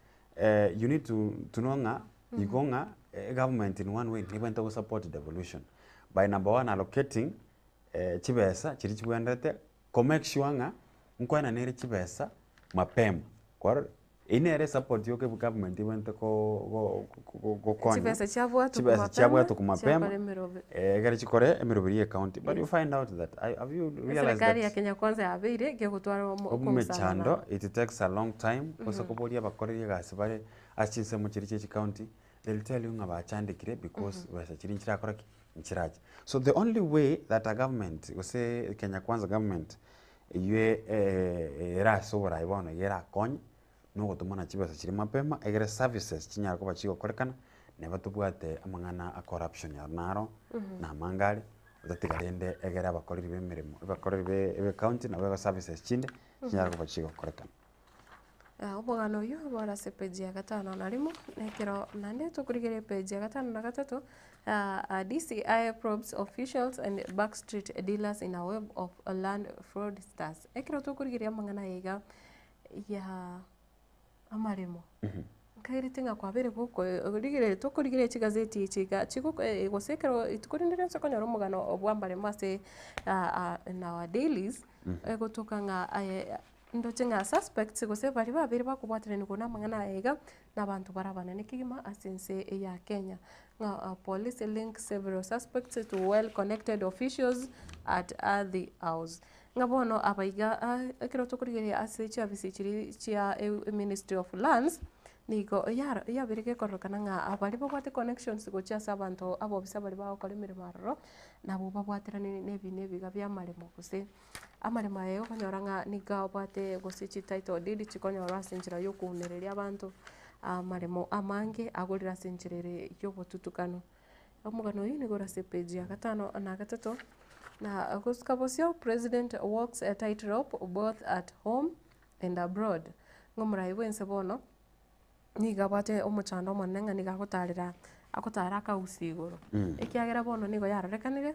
you need to to know ng'a igo ng'a egovernment in one way nebwenerete gosupport devolution by number one allocating chibesa chiria chibwenerete ko make sure ng'a nkoenana ere chibesa mapema kwarora eywo nere esupport yoka egovernment ebwenerete ko go gokonya Chibesa chiabwatwa chibesa mapema, chiabwatwa mapema chiakora emerobe. ekero chikore emeroberi ya ecounty but you find out that have you realized Eserekari ya that Kenya Kwanza yabeire gekotwara omo okomusana emechando it takes a long time gose koboria abakoreri egasi bare ase chinsemo chiria chia chicounty they will tell you ng'a bachandekire because besa chiria nchirakora ki? Nchirache. So the only way that a government gose Kenya Kwanza government eywo ere ase oborai bono iga erakonye, nogotomana chibesa chiria mapema egere services chinyare koba chigokorekana, neba tobwate amang'ana a corruption aro naro na amange are, otatiga rende egere abakoreri ba emeremo abakoreri ba ecounty nabo ebe services chinde chinyare koba chigokorekana. Omogano oyio obore ase epeji ya gatano na rimo, na ekero naende tokorigereria epeji ya gatano na gatato, DCI probes officials and backstreet dealers in a web of land fraudsters. Ekero tokorigereria amang'ana aya iga ya amaremo, nkairete ng'a kwabeire goko rigereria tokorigereria chigazeti echi iga chigoko gose ekero rituko rinde rionsi okonyora omogano bwa amaremo ase in our dailies, egotoka ng'a aye Ndoche ng'a suspects gose baria babeire bakobwateranigwa namang'ana aya iga, nabanto bare abanene kegima ase ense ya Kenya. Ng'a police link several suspects to well connected officials at Ardhi House. Ng'a bono aba iga ekero tokorigereria ase chiafisi chiria chia ministry of lands, nigo yabeire gekororekana ng'a baria babwate connections gochia ase abanto abobisa baria bagokora emeremo aroro, nabwo babwateranire na ebi na ebiga bia amaremo gose. Amaremo aya okonyora ng'a nigo abwate gose chititle deed chikonyorwa ase enchera ya okounereria abanto, amaremo amange agorire ase enchera ere ya obotutukanu. Omogano oyio nigo ore ase epage ya gatano na gatato, na gosuka bosio president walks a tight rope both at home and abroad, ng'a omorai bwa ense bono. Nigo abwate omochando omonene ng'a nigo agotarera agotara akausi igoro. Ekiagera bono nigo yarorekanire,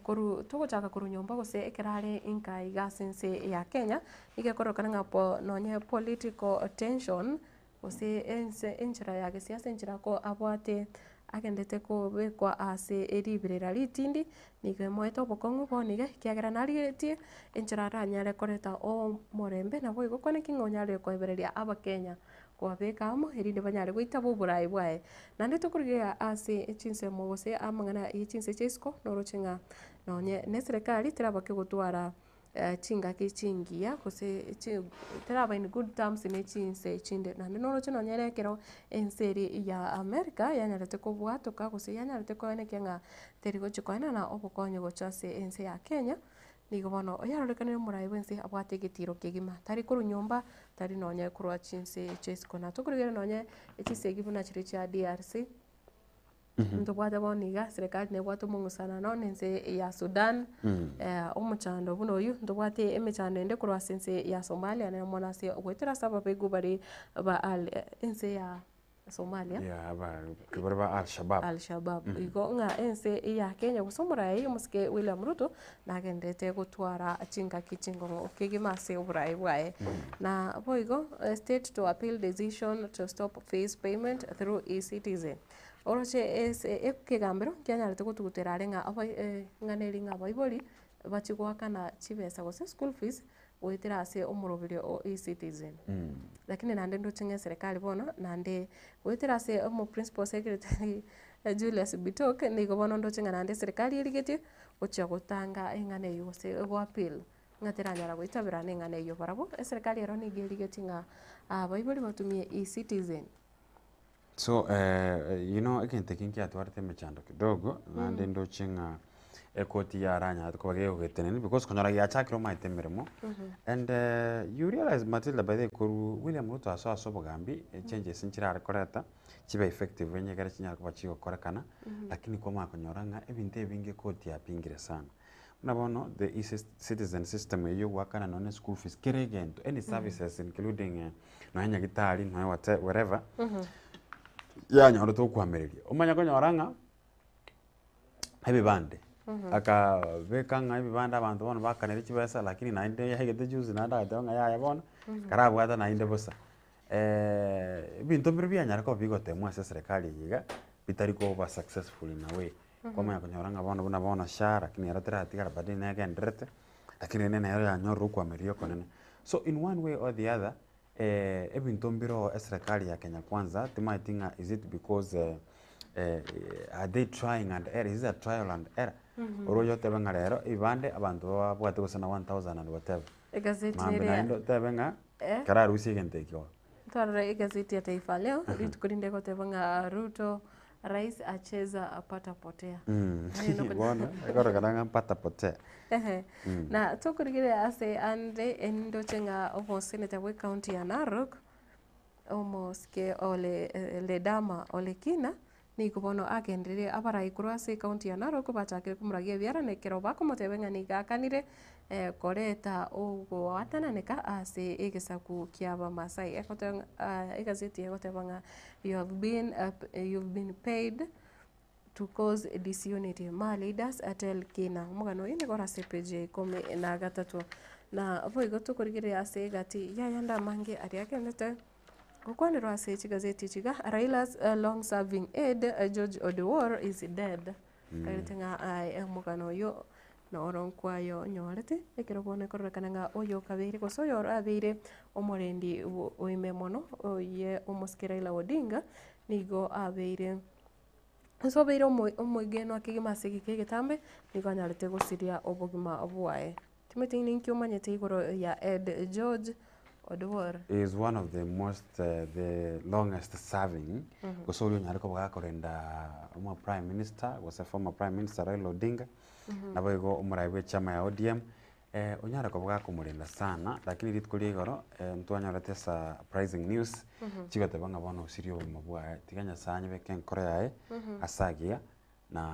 Korwa togochaka korwa nyomba gose ekero are inka iga ase ense ya Kenya, nigo ekororekana ng'a po nonye political tension, gose ense enchera ya gesiasa enchera ko abwate agendete kobekwa ase riberera ritindi, nigo emoete obokong'u bono iga ekiagera narigetie enchera aranyare koreta omorembe naboigo kwane ki ng'a onyare koebereria abakenya kobabeka amo erinde banyare goitaba oboraai bwaye. Naende tokorigereria ase chinsemo gose amang'ana ye chinse chia isiko noroche ng'a nonye na eserekari terabake gotwara chingaki chingiya gose chi teraba in good terms ne chinse chinde. Naende noroche nonye na ekero ense eria ya America yanyarete kobwatoka gose yanyarete koenekia ng'a teri gochi koenana obokonyi gocha ase ense ya Kenya, nigo bono oyarorekanire omorai bwense abwate egetiro kegima, tari korwa nyomba, tari nonye korwa chinse chia isiko. Na tokorigereria nonye chisegi buna chiria chia DRC, ntobwate bono iga serikali nebwate omong'usanano na ense ya Sudan, omochando buna oywo, ntobwate emechando ende korwa ase ense ya Somalia nere mono ase goetera ase ababegu baria ba al ense ya Somalia. Yeah, aba kibore ba Al-Shabaab. Al-Shabaab. Igo ng'a ense ya Kenya gose omorai omosike William Ruto nagenderete gotwara chingaki chingong'u kegima ase oborai bwaye. Na boigo state to appeal decision to stop fees payment through eCitizen. Oroche ase ekegambero nkianyarete gotugutera are ng'a abai ng'a neri ng'a abaibori bachie goakana chibesa gose school fees goetera ase omoroberio o eCitizen. Lakini naende ndoche ng'a eserekari bono naende goetera ase omo principal secretary Julius Bitok nigo bono ndoche ng'a naende eserekari erigetie gochia gotanga eng'ana eywo gose go appeal ng'a teranyara goitabera na eng'ana eywo. Barabwo eserekari ero nigo erigetie ng'a abaibori batumie eCitizen. So you know egento eke nkiatwarete emechando kidogo, naende ndoche ng'a ekoti yaranyarete koba gegogetenenia because konyora giachakire omanyete emeremo, and you realize Matilda by the way korwa William Ruto asoa ase obogambi, echanges nchirare koreta, chibe effective onye ekere chinyare koba chigokorekana, lakini kwamanya konyora ng'a ebinto ebinge ekoti yapingire sana. Buna bono the e-citizen system eywo yogoakana nonye na school fees, kera egento, any services including nonye nyagetari nonye whate wherever, yanyorete okwamereria. Omanye konyora ng'a ebibande, akabeka ng'a ebibande abanto bono bakanire chibesa lakini naende yaigete juzi naende agateba ng'a yaya bono, karabwata naende bosa. Ebinto mbire bianyara koba bigotemwa ase eserekari eye iga, bitari koba successful in a way. Kwamanya konyora ng'a bono buna bono SHA lakini ero teratigara bado negendererete, lakini rende nero yanyorire okwamereria okonene. So in one way or the other, ebinto mbire oo eserekari ya Kenya Kwanza, timaeti ng'a is it because are they trying and error, is it a trial and error? Oroche otebe ng'a rero ebibande abanto babwate gose na one thousand and whatever. Egazeti Mambia ere naende otebe ng'a Eh? kararusie egento ekio oo. Twarora egazeti ya Taifa Leo, rituko rinde egoteba ng'a Ruto Rais acheza pata potea. Aye noko- Bono ekororekana ng'a mpata potea. Ehe. Na tokorigereria ase ande endoche ng'a omoseneta bwe county ya Narok, omosike ole Ledama Ole Kina, nigo bono agenderire abarai korwa ase ecounty ya Narok bachakire komoragia ebiara na ekero bakomotebia ng'a nigo akanire koreta ogoatananeka ase egesaku kia abamasai. Egoteba ng'a egazeti egoteba ng'a you have been you've been paid to cause disunity, Ma leaders tell Kina. Omogano oyo nigo ore ase epage ya ikomi na gatato. Na boigo tokorigereria ase egati y'ayande amange aria agendete gokwanerwa ase chigazeti echi iga, Raila's long serving aide George Odiwuor is dead. Kagerete ng'a aye omogano oyio noro nkwaye onyorete, ekero bono ekororekana ng'a oyo okabeire gose oyo orabeire omorendi oime mono oye omosike Raila Odinga, nigo abeire ase obeire omoigenwa kegima ase egeka egetambe, nigo anyarete gosiria obogima bwaye. Timothy ninki omanyete igoro ya Ed George Oduor? He is one of the most the longest serving gose oria onyare koba gakorenda omo prime minister gose former prime minister Raila Odinga naboigo omorai bwe echama ya ODM onyare koba gakomorenda sana lakini rituko ria igoro ntwanyorete surprising news chigoteba ng'a bono osirie obogima bwaye tiga Nyasaye anyebeke enkoro yaye ase agiya. Na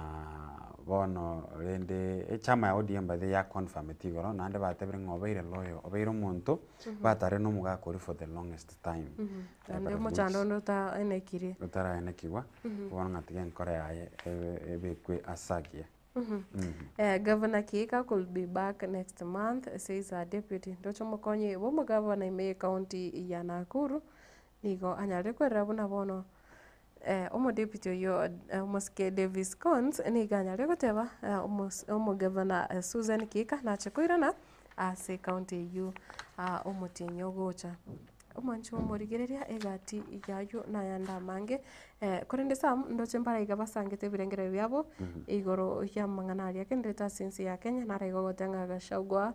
bono rende echama ya ODM by the way ya confirmeti igoro naende batebire ng'a obeire loyal, obeire omonto batare na omogaka oria for the longest time. Naende omochando onde otaenekirie. Otaraenekigwa, bono ng'a tiga enkoro yaye ebe ebekwe ase agiya. Governor Kihika could be back next month, says her deputy. Ndoche omokonyi bw'omogavana ime y'ecounty ya Nakuru nigo anyarire kwerera buna bono Omodeputy oyio omosike Davis Cons nigo anyare goteba omogavana Susan Kihika nache koirana ase ecounty eyio omotienyi ogocha. Omwanchi omorigereria egati yaywo nayande amange korende Sam ndoche mbare iga basangete ebirengererio biabo igoro y'amang'ana aria agenderete ase ense ya Kenya naro iga ogoteba ng'a Gachagua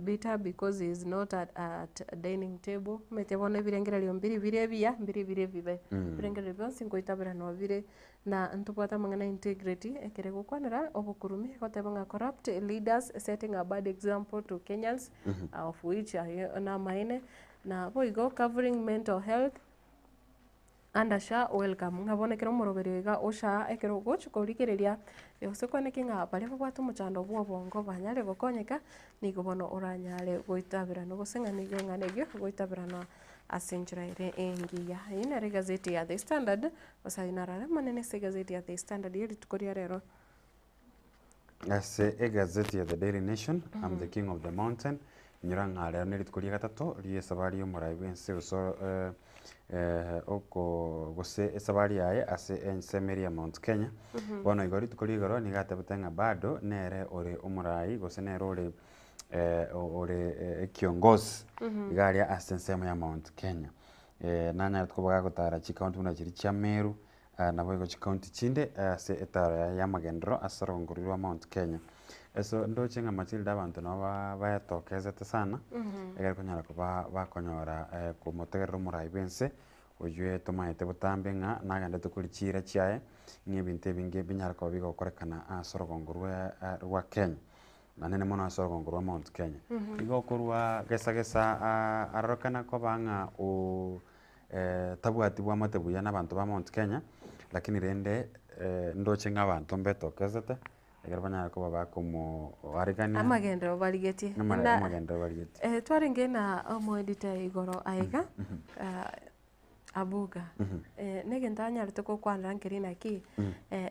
bitter because he is not at, at dining table omanyete bono ebirengererio mbiri bire ebiya mbiri bire ebibe ebirengererio bionsi nkoitaberanwa bire na ntobwate amang'ana ya integrity ekere gokwanera obokurumi goteba ng'a corrupt leaders setting a bad example to Kenyans of which aye namaene na boigo covering mental health Under SHA welcome, ng'a bono ekero omoroberio iga o SHA ekero ogochi korigereria gose kwaneke ng'a baria babwate omochando bwa obongo banyare gokonyeka, nigo bono oranyare goitaberana gose ng'a nigo eng'ana eyio goitaberana ase enchera ere engiya. Eyio nere egazeti ya The Standard, gose ayio naro are amanene ase egazeti ya The Standard ya rituko ria rero. Ase egazeti ya The Daily Nation, I'm the king of the mountain, inyora ng'a rero ne rituko ria gatato rie esabari y'omorai bw'ense gose oko gose esabari yaye ase ensemo eria ya Mount Kenya. Bono igo rituko ria igoro nigo atebete ng'a bado nere ore omorai gose nere ore ore ekiongozi iga aria ase ensemo ya Mount Kenya. Nanyarete koba gagotara chikaunti buna chiria chia Meru, Naboigo chikaunti chinde ase etaaro yaye y'amagenderero ase orogongo rwa Mount Kenya. Eso ndoche ng'a Matilda abanto nabo bayatokezete sana, egere konyara koba bakonyora komotegerera omorai bw'ense, oywe tomaete botambe ng'a nagendete koria chiira chiaye, ng'a ebinto ebinge binyare koba bigokorekana ase orogongo rwa Kenya, naende mono ase orogongo rwa Mount Kenya. Igo korwa gesa gesa arorekana koba ng'a tabwati bwamate buya na abanto ba Mount Kenya, lakini rende ndoche ng'a abanto mbetokezete, ekero banyare koba bakomoarigania Amagenderero barigetie. Amare- amagenderero barigetie. Twarenge na omoedita igoro aiga, Abuga, negento anyarete gokwanera nkeri naki,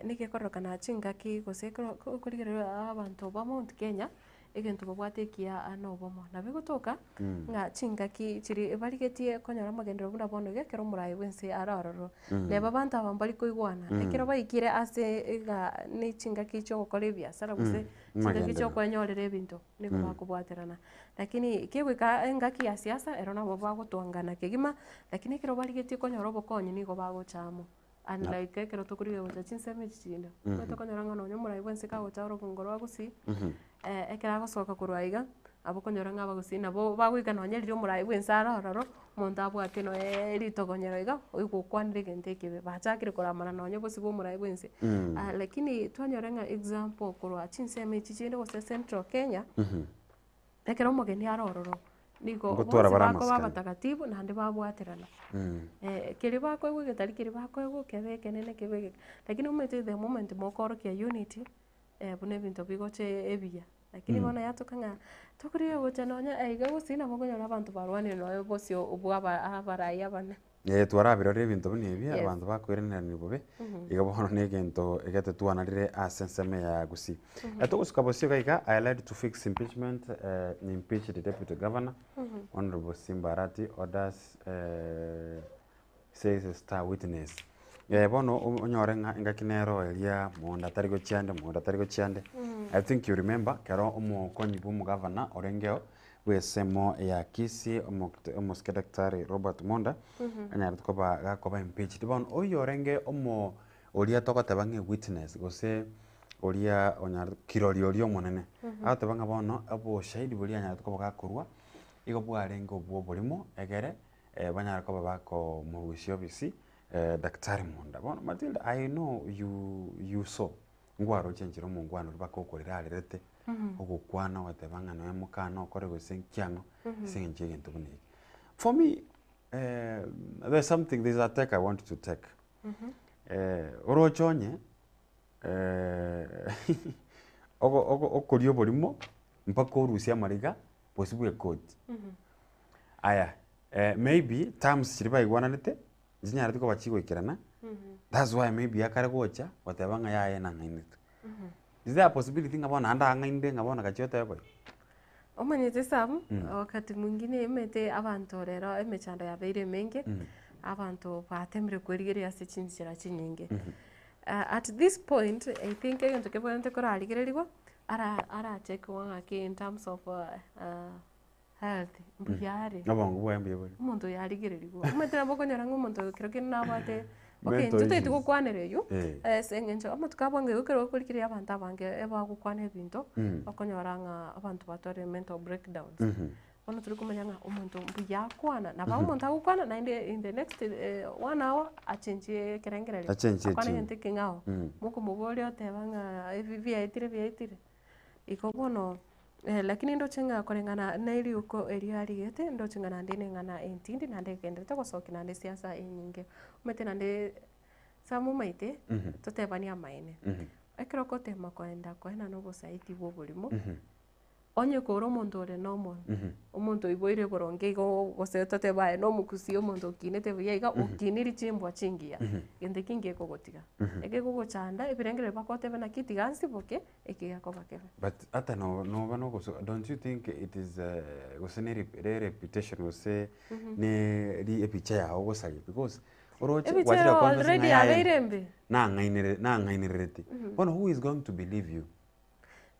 nigo ekororekana chingaki gose ekero okorigereria abanto ba Mount Kenya, egento babwate ekiya na obomo. Nabo egotoka ng'a chingaki chiria barigetie konyora amagenderero buna bono iga ekero omoraia bwensi are ororo. Neba abanto aba mbari koigwana, ekero baikire ase iga ne chingaki chia ogokora ebiasara gose chingaki chia Amagenderero. okwenyorera ebinto nigo bakobwaterana. Lakini kegoika engaki ya siasa ero nabo bagotwangana kegima, lakini ekero barigetie konyora obokonyi nigo bagocha amo. Unlike ekero tokorigia gocha chinsemo echi chinde, omanyete okonyora ng'a nonye omorai bwensi kagocha orogongo rwa gusii, ekero agosoka korwa aiga, nabo okonyora ng'a abagusii nabo bagoika nonye riria omorai bwensi are ororo, omonto abwate noe ritogonyero iga, oigokwanera egento ekebe, bachakire koramana nonye bosio bwa omorai bwensi. Lakini twanyora ng'a example korwa chinsemo echi chinde gose central Kenya, Ekero omogeni are ororo, nigo Ngotwara bonsi bare bakoba amasikani. abatagatibu naende babwaterana. Keria bakoegwa egetari keria bakoegwa kebe ekenene kebe egeke, lakini omanyete the moment mokoorokia unity, buna ebinto bigocha ebiya. Lakini bono yatoka ng'a tokorigia gocha nonya aiga gose nabo okonyora abanto barwanire nonya bosio bwa aba abarai abane. Eh, twarabirorire ebinto buna ebi, Yes. abanto bakoiranerania bobe, iga bono na egento egete twanarire ase ensemo ya Gusii. Eh, togosuka bosio iga iga, I led to fix impeachment, eh, impeach the deputy governor, Honorable Simba Arati orders, eh, says star witness. Eh, bono o- onyore ng'a engaki nero eria monda tari gochia ande, monda tari gochia ande. I think you remember, kero omokonyi bwa omogavana orengeo, bw'esemo ya Kisii, omosike Daktari Robert Monda, anyarete koba gakoba impeached. Bono oyio orenge omo oria togoteba ng'a ewitness gose oria onyarete kirori oria omonene, agoteba ng'a bono oboshahidi boria anyarete koba gakorwa, igo bwarenge obwo oborimo egere banyare koba bakomorusia obisi Daktari Monda. Bono Matilda I know you you saw. Ngwaroche enchera omongwana oria mpaka okorera arerete, ogokwana ogoteba ng'a nonya mokana okore gose nki ang'o, ase eng'encho ya egento buna eke. For me, there's something, there's a take I want to take. Oroche onye ogo- ogo- okoria oborimo mpaka orusie amariga bosio bwa ekoti. Aya, maybe terms chiria baigwananete, nchinyareti koba chigoikerana, that's why maybe akare gocha goteba ng'a yaya nang'ainetwe. Is there a possibility ng'a bono naende ang'ainire ng'a bono gachia otebe boigo? Omanyete Sam, wakati mwingine emete abanto rero emechando yabeire emenge, abanto batemire kwerigereria ase chinchera chinyinge. At this point, I think egento kebwenerete korarigereriwa, ara arachekiwa ng'aki in terms of health, mbuya are. Obongo bwaye mbuya bore. Omonto oyo arigererigwe. Omanyete nabo okonyora ng'a omonto oyo kero kende nabwate, okay Mental intwe totagete issues. gokwanera oywo, ase eng'encho amatuko abwo ang'e ekero okorigereria abanto abange ebagokwana ebinto, okonyora ng'a abanto batwarire mental breakdowns. Bono tori komanya ng'a omonto mbuya akwana, nabo omonto agokwana naende in the next one hour achenchie ekerengererio, Achenchie akwane tune. egento ekeng'ao, mokomoboria oteba ng'a ebi biaetire biaetire. Igo bono lakini ndoche ng'a koreng'ana na eriuko erio arigete, ndoche ng'a naende na eng'ana entindi naende egenderete gosokia naende esiasa enyinge. Omanyete naende some omaete, totebanie amaene, ekero ogotema koenda koenana obosaidi bwa oborimo, onye kore omonto ore normal, omonto oiboire boronge igo gose totebe aye na omogusii omonto okinete buya iga, okiniri chimbwa chingiya, gento ekio ngekogotiga. Egekogochanda ebirengererio bagoteba naki tiga nsiboke, eke gekoba kebe. But ata no noba nogosu don't you think it is gose ne re reputation gose ne ri epicha yago ogosaria because oroche Epicha gwachire ero goconfess ng'a already yaye yabeire embe. nang'ainerere nang'ainerereti. Bono who is going to believe you?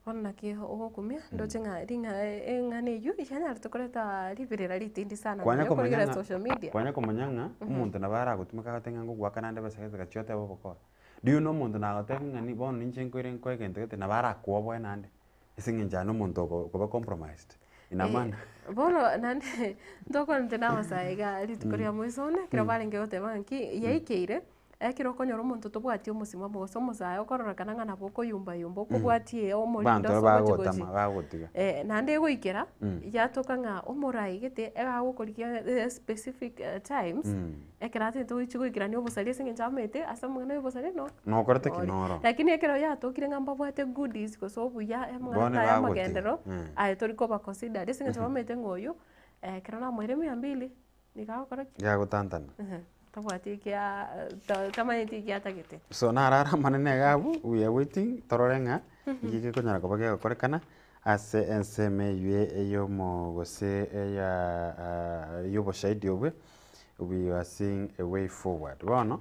Bono naki ogokumia, ndoche ng'a ring'a eng'ana eywo yanyarete koreta riberera ritindi sana Kwanya nonya komanya okorigera ng'a social media. kwanya komanya ng'a omonto nabo aragotumeka agotebi ng'a ngogoakana ande besa gete gachia otebe obokora. Do you know omonto nagotebia ng'a ni bono ninche nkoire nkoe egento gete nabo arakoboe naende, ase eng'encho aye na omonto oko okoba compromised in a manner. Bono naende ntokwanete na abasae iga rituko ria moiso one, ekero barenge goteba ng'aki yaikeire, ekero okonyora omonto tobwati omosimamo gose omosae okororekana ng'a nabo okoyumba yumba okobwatie omorindo Abanto ase ogochi gochi. bagotama bagotiga. Naende egoikera, yatoka ng'a omorai gete egagokorigia specific times, Ekero atagete gochia goikerania obosaria ase eng'encho amaete ase amang'ana ya obosaria no Nokorete ki nore. noro. Lakini ekero yatokire ng'a mbabwate goodies gose obuya amang'ana Bono buna aya bagotiga, amagenderero, eh. aye tori koba considered ase eng'encho bamaete ng'a oyo, ekero namoire mia mbili, nigo agokora ki? Iga agotantana. Ehe, tabwati ekia ta tamanyeti ekia atagete. So narara amanene iga abwo, we are waiting torore ng'a nki gekonyara koba kegokorekana, ase ensemo eywo eyomo gose eya ya oboshahidi obwe, we are seeing a way forward. Bono,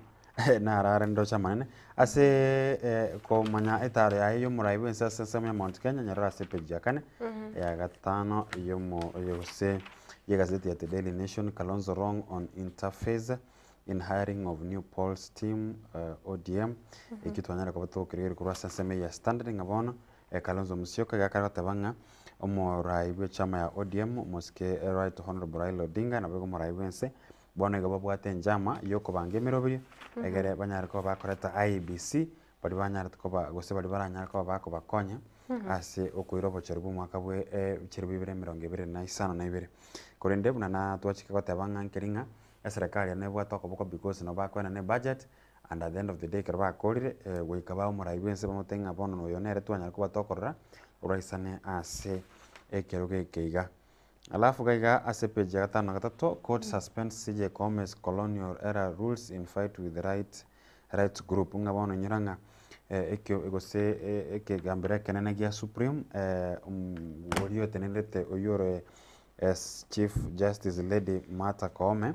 narare ndoche amanene, ase komanya etaro yaye ya omorai bwensi ase ensemo ya Mount Kenya, nyarore ase epage ya kane, ya gatano yomo gose ya egazeti ya The Daily Nation, Kalonzo wrong on interface in hiring of new polls team ODM, ekio twanyare koba togokerigereria korwa ase ensemo eye ya Standard ng'a bono, Kalonzo Musyoka iga akare goteba ng'a omorai bw'echama ya ODM omosike Right Honourable Raila Odinga naboigo omorai bw'ense bono igo babwate enchama y'okobanga emeroberio egere banyare koba bakoreta IEBC baria banyarete koba gose baria baranyare koba bakobakonya ase okoira obochori bw'omwaka bwe chilifu ibere emerongo ebere na isano na ibere. Korende buna na twachika goteba ng'a nkeri ng'a eserekari eye nebwate okoboko because nabo bakoenana ebudget And at the end of the day ekero bakorire, goika bae omorai bw'ense bamotebie ng'a bono noyo nere twanyara koba tokorora, oraisane ase ekerogo eke iga. Alafu iga iga ase page ya gatano na gatato, court suspends CJ Koome's colonial era rules in fight with right rights group, ng'a bono inyora ng'a ekio gose ekegambero ekenene gia supreme, oria otenenerete oyio ore As Chief Justice Lady Martha Koome,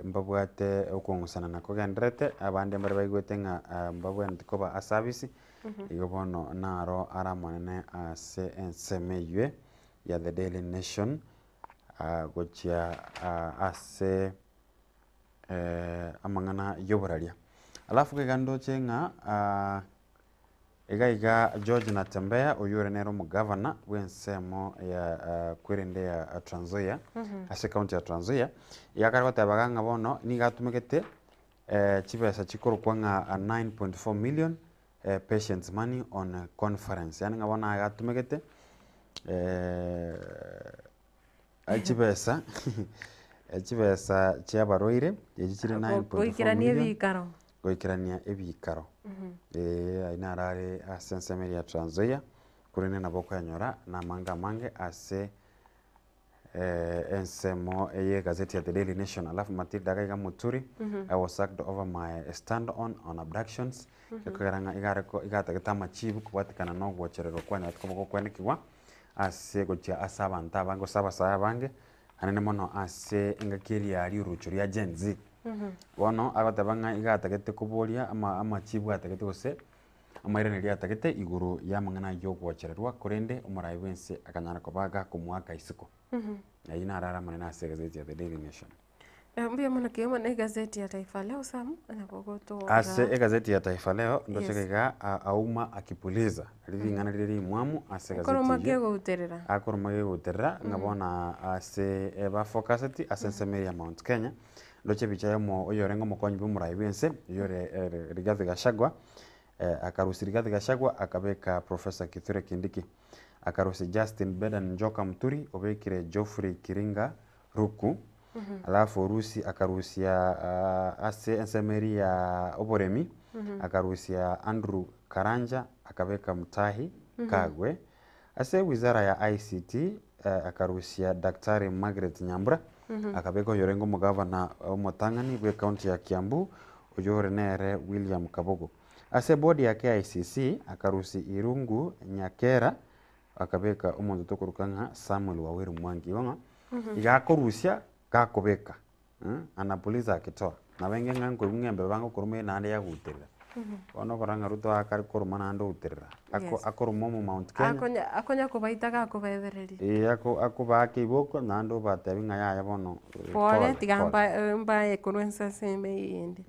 mbabwate okong'usana na kogendererete, abande mbare baigwete ng'a mbabwenereti koba ase abisi, igo bono naro are amanene ase ensemo eywe ya The Daily Nation gochia ase amang'ana y'oboraria. Alafu iga ndoche ng'a Iga iga George Natembeya oyio ore nere omogavana bw'ensemo ya kwerende ya Trans Nzoia ase ekaunti ya Trans Nzoia, iga akare goteba iga ng'a bono nigo atumegete chibesa chikorokwa ng'a 9.4 million patients money on conference yaani ng'a bono iga atumegete chibesa chibesa chiabarwaire echi chire 9.4 Goikerania million ebiikaro. goikerania ebiikaro. Ee ayio naro are ase ensemo eria ya Trans Nzoia, korende nabo okoyanyora na amange amange ase. Ensemo eye egazeti ya The Daily Nation alafu Matilda iga iga Muturi I was sacked over my stand on on abductions ekogera ng'a iga are ko iga atagete amachibu kobwatekana na ogochererwa kwanyarete koba gokwenekigwa ase gochia ase abanto abange gose abasae abange anene mono ase engaki eria riurucho ria Gen Z. Bono agoteba ng'a iga atagete koboria ama amachibu atagete gose Amairanerio atagete igoro y'amang'ana ayio ogochererwa, korende omorai bw'ense akanyara koba gakomoaka isiko. Ayio naro are amanene ase egazeti ya The Daily Nation. Mbuya mono kegima na egazeti ya Taifa Leo Sam, nabo gotoraa. Ase egazeti ya Taifa Leo, ndoche Yes. iga Auma akipuliza, riria ring'ana rire rimwamu ase egazeti Akoroma eyio. kegouterera. Akoroma kegouterera, ng'a bono ase ebafocuseti ase ensemo eria ya Mount Kenya, ndoche ebicha ya omo oyorenge omokonyi bw'omorai bw'ense, oyore Rigathi Gachagua, Akarusia Rigathi Gachagua akabeka Professor Kithure Kindiki. Akarusia Justin Bedan Njoka Muturi obekire Geoffrey Kiringa Ruku. Alafu orusia akarusia ase ensemo eria ya oboremi akarusia Andrew Karanja akabeka Mutahi Kagwe. Ase wizara ya ICT akarusia Daktari Margaret Nyambura akabeka oyorenge omogavana omotang'ani bw'ecounty ya Kiambu oyore nere William Kabogo. Ase eboard ya KICC akarusia Irungu Nyakera akabeka omonto tokoruka ng'a Samuel Waweru Mwangi. Igo ng'a iga akorusia gakobeka anapuliza akitoa. Nabo enge ng'a nkoigwa ng'a embeba ngokoruma eye naende yaguterera. Bono okora ng'a Ruto akare koruma naende outerera. Ako Yes. akoruma omo Mount Kenya. Akonya akonya kobaita gakobaebereria. Ee ako akobaaka iboko naende obatebi ng'a yaya bono Pole pole tiga pole. mba mbaye korwa ense ase ime eyende.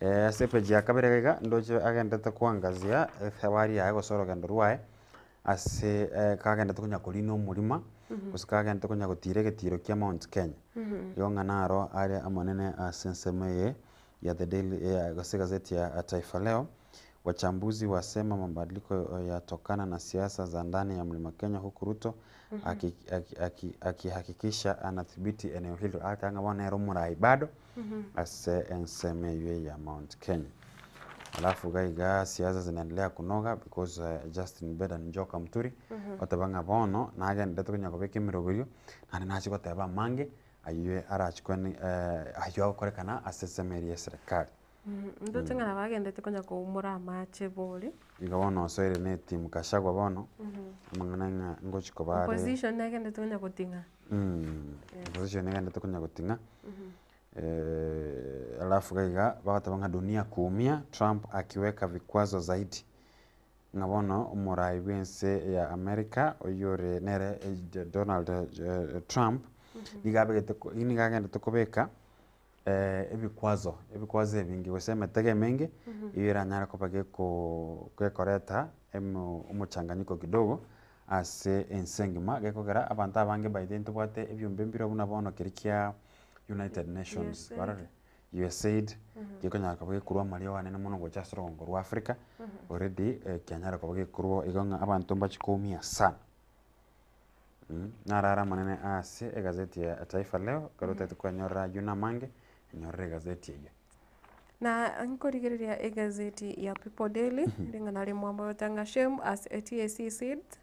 Ase epeji ya kabere iga iga ndoche agenderete koangazia esabari yaye gose orogendo rwaye ase kagenderete konya korina omorima, gose kagenderete konya gotira egetiro kia Mount Kenya. Igo ng'a naro are amanene ase ensemo eye ya The Daily gose egazeti ya Taifa Leo, Wachambuzi wasema mabadiliko yatokana na siasa za ndani ya Mlima Kenya huku Ruto akihakikisha anathibiti eneo hilo. Agoteba ng'a bono nere omorai bado ase ensemo eywo ya Mount Kenya. Alafu iga iga siasa zinaendelea kunoga because Justin Bedan Njoka Muturi oteba ng'a bono nagenderete konya kobeka emeroberio naende nachie goteba amange aywo arachie kweni aywo agokorekana ase ensemo eria ya eserekari. Ndoche ng'a nabo agendete konya koumora amache bori. Iga bono osoire na etimu Gachagua bono, amang'ana ng'a ngochi koba are. Opposition negendete konya goting'a. Opposition negendete konya goting'a, alafu iga iga bagoteba ng'a dunia kuumia, Trump akiweka vikwazo zaidi, ng'a bono omorai bwense ya America oyio ore nere Donald Trump, nigo abegete nigo agendete kobeka ebikwazo, ebikwazo ebinge gose emetego emenge, eyio eranyare koba gekoo gekoreta emo omochanganyiko kidogo ase ense engima, gekogera abanto abange by the way ntobwate ebiombe mbire buna bono keria kia United Nations barore, USAID, gekonyara koba gekorwa amariogo anene mono gocha ase orogongo rwa Africa, already kianyara koba gekorwa igo ng'a abanto mbachi koumia sana. Naro are amanene ase egazeti ya Taifa Leo, ekero otagete kwenyorera ayio na amange, enyorere egazeti eyio. Na nkorigereria egazeti ya People Daily, ring'ana rimwambo gotanga shame as TSC seeds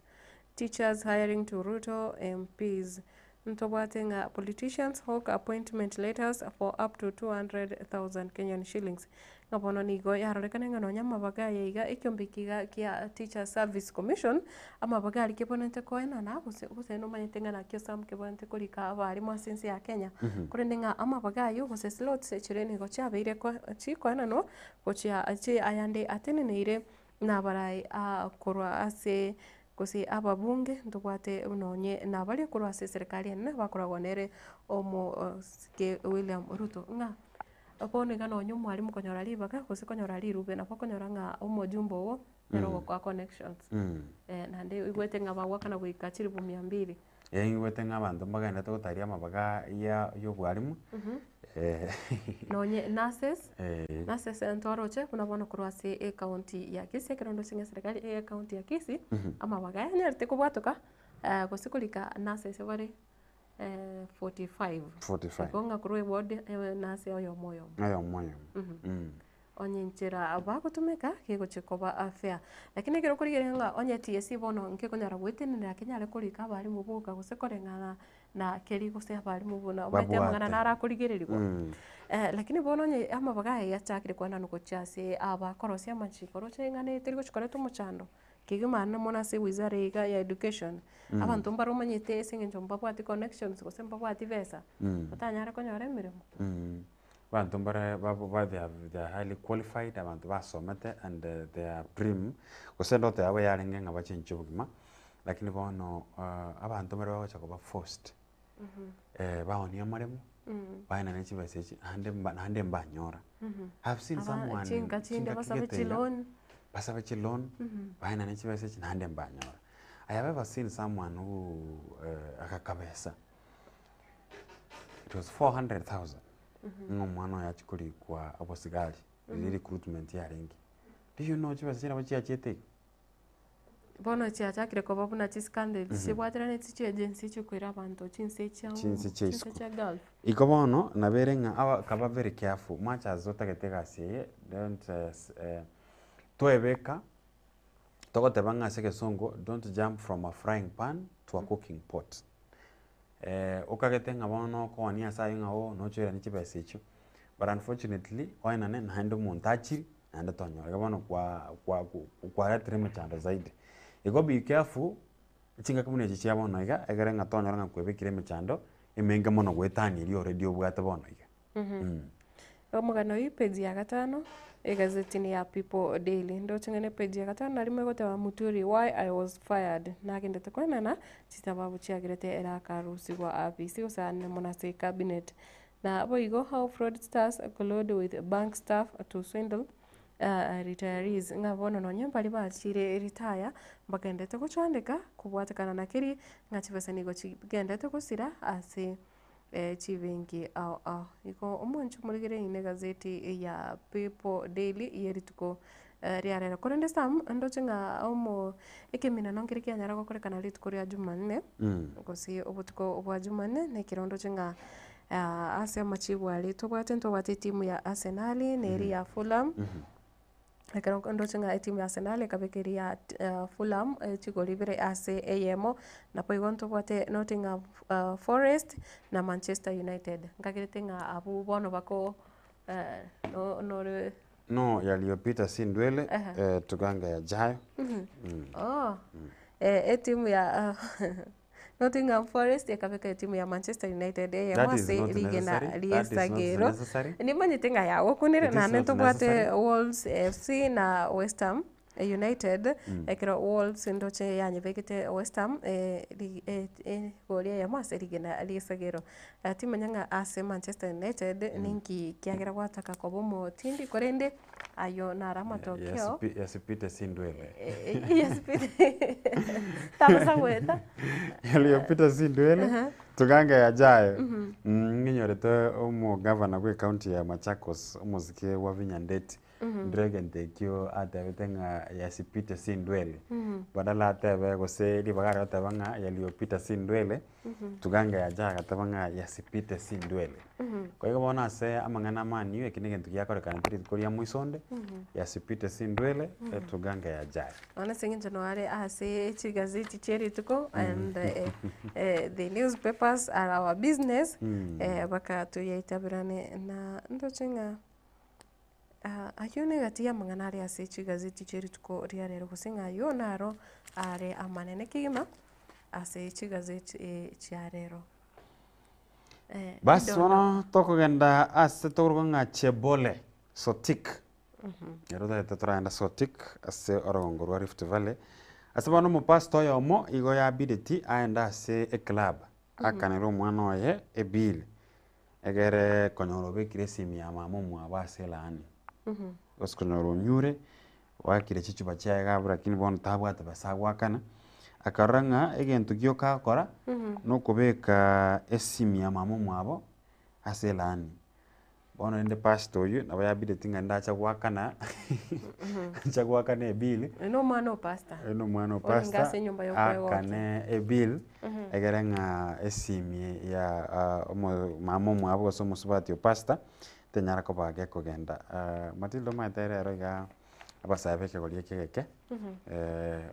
teachers hiring to Ruto MPs. Ntobwate ng'a politicians hawk appointment letters for up to 200,000 Kenyan shillings. Ng'a bono nigo yarorekane ng'a nonya amabaga aya iga ekiombe eke iga kia Teachers Service Commission, amabaga aria kebwenerete koenana gose gose nomanyete ng'a naki ase amo kebwenerete korika abalimu ase ense ya Kenya. Korende ng'a amabaga aywo gose slots chiria nigo chiabeire ko chikoenanwa gochia chi ayande ateneneire nabarai korwa ase gose ababunge ntobwate nonye nabaria korwa ase eserekari enene bakoragwa nere omosike William Ruto ng'a Bono iga nonye omwalimu konyora ribaga gose konyora rirube nabo okonyora ng'a omojumbe ogo nere ogokoa connections. Naende oigwete ng'a bagoakana goika chilifu mia mbili. Eh ngigwete ng'a abanto mbagenderete gotaria amabaga ya ya obwalimu, Nonye nurses, nurses ntwaroche buna bono korwa ase ecounty ya Kisii ekero ndoche ng'a eserekari ya ecounty ya Kisii, amabaga yanyarete kobwatoka gose korika nurses bare 45. 45. Igo ng'a korwa eward nase oyomo oyomo. Oyomo oyomo. Onye enchera bagotumeka kegochia koba fair. Lakini ekero okorigereria ng'a onye TSC bono nkekonyara goetenenera kenyare korika abalimu boka gose koreng'ana na keri gose abalimu buna omanyete amang'ana Babwate. naro akorigereriwa. Mm. Lakini bono onye amabaga aya yachakire koenanwa gochia ase abakorosia amachiko roche ng'a ne teri gochi koreta omochando, kegima naende mono ase ewizara iga ya education, Mm. abanto mbare omanyete ase eng'encho mbabwati connections gose mbabwati besa, Mm. batanyare konyora emeremo. Mm. Abanto mbare babo ba they are they are highly qualified, abanto basomete and their dream, gose endoto yabo yarenge ng'a bachenchie obogima, lakini bono abanto mbare bagocha koba forced, baonie amaremo, baenane chibesa echi naende mba naende mbanyora. I've seen Aba someone chinka chinde chingaki basabe gete iga, chiloan. basabe chiloan, baenane chibesa echi naende mbanyora. I have ever seen someone who agakabesa, it was 400,000. Ng'a omwana oye achie korikwa obosigari, riria recruitment yarenge. Do you know chibesa chiria nabo chiachete iga? Bono chiachakire koba buna chiscandals, chibwateraneti chiagency chikoira abanto chinse chia Chinse chia chinse isiko. chia Gulf. Igo bono, nabere ng'a aba kaba very careful, much as otagete egasi eye, don't toebeka, togoteba ng'a ase egesongo, don't jump from a frying pan to a cooking pot. Okagete ng'a bono okoonia ase ayio ng'a oo nochoiranie chibesa echio, but unfortunately oenane naende omonto achire naende tonyora, igo bono kwa kwa kwaretire emechando zaidi. Igo be careful, chingaki buna echi chia bono iga, egere ng'a tonyora ng'a kwebekire emechando emenge mono goetania eria already obwate bono iga. Omogano oyio page ya gatano, egazetini ya People Daily. Ndoche ng'a ne page ya gatano narimo egoteba Muturi why I was fired. Nagendete koenana chisababu chiagerete ere akarusigwa afisi gose ande mono ase ecabinet. Na boigo how fraudsters collude with bank staff to swindle retirees. Ng'a bono nonye mbaria bachire retire mbagendete gochandeka kobwatekana na keria ng'a chibesa nigo chigendete gosira ase chibenki ao ao. Igo omwancho omorigereria ne egazeti ya People Daily ye rituko ria rero. Korende Sam, ndoche ng'a omo ekeminano nkere kianyara gokorekana rituko ria Jumanne, gose obotuko bwa Jumanne, na ekero ndoche ng'a ase amachibu aria tobwate, ntobwate etimu ya Arsenal, na eria ya Fulham. Ekero ndoche ng'a etimu ya Arsenal ekabeka eria ya Fulham chigori ibere ase eyemo, naboigo ntobwate Nottingham Forest na Manchester United. Nkagerete ng'a abwo bono bako no- nore No yaliyopita si ndwele tugange yajayo. Oh, etimu ya Nottingham Forest ekabeka etimu ya Manchester United eyemo That is ase not rigena necessary. That is not ri'esagero. necessary. Nimanyete ng'a yagokunire It is naende not ntobwate necessary. Wolves FC na West Ham United, ekero Wolves ndoche yanyebegete West Ham ri- egori eyemo ase rigena ri'esagero. Timanya ng'a ase Manchester United ninki kiagera gwataka koba omotindi korende Ayio naro amatokeo. Yasipite si ndwele. Yasipite. Tagosa goeta. Yaliyopita si ndwele. Tugange yajayo. Ng'inyorete omogavana bwe county ya Machakos omosike Wavinya Ndeti. Ndire egento ekio atebete ng'a yasipite si ndwele. Badala atebe gose ribaga are goteba ng'a yaliyopita si ndwele. Tugange yajayo agateba ng'a yasipite si ndwele. Kwa igo bono ase amang'ana amaniu, eki negento giakorekanete rituko ria moisonde, yasipite sindwele, etugange yajayo. Bono ase eng'encho noare ase chigazeti chie rituko and the newspapers are our business, bakatoyaitaberane na ndoche ng'a ayio negati y'amang'ana are ase chigazeti chie rituko ria rero gose ng'a ayio naro are amanene kegima ase chigazeti chia rero. Basi bono tokogenda ase tokorokwa ng'a Chebole Sotik. Ero totagete toragenda Sotik ase orogongo rwa Rift Valley. Ase bono omopastor oyomo igo yabideti aende ase eclub akanere omwana oye ebill egere konyora obekire esimi ya mama omwabo ase elaani. Gose konyora onyure Oakire chichuba chiaye iga abwo lakini bono tabwate besa agoakana, akarora ng'a egento gioka agokora nokobeka esimi ya mama omwabo ase elaani. Bono rende pastor oywo nabo yabideti ng'a ndacha goakana acha goakana ebill, Oyo na omwana o pastor. oyo na omwana o Orenge pastor, ase enyomba y'okwegokia. aakane ebill egere ng'a esimi ya omo mama omwabo gose omosubati o pastor. Tenyara koba gekogenda. Matilda omanyete rero igaa abasae ba ekegori eke egeke,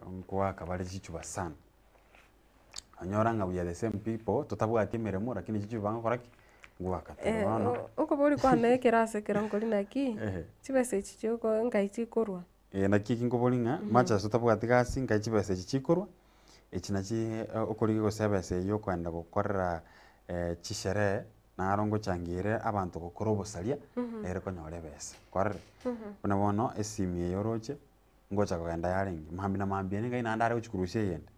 nkoaka bare chichuba sana. Onyora ng'a we are the same people, totabwati emeremo lakini chichuba ngokora ki? Ngoaka tore bono. Okobori kwane ekero ase ekero nkori naki, chibesa echi chioko nkai chikorwa? Ee naki eki nkobori ng'a, much as totabwati gasi nkai chibesa echi chikorwa, echi nachi okorigia gose ebesa eywo okoenda gokorera chisherehe, naro ngochangere abanto gokora obosaria, ere konyora ebesa, kwarorire? Buna bono esimi eye oroche, ngocha kogenda yarenge, mambia na mambia ere ngai naende are gochia korusia eyende,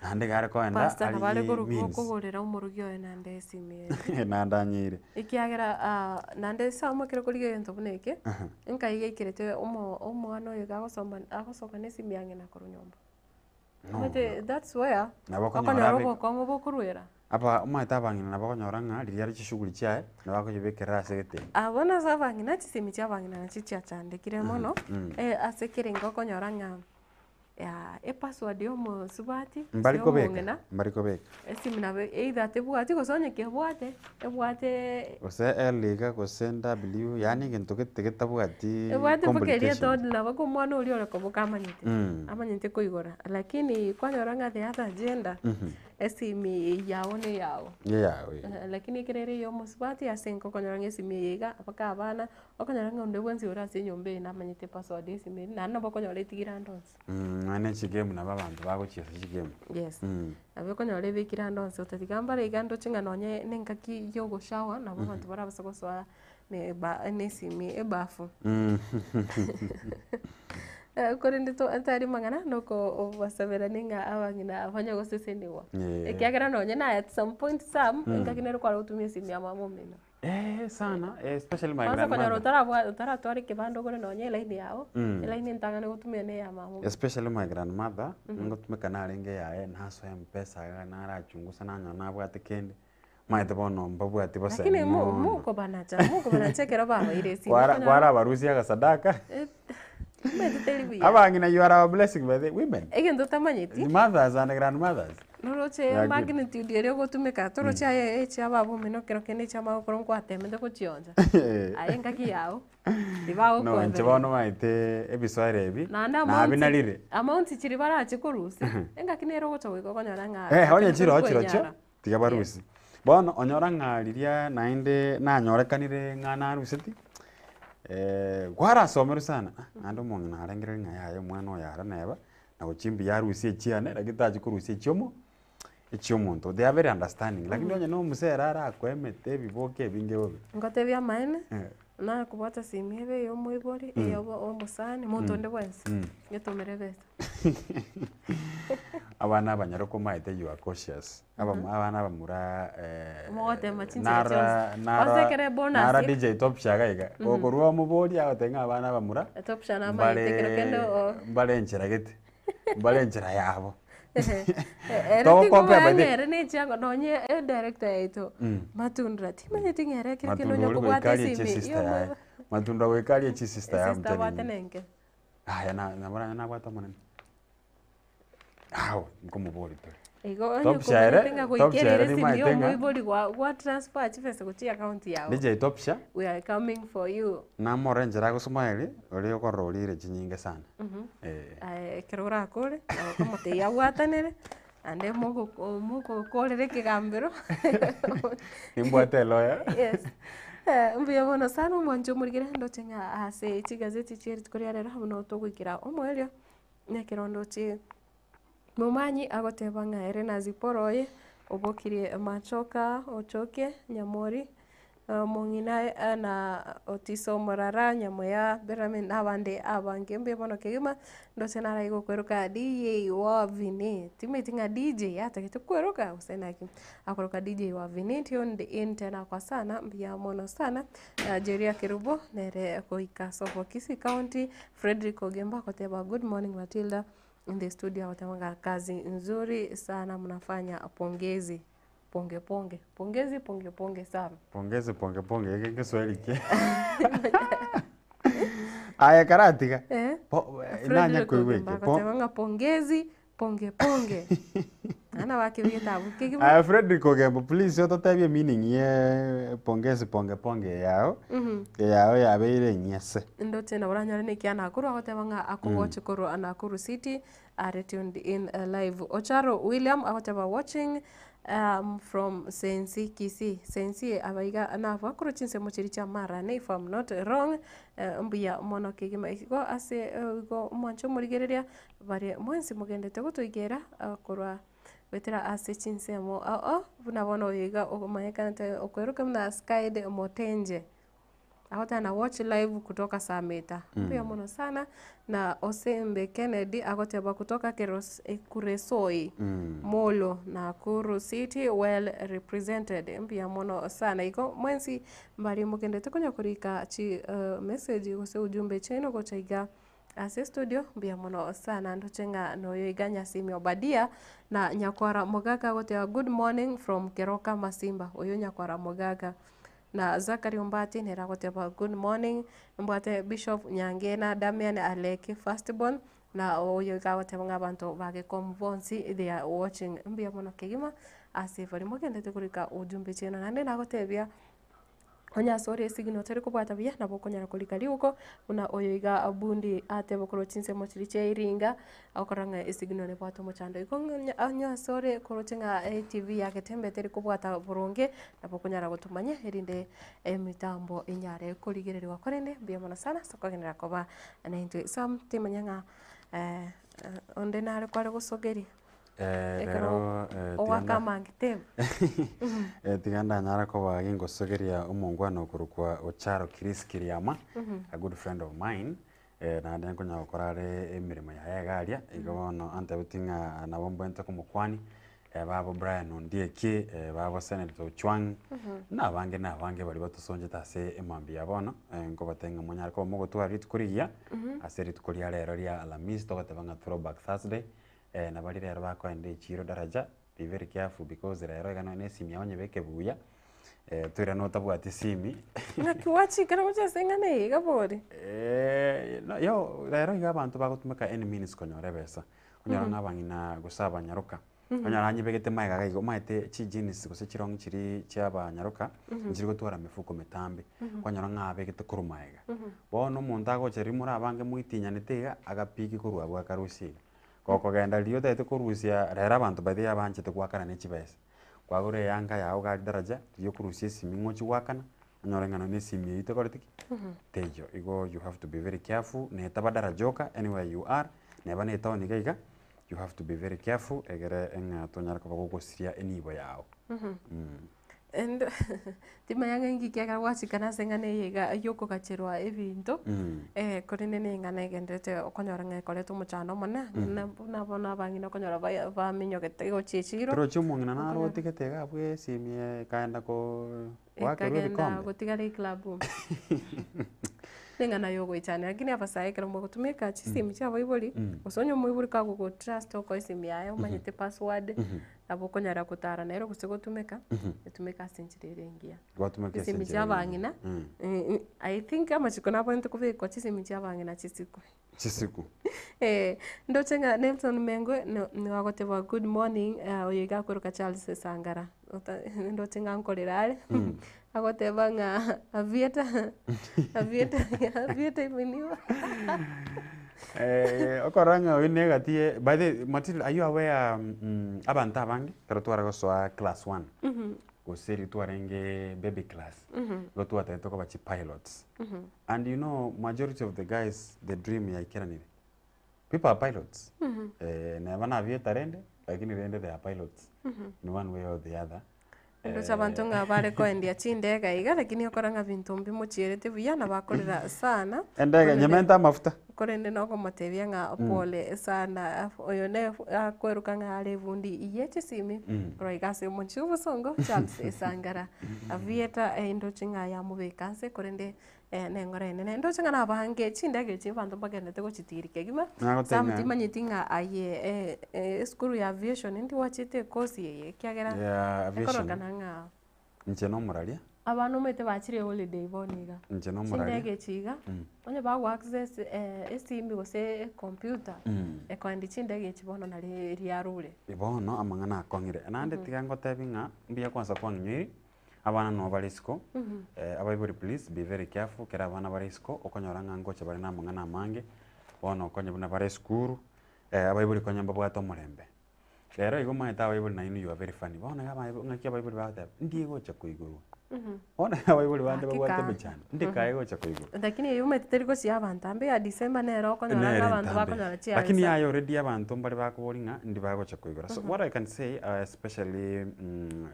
naende iga are kogenda Pastor nabo are arigie koru means. kogorera omorogi oye naende esimi eye. Naende anyeire. Ekiagera naende ase amo ekero okorigia egento buna eke, nkai gaikerete omo omwana oyo iga agosoma agosoka na esimi ya ng'ina korwa nyomba. No, Omanyete that's where Nabo okonyora okonyora abe- obokong'u bokorwera. Aba omanyete abang'ina nabo okonyora ng'a riria are chishughuli chiaye, nabo akochibekerera ase egeteni. Abwo nase abang'ina chisemi chia abang'ina nachio chiachandekire mono, ase ekerengo okonyora ng'a epassword ya omosubati gose Mbari kobeka, omong'ina, mbari kobeka. esimi nabo either tebwati gose onye kebwate, ebwate Gose L iga gose W, yaani egento gete getabwati ebwate mpaka eria complications. etondi nabo ko omwana oria ore koboka amanyete, amanyete koigora. Lakini kwanyora ng'a the other gender, esimi yago na eyago. Eyago eh. Lakini ekero ere eya omosubati ase enka okonyora ng'a esimi eye iga, mpaka abana, okonyora ng'a onde bwensi ore ase enyomba eye namanyete epassword ya esimi eye, naende nabo okonyora etigire ande onsi. Nonya ne chigame nabo abanto bagochiesa chigame. Yes. Nabo okonyora ebekire ande onsi otatiga mbare iga ndoche ng'a nonye na engaki ya ogoshower nabo abanto barabase gosoa na eba na esimi ebafu. Korende to tari mang'ana nokobasaberania ng'a abang'ina abanye gosesenigwa. Ekiagera nonye naye at some point some, engaki nere kware gotumia esimi ya mama omino. Eh sana, especially my Kwanza konyora grandmother. otarabwa otaratwara ekebande ogore nonye elaini yago, elaini entang'ani gotumia na eya mama. Especially my grandmother, ngotumeka narenge eyaye, nasoa mpesa iga narachungusa nanyora nabwate kende, omanyete bono mbabwati bosa Lakini mu mono. mokobanacha mokobanacha ekero babaire esimi Kwara okonyora kwarabarusia agasadaka. Omanyete teri buya. Abang'ina you are our blessing by the women. Egento otamanyeti. Mothers and grandmothers. Noroche They are good. magnitude eria ogotumeka, toroche aye echi ababa omino ekero kende echi amagokoro nkwatemete gochioncha. Aye engaki yago, No, inche tibagokoebereria. bono omanyete ebisoero ebi, Naende amounts nabinarire. amounts chiria barache korusia, engaki nere ogocha goika okonyora ng'a Eh, onye tori chiroo chirochio, kwenyara. tiga barusie. Bono onyora ng'a riria naende nanyorekanire ng'a naruseti, kwarasomerwe sana, ah naende omong'ina arengereria ng'a yaya omwana oyo ara neba, na gochia mbuya arusie echiane lakini tachia korusia echiomo echiomonto. They are very understanding lakini onye na omosere arakoe emete ebiboke ebinge bobe. Ngotebie amaene, nakobwata esimi ebe eya omoibori, eya omosani, monto onde bwensi, ngetomere ebesa. Abana abanyaroka omanyete you are cautious. Abam- Abana abamura Mogotema chinchera nara chionsi. nara Kwanza ekero ebonus nara DJ Topsha iga iga. Okorwa omoboria agoteba ng'a abana abamura Topsha namanyete ekero kende o- mbare enchera gete, mbare enchera yabo. Ere Togo compare tingomanya by the ng'a ere ne chiango nonye edirector yaito Matundura timanyeti ng'a ere ekero kende Matundura onye ori kobwata goika arie esimi chisista yaye. Matundura goika arie chisista yaye Esista abwate motari. nenke. Aya na nabo nabwate omonene. Ao, nkomoboria tore. Igo onye Top sha ere, komanyete ng'a top sha goikerera ere esimi nimaete ya ng'a omoibori gwa gwa transfer chibesa gochia account yago. DJ Top sha. We are coming for you. Namorore enchera agosmile, oria okorora orire chinyinge sana. Eh. Aye ekero orakore, nabo okomotebia abwatanere, naende mogoko mogokorera ekegambero. Nimbwate elawyer. Yes. Mbuya mono sana omwancho omorigere ndoche ng'a ase chigazeti chia rituko ria rero buna togoikera omoerio. Nekero ndoche Momanyi agoteba ng'a ere na Zipporah oye obokirie machoka ochoke Nyamori, omong'ina na Otiso Morara, Nyamoya, Benjamin na abande abange. Mbuya mono kegima, ndoche naro aiga okweroka DJ Wavini, timanyeti ng'a DJ atagete kweroka gose naki, akoroka DJ Wavini tuned in tena kwa sana, mbuya mono sana. Jeria Kerubo nere goika sobo Kisii County, Fredrick Ogembo agoteba good morning Matilda in the studio agoteba ng'a kazi nzuri sana mnafanya pongezi ponge ponge pongezi ponge ponge sana. Pongezi ponge ponge eke ngeswahili ki? Aye karatiga. Eh? Po- eh, Fredrick nanya koigwa Ogembo eke. Po- agoteba ng'a pongezi ponge ponge. Naende bakebegete abwo kegima. Aya Fredrick Ogembo please ototebie meaning ye pongezi ponge ponge eyao eyao yabeire eng'ia se. Ndoche nabo oranyore na ekia Nakuru agoteba ng'a akogochi korwa Nakuru City are tuned in live. Ocharo William agoteba watching from Sensi Kisii. Sensi abaiga nabwo korwa chinsemo chiria chia Marani if I'm not wrong mbuya mono kegima. Igo ase igo omwanche omorigereria Baria mwensi mogendete gotoigera korwa goetera ase chinsemo ao ao, buna bono oyo iga omanyekanete okweroka buna Skyde Motenje, agoteba na watch live kutoka Sameta. Mbuya mono sana, na Osembe Kennedy agoteba kutoka Keros Kuresoi, Molo, Nakuru City well represented. Mbuya mono sana. Igo mwensi mbaria mogendete konya korika chi message gose ujumbe chiaino gocha iga. Ase estudio mbuya mono sana ndoche ng'a noyo iga Nyasimi Obadia na Nyakwara Mogaka agoteba good morning from Keroka Masimba, oyo Nyakwara Mogaka. Na Zachary Ombati nere agoteba good morning, mbwate Bishop Nyangena Damian Aleki first born, na oyo iga agoteba ng'a abanto ba Gekomu bonsi they are watching. Mbuya mono kegima ase baria mogendete korika ujumbe chiaino naende nagotebia. Onye ase ore esigino otari kobwata buya, nabo okonyara korika riuko, buna oyo iga bundi atebe korwa chinsemo chiria chia eringa, agokorora ng'a esigino nebwate omochando. Igo ng'a onye ase ore koroche ng'a etv ya getembe teri kobwata boronge, nabo okonyara gotomanya erinde emitambo enyare korigereriwa. Korende mbuya mono sana ase okogenderera koba naintwe. Sam timanya ng'a onde nare kware gosogeria. Eh, Ekero rero eh, tiga ogoaka nda- amangi teba. Eh, tiga ndanyara koba gingosogeria omongwana okorokwa Ocharo Chris Kiriama, a good friend of mine, eh, naende nkonya gokora are emeremo yaye iga aria, igo bono antebetie ng'a nabo mbwenerete komokwani, eh, babo Brian Ondieki, eh, babo Senator Ochwang', na abange na abange baria batosonchete ase emambia ya bono, eh, nkobatebia ng'a monyare koba mogotwara rituko rigiya, ase rituko ria rero ria Alhamisi togoteba ng'a throwback Thursday, Eh, na baria rero bakoenda echiro daraja, be very careful because rero iga nonya na esimi yao onyebeke buya, eh, toirane otabwati esimi. Ng'aki gwachikera gochia ase eng'ana eye iga bori? Eh, no yo rero iga abanto bagotumeka any means konyora ebesa, onyora ng'a abang'ina gose abanyaroka, onyora anyebegete magega iga igo, omanyete chijeans gose chirong'i chiria chia abanyaroka, nchiri gotwara mefuko metambe, kwanyora ng'a abegete korwa magega. Bono omonto agocha riria more abange moitinyanete iga, agapiki korwa abwo akarusia iga. Gokogenda riria otagete korusia rero abanto by the way abanchete goakana ne chibesa. Kwagora eyanga yago iga aria daraja, riria okorusia esimi ng'a ochie goakana, onyore ng'a nonye esimi eywo tekoreti ki? Teiyo. Igo you have to be very careful, na etaba daraja oka, anywhere you are, neba na etown iga iga, you have to be very careful egere ng'a tonyare koba gogosiria enibo yago. And timanya ng'a inki kiagera gwachikana ase eng'ana eye iga yokogacherwa ebinto, korende na eng'ana egenderete okonyora ng'a ekoreta omochando omonene, buna buna bono abang'ina okonyora ba baminyogete gochia echiro. Torochi omong'ina naro otigete iga abwo esimi ekaenda koo goakerwa Ekagenda ebikombe? gotigara eclub. Neng'ana ya ogoichania lakini abasae ekero mogotumeka chisimi chia abaibori, gose onye omoibori kagogotrust okoe esimi yaye omanyete password, nabo okonyara gotara nere gose gotumeka, etumeke ase enchera ere engiya. Gwatumeka ase Chisimi enchera chia ere abang'ina, engiya. I think amachiko nabwenerete kobekwa chisimi chia abang'ina chisikwe. Chisiku. Eh, ndoche ng'a Nelson Mengwe no- nigo good morning, oyo iga akoroka Charles Sangara, ota ndoche ng'a nkorera are, agoteba ng'a aviator aviator aviator imeniwa. Eh, okorora ng'a oyio na egati ye by the way, Matilda are you aware mm, abanto abange ekero tware gosoa class one, gose riria twarenge baby class, nigo twatagete koba chipilots. And you know majority of the guys the dream yaikeranire. People are pilots. Eh, neba nabieta rende, lakini rende they are pilots in one way or the other. Ndoche abanto ng'a bare koendia chindege iga, lakini okora ng'a binto mbimochierete buya na bakorera sana. Endege Korende- nyemente amafuta. Korende nogomotebia ng'a pole sana, oyo ne akweruka ng'a are ebundi ye chisimi, korwa iga ase omochie obosongo Charles Esangara. Aviator ndoche ng'a yamobeka nse korende nengoro enene. Ndoche ng'a nabange chindege echi abanto mbagenderete gochitiiri kegima, Nagotebia Sam ng'a- timanyeti ng'a aye esukuru ya aviation ndi gwachete ekosi eye ekiagera Ya aviation. ekorokana ng'a Inche nomoraria. Abana omanyete bachire eholiday bono iga. Inche nomoraria. Chindege echi iga, onye bago access esimi gose ecomputer, ekoendi chindege echi bono nari riarure. Bono amang'ana akong'ire. Naende tiga ngotebi ng'a mbuya kwansa kwang'inyoiri, abana noo bare isiko, abaibori please be very careful ekero abana bare isiko, okonyora ng'a ngocha bare na amang'ana amange, bono okonye buna bare esukuru, abaibori konya mbabwate omorembe. Rero igo omanyete abaibori nainwe you are very funny, bono iga abaibori ng'aki abaibori bagoteba, ndi egocha koigorwa. Bono iga abaibori bande babwate Hakika. emechando, ndi kae egocha koigorwa. Lakini eyio omanyete teri gochia abanto ambe ya December nere okonyora ng'a Nere abanto entambe. bakonyora Lakini chiansa. yaye already abanto mbare bakoboria ng'a ndi bagocha koigora. So what I can say especially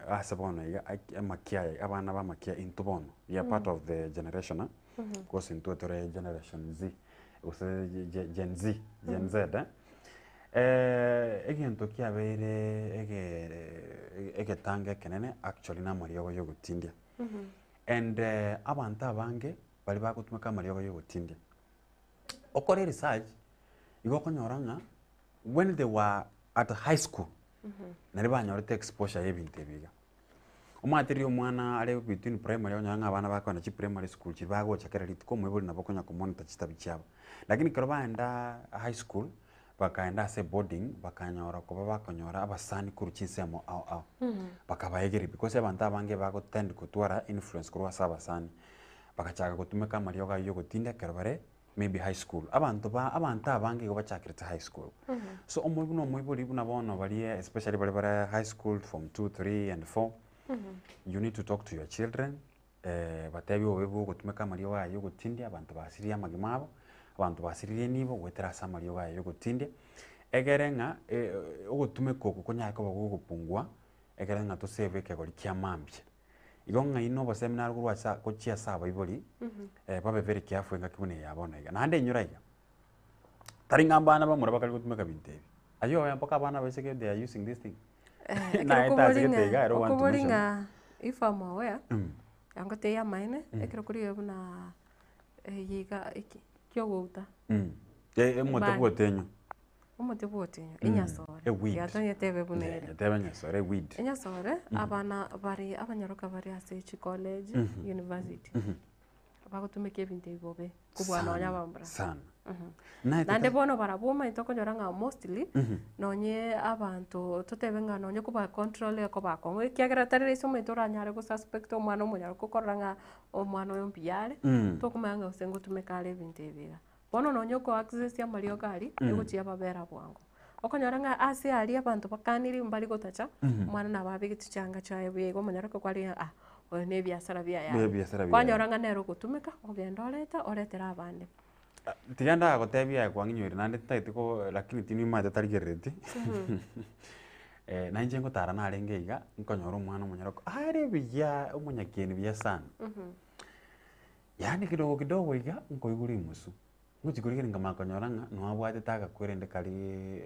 ase bono iga ak- amakia aya abana ba amakia intwe bono we are part of the generation ah, gose intwe tore generation Z gose ge- gen Z, gen Z eh. Egento kiabeire ege egetanga ekenene actually na amariogo ya ogotindia. And abanto abange baria bagotumeka amariogo ya ogotindia, okore research igo okonyora ng'a when they were at high school, naria banyorete exposure ya ebinto ebi iga. Omanyete riria omwana are between primary okonyora ng'a abana bakogenda chiprimary school chiria bagocha kera rituko omoibori nabo okonya komonitor chitabi chiabo. Lakini ekero baenda high school, bakaenda ase eboarding, bakanyora koba bakonyora abasani korwa chinsemo ao ao, bakabaegeria because abanto abange bagotend gotwara influence korwa ase abasani. Bagachaka gotumeka amariogo aywo ya ogotinda ekero bare maybe high school. Abanto ba abanto abange igo bachakerete high school. So omoibori buna omoibori buna bono baria especially baria bare high school form two, three and four, you need to talk to your children, batebie obobe bwa ogotumeka amariogo aya ya ogotindia, abanto basiririe amagima abo, abanto basiririe enibo goetera ase amariogo aya ya ogotindia, egere ng'a ogotumeka oko konyare koba gogopungua, egere ng'a tosave ekegori kia mambia. Igo ng'ai na obosemi naro korwa ase gochia ase abaibori, babe very careful engaki buna eye ya bono iga. Naende inyora iga, tari ng'a abana bamura bakare gotumeka binto ebi, aywo oye mpaka abana abaiseke they are using this thing. Ekero Naete okobori ase gete ng'a iga ere want to okobori mention. ng'a if am aware, angotebia amaene, ekero korigia buna eye iga eki kiogouta. Omote Ebani. bwotenyo. Omote bwotenyo, enyasore. A weed. Tiga tonyetebe buna ere. Nyetebe enyasore, a weed. Enyasore, abana bare abanyaroka bare ase chicollege, university, bagotumeka ebinto ebi bobe, kobua nonya Sana, abamura. sana. Naete Naende ta- bono barabwo omanyete okonyora ng'a mostly, nonye abanto totebe ng'a nonye kobacontrol ekoba akong'u, ekiagera tari rahisi omanyete oranyare gosuspect omwana omonyaroka okorora ng'a omwana oyo mbuya are, tokomanya ng'a gose ngotumeka are ebinto ebi iga. Bono nonya oko access amariogo aria, egochia yababera bwango. Okonyora ng'a ase aria abanto bakanire mbari gotacha, omwana nabo abegete chianga chiaye buya igo omonyore kwarigia ah oyo na ebiasara biaye Na aya. ebiasara biaye. Kwanyora ng'a nere ogotumeka, ogenda oreta, oretera abande. Tiga ndagotebie aye kwang'inyoire naende tintagete ko lakini tinimanyete tarigerereti, na inche ngotara narenge iga, nkonyora omwana omonyaroka are buya omonyakieni buya sana. Yaani kidogo kidogo iga, nkoigwa rimusu, ngochia korigereria nkamanya konyora ng'a noabwatete agakwe rende karia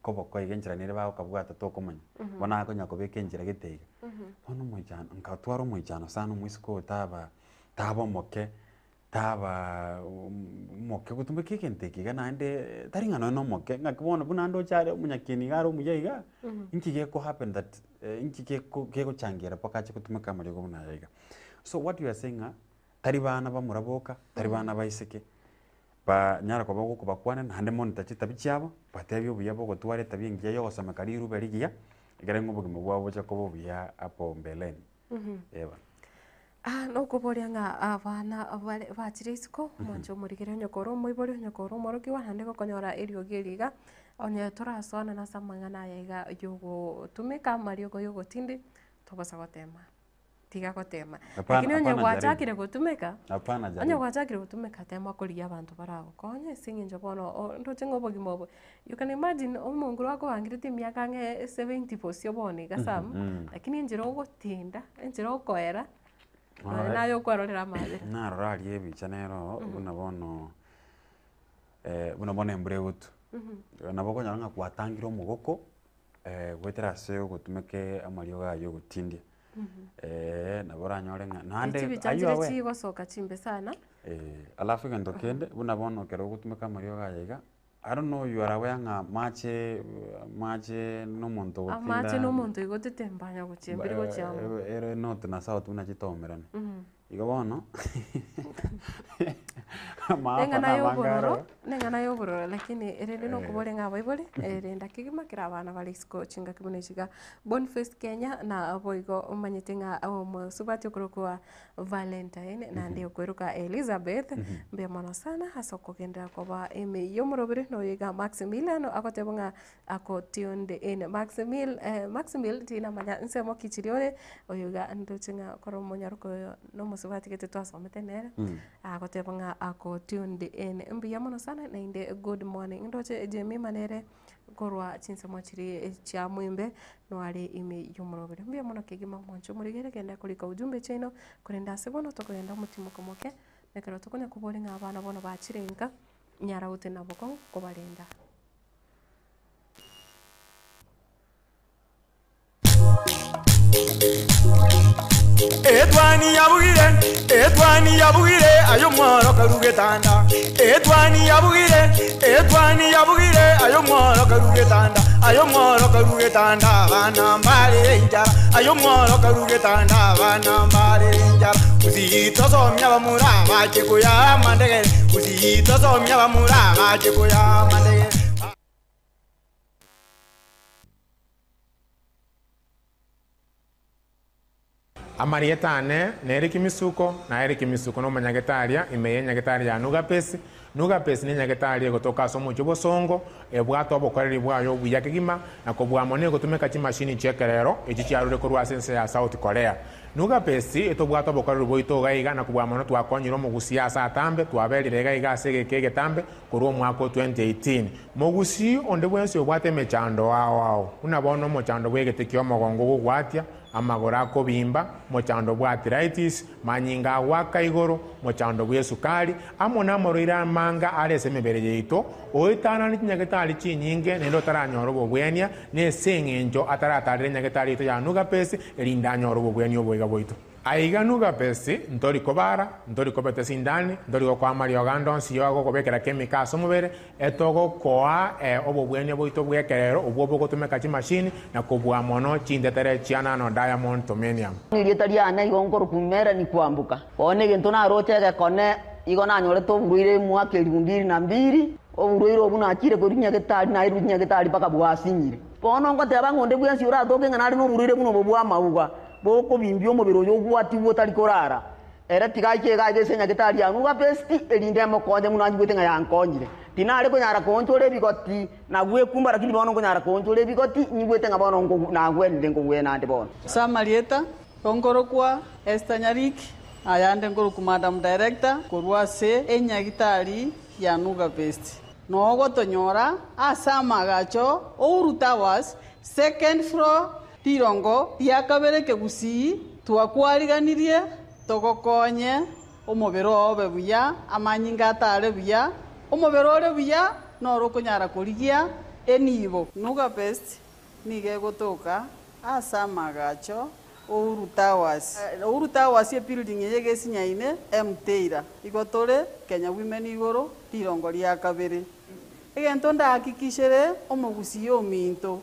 koboko iga enchera nere bagokabwata tokomanya, bono akonya kobeka enchera gete iga. Bono omoichano, nkatwara omoichano sana omoiseke oyo taba taba omoke, taba omoke gotumeka egento eke iga naende tari ng'a nonye na omoke, ng'aki bono buna ndoche are omonyakieni iga are omuya iga, inki geko happen that inki geko gegochangira mpaka ache gotumeka amariogo buna aya iga. So what you are saying ng'a tari bana bamura boka, tari bana baiseke, banyara koba gokobakwana naende monitor chitabi chiabo, batebie obuya bwa ogotwara etabi engiya ya ogosomeka rirube rigiya, ekere ng'a obogima bwabo boche koba obuya hapo mbeleni. Eh bono. Ah, nokoboria ng'a abana bare bachire isiko, omonche omorigere onye kore omoibori, onye kore omworokigwa, naende gokonyora eriogi eri iga, onye torasoanane ase amang'ana aya iga ya ogotumeka amariogo ya ogotindi, togosa gotema. Tiga gotema. Hapana, Lakini onye hapana gwachakire jaribu. gotumeka, Hapana onye jaribu. gwachakire gotumeka tema korigia abanto baragokonye ase eng'encho bono o- ndoche ng'a obogima obo, you can imagine omonguru akobangirete emiaka ang'e 70 bosio bono iga some, lakini enchera ogotinda, enchera okoera, nonye naye okwerorera amabera. Narora aria ebicha nero buna bono buna bono embura egotwa. Nabo okonyora ng'a gwatangire omogoko goetera ase ogotumeka amariogo aya ya ogotindia. Nabo oranyore ng'a naende Chibicha aywo nchire awe chigosoka chimbe sana. Alafu egento kende, buna bono ekero ogotumeka amariogo aya iga. I don't know you are aware ng'a amache amache na omonto ogotinda Amache na omonto oigotete mbanya gochia mbiri gochia amo. Ere north na south buna chitomerane. Igo bono maafa Neng'ana ya nabange obororo, aro. neng'ana ya obororo lakini erende nokoboria ng'a abaibori, renda kegima kera abana bare isiko chingaki buna echi iga. Boniface Kenya na boigo omanyete ng'a omosubati okorokwa Valentine naende okweruka Elizabeth, mbuya mono sana ase okogenderera koba ime y'omorobiri na oyo iga Maximilian agoteba ng'a ako tuned in. Maximil Maximil tinamanya nsemo ki chiria ore, oyo iga ndoche ng'a okore omonyaroka oyo na omosubati gete twasomete nere, agoteba ng'a ako tuned in. Mbuya mono sana naende good morning. Ndoche Jemima nere korwa chinsemo chiria chia mwembe noare ime y'omoroberi. Mbuya mono kegima mwanche omorigere genda korika ujumbe chiaino korende ase bono tokogenda omotimoka moke ekero tokonya koboria ng'a abana bono bachire nka nyara gotena bokong'u kobarenda. Etwani yabugire, etwani yabugire, aye omworo karu getanda. Etwani yabugire, etwani yabugire, aye omworo karu getanda. Aye omworo karu getanda, abana mbare enchara. Aye omworo karu getanda, abana mbare enchara. Gusii tosomia abamura bache koya amandegere. Gusii tosomia abamura bache koya amandegere. Amarieta ane nere Kimisuko, na Eric Misuko nomonyagetaria ime y'enyagetari ya Nugapesi. Nugapesi nenyagetari egotoka ase omochie Bosongo, ebwate obokoreri bwaye obuya kegima, na kobua mono egotumeka chimashini chi'ekerero echi chiarure korwa ase ense ya South Korea. Nugapesi etobwate obokoreri bwaito iga iga na kobua mono twakonyire omogusii ase atambe, twaberire iga iga ase egeka egetambe korwa omwaka o 2018. Mogusii onde bwensi obwate emechando ao ao, buna bono omochando bw'egete ki'omogongo ogogwatia, amagoro akobimba, mochando bwa arthritis, manyinga agoaka igoro, mochando bw'esukari, amo namorwaire amanga are ase emebere yaito, oetanane chinyagetari chinyinge naende otaranyora obobwenia, nese eng'encho ataratarera enyagetari yaito ya Nugapesi, erinde anyore obobwenia oboiga bwaito. Aiga Nugapesi, ntori kobara, ntori kobeta sindani, ntori gokoa amariogo ande onsi yogokobekera chemical ase omobere, etogokoa obobwenia bwaito bw'ekerero obwo bogotumeka chimashini na kobua mono chintetere chia nano diamond tomenium. Erieta riane igo nkorokwa Melanie Kwamboka. Bono egento naroche egekone, igo nanyorete oborwaire omwaka elifu mbili na mbili, oborwaire obwo nachire korwa nyagetari nairwe nyagetari mpaka bwasinyire. Bono ngoteba ng'a onde bwensi oratoke ng'a nare noborwaire buna obo bw'amauga, bokobimbia omobere oyo ogwatigwe otari korara, ere tiga aiche iga aiga ase nyagetari ya Nuga Best, erinde emokonye buna anyigwete ng'a yankonyire. Tinare konyara koonchora ebigoti na gwekumba, lakini bono nkonyara koonchora ebigoti, nyigwete ng'a bono nkogu nagwenire nkogwena ande bono. Ase amarieta, nkorokwa Esther Nyariki, ayande nkorokwa Madam Director korwa ase enyagitari ya Nuga Best. Nogotonyora ase amagacho Uhuru Towers, second floor, rirongo ria kabere Kegusii, twakwariganirie togokonye omobere oo obe buya, amanyinga atare buya, omobere ore buya noro okonyara korigia enibo. Nuga Best nigo egotoka ase amagacho Uhuru Towers. Uhuru Towers ebuilding eye egesinyaine M Taylor. Igo tore Kenya Women igoro rirongo ria kabere. Egento ndahakikishere omogusii ominto,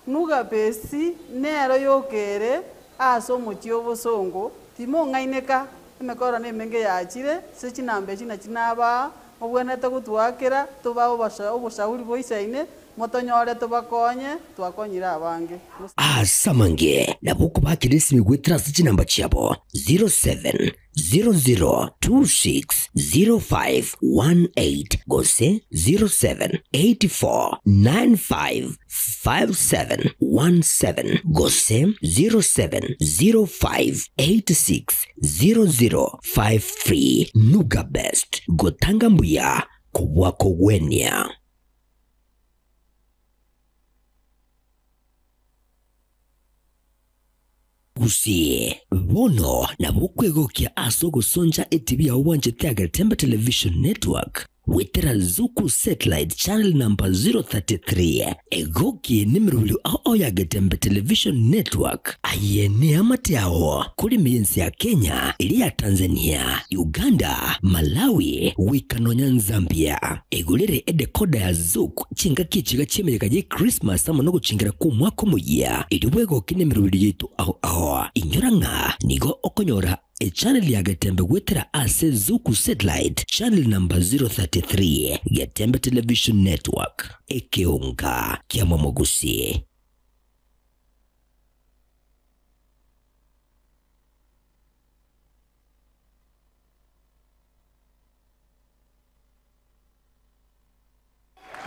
Nuga Best nero yokere ase omochie obosongo, timong'aineka emekoro na emenge yachire ase chinamba echi nachi nabaa, mobwenerete gotwakera tobae oboshauri boisaine, motonyore tobakonye, twakonyire abange. Ase amange nabo okobakera esimi goetera ase chinamba chiabo 0700260518 gose 0784955717 gose 0705860053. Nuga Best, gotanga mbuya kobua kogwenia. Gusii, bono nabo okwegokia ase ogosoncha etibi yao bwanchete Agetembe Television Network. Goetera Zuku Satellite Channel number 033, egoki nemerobio ao ao ya Getembe Television Network. Aye neamate ao kore emensi ya Kenya, eria ya Tanzania, Uganda, Malawi, goika nonya Nzambia. Egorere edecoder ya Zuku chingaki echiga chi'emeyega ye Christmas amo nogochingera kw'omwaka omoyia, erio bwegoke nemerobio yaito ao ao. Inyora ng'a nigo okonyora Echannel ya Getembe goetera ase Zuku Satellite channel number 033, Getembe Television Network, ekeonga kia Momogusi.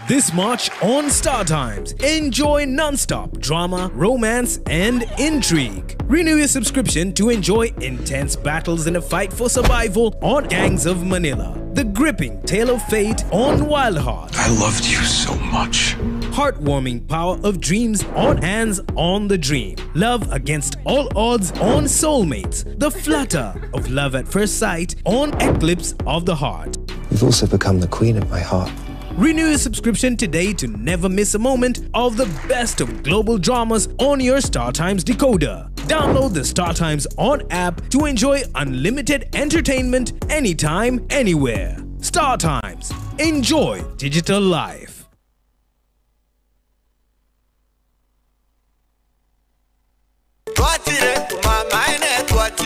This March on Star Times, enjoy non-stop drama, romance, and intrigue. Renew your subscription to enjoy intense battles in a fight for survival on Gangs of Manila. The gripping tale of fate on Wild Heart. I loved you so much. Heartwarming power of dreams on Hands on the Dream. Love against all odds on Soulmates. The flutter of love at first sight on Eclipse of the Heart. You've also become the queen of my heart. Renew your subscription today to never miss a moment of the best of global dramas on your Star Times decoder. Download the Star Times On app to enjoy unlimited entertainment anytime, anywhere. Star Times. Enjoy digital life.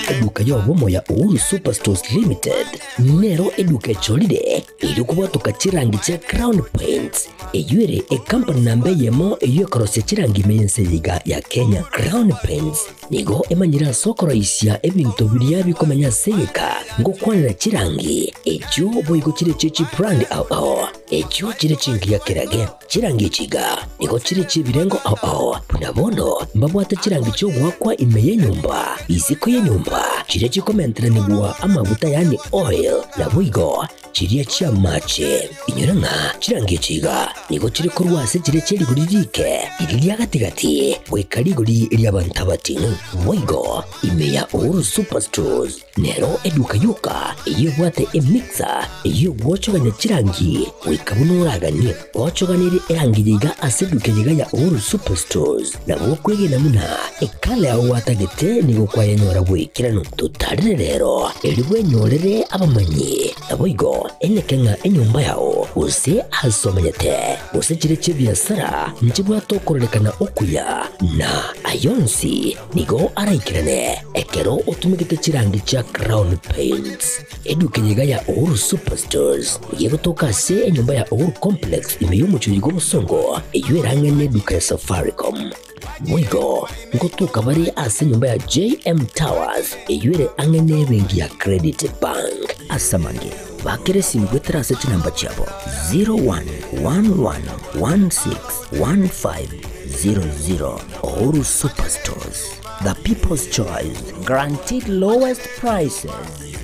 Eduka y'obomo ya Uhuru Superstores Limited nero eduka echorire erio kobwatoka chirangi chia Crown Paints eyio ere ecompany namba eyemo eyio ekorosia chirangi ime y'ense eye iga ya Kenya. Crown Paints nigo emanyire ase okoroisia ebinto biria bikomenya ase egeka ngokwanera chirangi echio boigo chire chie chibrand ao ao echio chire chingiya kerage. Chirangi echi iga nigo chire chi'ebirengo ao ao, buna bono mbabwate chirangi chi'ogoakwa ime y'enyomba, isiko y'enyomba, chiria chikomenteranigwa amaguta yaani oil, naboigo chiria chi'amache. Inyora ng'a chirangi echi iga nigo chire korwa ase chiria chie rigori rike, riria ria gati-gati, goika rigori ri'abanto abating'u. Boigo ime ya Uhuru Superstores Nero eduka yoka eyio ebwate emixer eyio egwochogania chirangi goika buna oraganie. Ochoganirie erangi yaiga ase eduka eyeiga ya Uhuru Superstores nabo okwegena buna ekala yao gwatagete nigo kwayenyora bw'ekeranu. Totarire rero erio bwenyorere abamanyi naboigo eneke ng'a enyomba yao gose ase omenyete gose chire chi'ebiasara nchibwate okororekana okuya na ayonsi Nigo araikerane ekero otumegete chirangi chia Crown Paints. Eduka eye iga ya Uhuru Superstores nigo egotoka ase enyomba ya Uhuru Complex ime y'omochie oyo bw'Obosongo eyio erang'e neduka ya Safaricom. Boigo ngotoka bare ase enyomba ya JM Towers eyio ere ang'e nebenki ya Credit Bank. Ase amange, bakere esimi goetera ase chinamba chiabo 01111615 00 Uhuru Superstores, the people's choice, guaranteed lowest prices.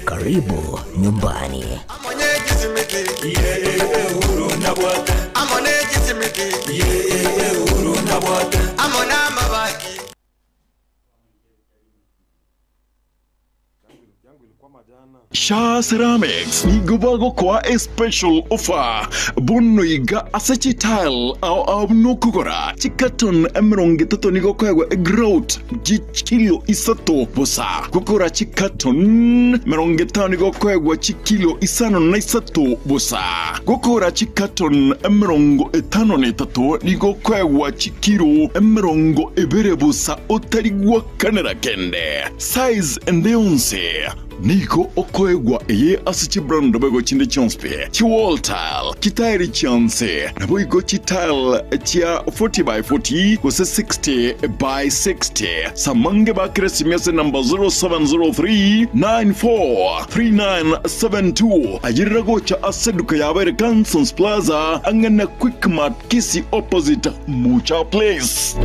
Karibu nyumbani. Shaa Ceramics nigo bagokoa a special offer bono iga ase chitile ao ao buna okogora chicarton 30 nigo okoegwa egrout chikilo isato bosa. Gokora chicarton 50 nigo okoegwa chikilo isano na isato bosa. Gokora chicarton 53 nigo okoegwa chikilo 20 bosa otari gwakanera kende. Size ende yonsi nigo okoegwa eye ase chibrand boigo chinde chionsi pi, chiwall tile, chitairi chionsi, naboigo chitile chia 40 by 40 gose 60 by 60. Samange bakere esimi ase number 0703 94 3972 ayerera gocha ase eduka yabo ere Cansons Plaza ang'e na Quickmart Kisii opposite Mucha Place.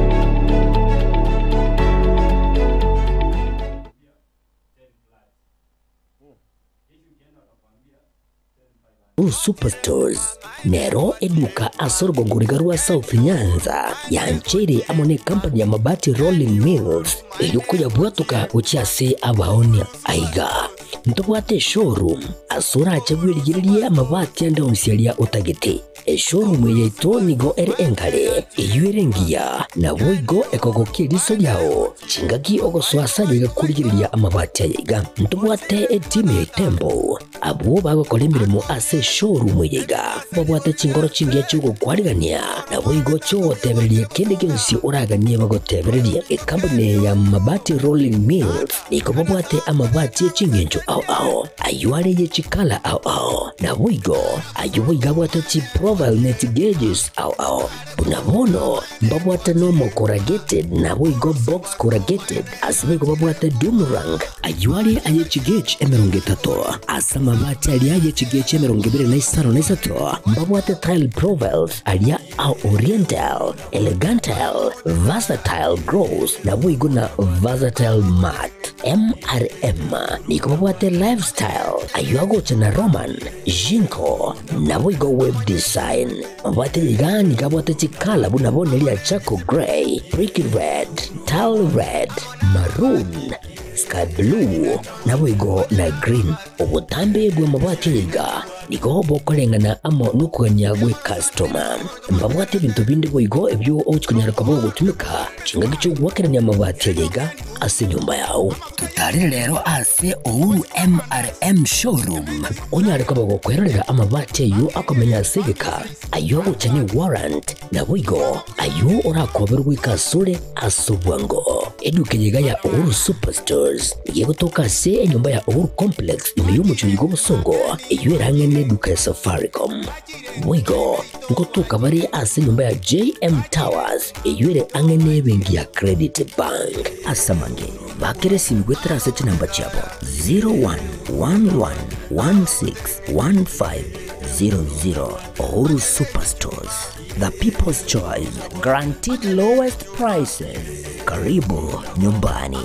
Superstores nero eduka ase orogongo riga rwa South Nyanza yancheire amo ne company ya Mabati Rolling Mills erio koyabwatoka gochia ase abaonia. Aiga Ntobwate eshowroom ase orache bwerigererie amabati ande onsi aria otagete. Eshowroom eye yaito nigo ere engare, eyio ere engiya, naboigo ekogokia eriso riao chingaki ogosoa ase aye iga korigereria amabati aya iga. Ntobwate etimu ya Itembo, abwo bagokora emeremo ase eshowroom eye iga, babwate chinkoro chingiya chi'ogokwarigania, naboigo chi'ogotebereria kende gionsi oraganie bagotebererie. Ekampuni eye ya Mabati Rolling Mills nigo babwate amabati e chingencho ao ao, ayio are ye chikala ao ao, naboigo Ayio boigo abwate chiprofile ne chigeges ao ao. Buna bono mbabwate normal corrugated naboigo box corrugated, ase boigo babwate doomerang. Ayio are aye chigauge 30, ase amabati aria aye chigauge 25, mbabwate tile profiles aria a oriental, elegantal, versatile gloss naboigo na versatile matte. MRM nigo babwate lifestyle, ayio agocha na Roman, Jinko, naboigo web design. Mabwate iga nigo abwate chikala buna bono eria charcoal grey, brick red, tile red, maroon, sky blue, naboigo na green. Obotambe bw'amabati aya iga nigo bokoreng'ana amo nokogania gw'ekastoma. Mbabwate ebinto binde boigo ebio ogochia konyara koba ogotumeka chingaki chi'ogoakerania amabati aya iga ase enyomba yao. Totarere rero ase Uhuru MRM Showroom onyare koba gokwerorera amabati ayio akomenya ase egeka, ayio agocha ne warrant, naboigo ayio orakoberwe goika asore ase obwango. Eduka eye iga ya Uhuru Superstores nigo egotoka ase enyomba ya Uhuru Complex ime y'omochie oyo bw'obosongo, eyio ere ang'e neduka ya Safaricom. Boigo ngotoka bare ase enyomba ya JM Towers eyio ere ang'e nebenki ya Credit Bank. Ase amange, bakera esimi goetera ase chinamba chiabo 0111161500. Uhuru Superstores, the people's choice, guaranteed lowest prices. Karibu nyumbani.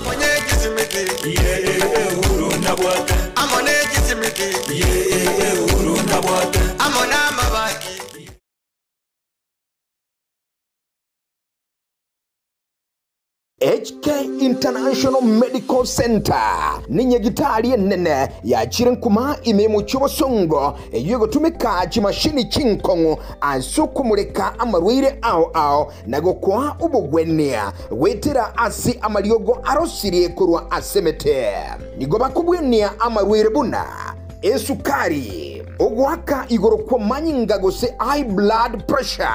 HK International Medical Center nenyagitari enene yachire nkuma ime y'omochie obosongo eyio egotumeka chimashini chinkong'u ase okomoreka amarwaire ao ao na gokoa obogwenia goetera ase amariogo arosirie korwa ase emete. Nigo bakobwenia amarwaire buna esukari, ogoaka igoro kw'amanyinga gose high blood pressure,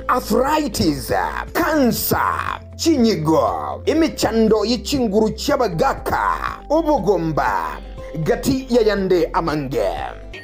arthritis, cancer, chinyigo, emechando ye chinguru chi'abagaaka, obogomba, gati y'ayande amange.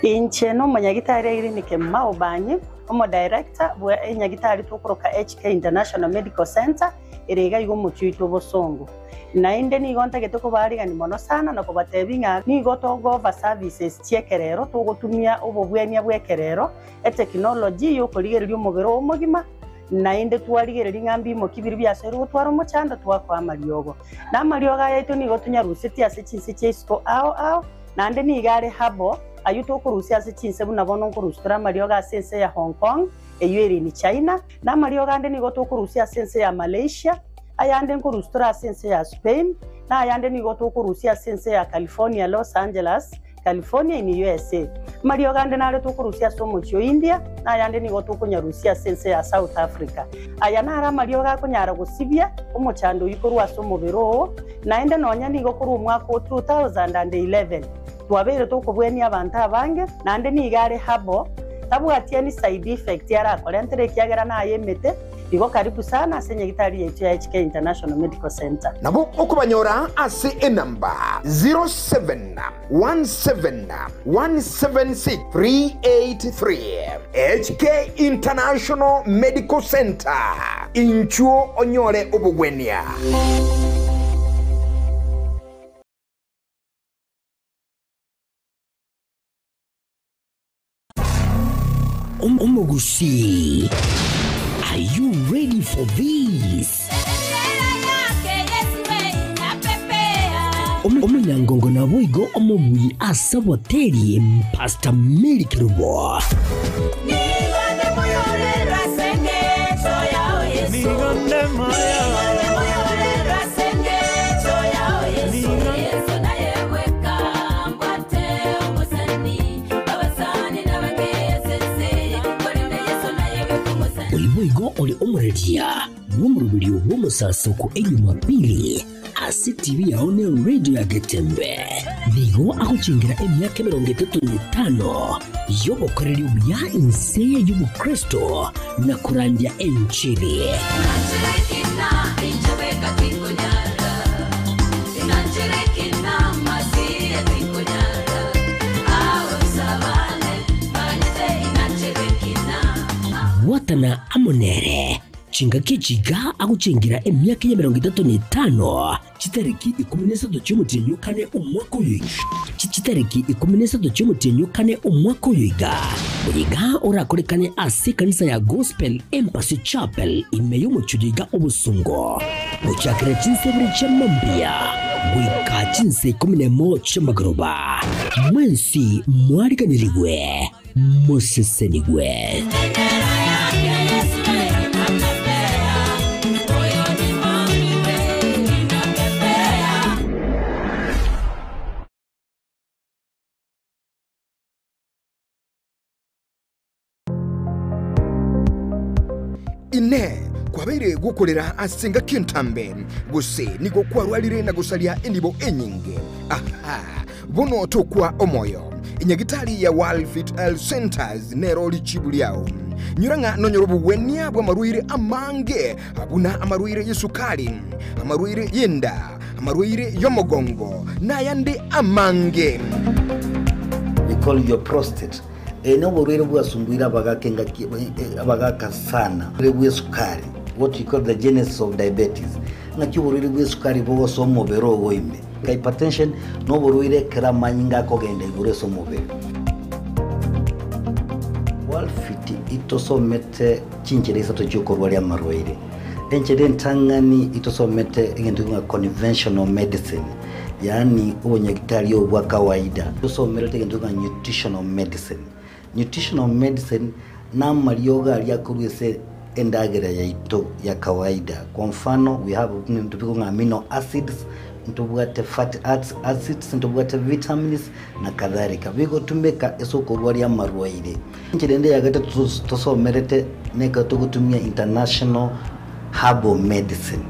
Inche nomonyagitari Irene Kemuma Obanyi, omodirector bwe enyagitari tokoroka HK International Medical Centre ere iga iga omochie oito obosongo. Naende nigo ntagete kobaarigania mono sana na kobatebia ng'a nigo togooffer services chi'ekerero, togotumia obobwenia bw'ekerero, etekinology y'okorigereria omobere oo omogima, naende twarigereria ng'a mbimoki biria biasoirwe gotwara omochando twakoa amariogo. Na amariogo aya aito nigo tonyarusetie ase chinse chia isiko ao ao, naende nigo are herbal, ayio tokorusia ase chinse buna bono nkorusia tore amariogo ase ense ya Hong Kong, eyio ere in China, na amariogo ande nigo tokorusia ase ense ya Malaysia, ayande nkorusia tore ase ense ya Spain, na ayande nigo tokorusia ase ense ya California, Los Angeles, California in USA. Amariogo ande nare tokorusia ase omochie o India, na ayande nigo tokonyarusia ase ense ya South Africa. Aya naro amariogo akonyara gosibia omochando oyio korwa ase omobere oo, naende nonya nigo korwa omwaka o 2011 twabeire tokobwenia abanto abange, naende nigo are herbal, tabwati any side effect arakorentere ekiagera naye emete. Igo karibu sana ase nyagitari yaito ya HK International Medical Centre. Nabo okobanyora ase enamba 0717176383. HK International Medical Centre, inchuo onyore obogwenia. Omogusii, are you ready for this? Omonyangongo naboigo omobui ase oboteri Pastor Mary Kerubo. Oyo boigo ore omoreria bw'omoroberio bw'omosasoko Ejumapili ase TV yao ne radio ya Getembe. Nigo agochengera emiaka 35 y'obokoreri obuya inse y'obokristo na korandia enchili. Bwatana amo nere chingaki echi iga agochengera emiaka ya 35 chitariki 13 chi'omotienyi o kane omwaka oyo chitariki 13 chi'omotienyi o kane omwaka oyo iga. Oyo iga orakorekane ase ekanisa ya Gospel Embassy Chapel ime y'omochie oyo iga obosongo, gochakera chinsa ibere chia mambia goika chinsa 11 chi'amagoroba. Mwensi mwariganirigwe. Mosesenigwe. Inee! Kwabeire gokorera ase engaki entambe, gose nigo kwarwarire na gosaria enibo enyinge? Aha! Bono tokwa omoyo. Enyagitari ya World Fit Health Centers nero richibu riao. Nyora ng'a nonyore obogwenia bw'amarwaire amange buna amarwaire y'esukari, amarwaire y'enda, amarwaire y'omogongo, na ayande amange. We call your prostate. Eye noborwaire bwasumbuire abagaka engaki abagaka sana. Oborwaire bw'esukari, what we call the genesis of diabetes. Ng'aki oborwaire bw'esukari bogosoa omobere ogo ime. Hypertension noborwaire ekero amanyinga akogenda igoro ase omobere. Walfit itosomete chinchera isato chi'okorwaria amarwaire. Enchera entang'ani itosomete egento ng'a conventional medicine, yaani obonyagitari obo bwa kawaida. Tosomerete egento ng'a nutritional medicine. Nutritional medicine namariogo aria akorwa ase endagera yaito ya kawaida. Kwa mfano we have ebinto bikong'a ng'a amino acids, ntobwate fatty acids, ntobwate vitamins na kadhalika. Bigotumeka ase okorwaria amarwaire. Enchera ende ya gatato tosomerete nekero togotumia international herbal medicine.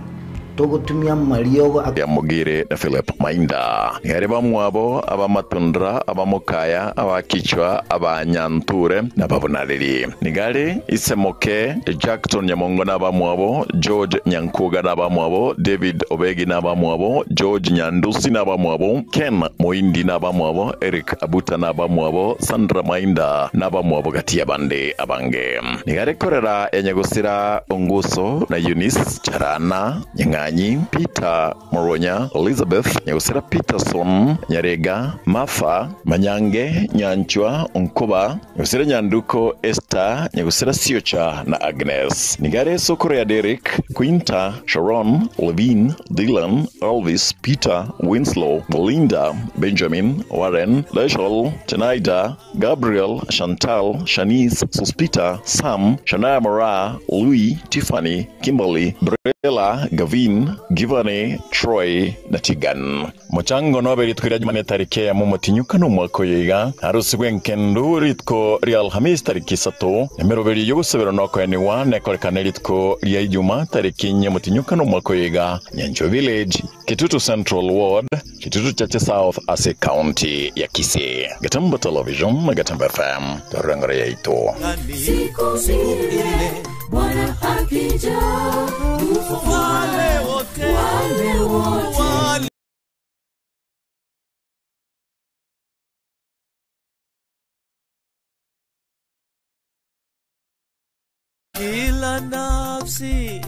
Togotumia amariogo. Ya Mogire na Philip Mainda. Nigo bamwabo, abamatundra, abamokaya, abakichwa, abanyanture, na ababunareri. Nigo are ise moke Jackton Nyamongo na abamwabo, George Nyankuga na abamwabo, David Obegi na abamwabo, George Nyandusi na abamwabo, Ken Moindi na abamwabo, Eric Abuta na abamwabo, Sandra Mainda na abamwabo gati y'abande abange. Nigo are korera ya nyagosira Onguso na Eunice Charana Nyang'anyi, Peter Moronya, Elizabeth nyagosira Peterson Nyarega, Martha Manyange, Nyanchwa Onkoba, nyagosira Nyanduko Esther, nyagosira Siocha na Agnes. Nigo are esokoro ya Derrick, Quinta, Sharon, Levine, Dylan, Elvis, Peter, Winslow, Belinda, Benjamin, Warren, Rachel, Tenaida, Gabriel, Chantal, Shanice, Sospita, Sam, Shania Moraa, Louis, Tiffany, Kimberly, Brella, Gavin, Giovanni, Troy na Tegan. Mochango nobe rituko ria Jumane tariki eyemo omotinyukano omwaka oyo iga, arusigwe enkendu rituko ria Alhamisi tariki isato, emeroberi y'ogoseberwa nokoenigwa nekorekane rituko ria Ijuma tariki inye omotinyukano omwaka oyo iga, Nyanchwa Village, Kitutu Central Ward, Kitutu Chache South ase Ecounty ya Kisii. Getembe Television na Getembe FM, torore engoro yaito. Siku ile Bwana akija wale wote wale wote Kila nafsi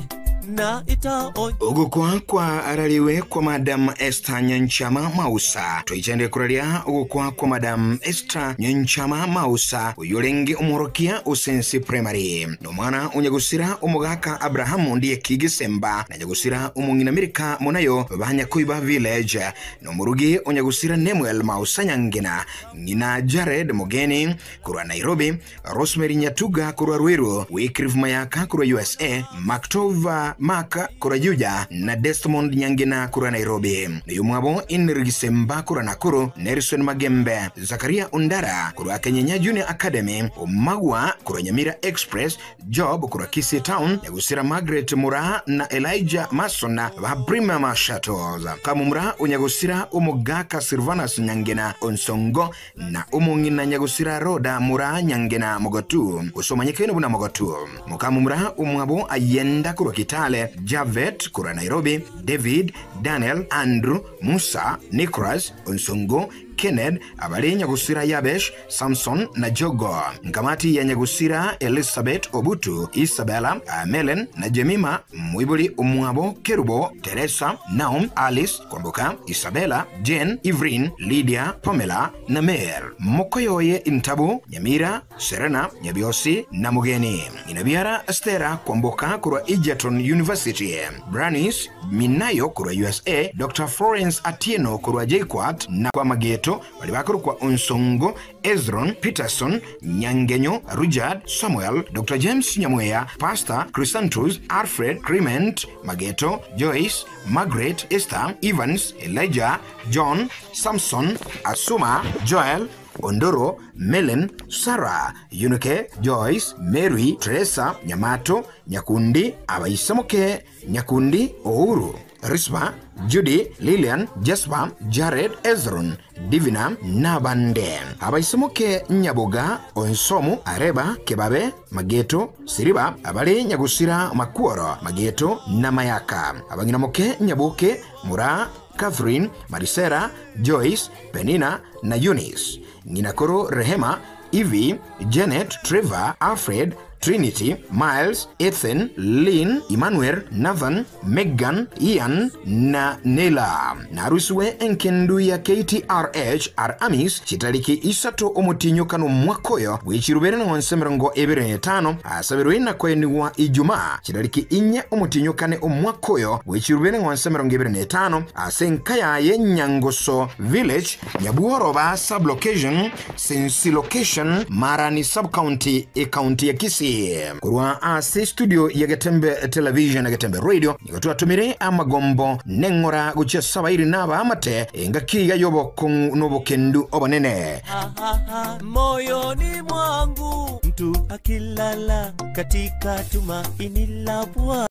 na itaonja Ogokwa kwa arariwe kwa Madam Esther Nyanchama Mausa toichande kuraria ogokwa kwa Madam Esther Nyanchama Mausa oyo orenge omworokia o Sensi Primary nomwana o nyagosira omogaka Abrahamu ndiye Kigisemba na nyagosira omong'ina Amerika monayo banyakoiba village nomorugi o nyagosira Nemuel Mausa Nyangena ng'ina Jared Mogeni korwa Nairobi Rosemary Nyatuga korwa Ruiru Wycliffe Mayaka korwa USA Maktova Mark korwa Juja na Desmond Nyangena korwa Nairobi. Noyomwabo Henry Gisemba korwa Nakuru, Nelson Magembe, Zakaria Ondara korwa Kenyenya Junior Academy, Omagwa korwa Nyamira Express, Job korwa Kisii Town, Nyagusira Margaret Muraa na Elijah Mason ba Premium Shuttles. Kamomura o Nyagusira Omogaka Silvanus Nyangena Onsongo na omong'ina Nyagusira Rhoda Muraa Nyangena Mogotu, gose omanyekaine buna Mogotu. Mokamomura omwabo Ayenda korwa Kitale, Javet korwa Nairobi, David, Daniel, Andrew, Musa, Nicholas, Onsongo, Kenneth, abare Nyagusira Yabesh, Samson na Jogo. Nkamati ya Nyagusira Elizabeth Obutu, Isabella, Melen na Jemima, Mwibuli Omwabo, Kerubo, Teresa, Naum, Alice, Kwamboka, Isabella, Jane, Ivrin, Lydia, Pamela na Mer. Mokoyoye Intabu, Nyamira, Serena, Nyabiosi na Mugeni. Inabiara Stera Kwamboka korwa Egerton University. Branis Minayo korwa USA, Dr. Florence Atieno korwa JKUAT na kwa Mageto bali bakorokwa Onsongo, Ezron, Peterson, Nyangenyo, Richard, Samuel, Dr. James Nyamweya, Pastor Chrysanthus, Alfred, Clement, Mageto, Joyce, Margaret, Esther, Evans, Elijah, John, Samson, Asuma, Joel, Ondoro, Melen, Sarah, Yunuke, Joyce, Mary, Teresa, Nyamato, Nyakundi, Abaisamoke, Nyakundi, Uhuru, Rispa, Judy, Lilian, Jasper, Jared, Ezron, Divina nabande. Abaisamoke Nyaboga, Onsomu, Areba, Kebabe, Mageto, Siriba, abale Nyagusira Makuoro, Mageto na Mayaka. Abang'inamoke Nyaboke, Mura, Catherine, Marisera, Joyce, Penina na Eunice. Ng'inakoro Rehema, Evie, Janet, Trevor, Alfred, Trinity, Miles, Ethan, Lynn, Emmanuel, Nathan, Megan, Ian na Nela. Narusiwe enkendu ya KTRH Aramis chitariki isato omotinyo kano mwakoyo bwechirubere na onse 25 asabirwe na koeniwa Ijumaa chitariki inye omotinyo kane omwakoyo bwechirubere na onse 25 ase nkaya ye Nyangoso Village Nyabuoroba sublocation Sensi location Marani subcounty e county ya Kisii. Korwa ase studio ya Getembe Television na Getembe Radio nigo twatumire amagombo neng'ora gochia sabairi naba amate engaki ya yobokong'u n'obokendu obonene. Moyoni mwangu mtu akilala katika tumaini la Bwana.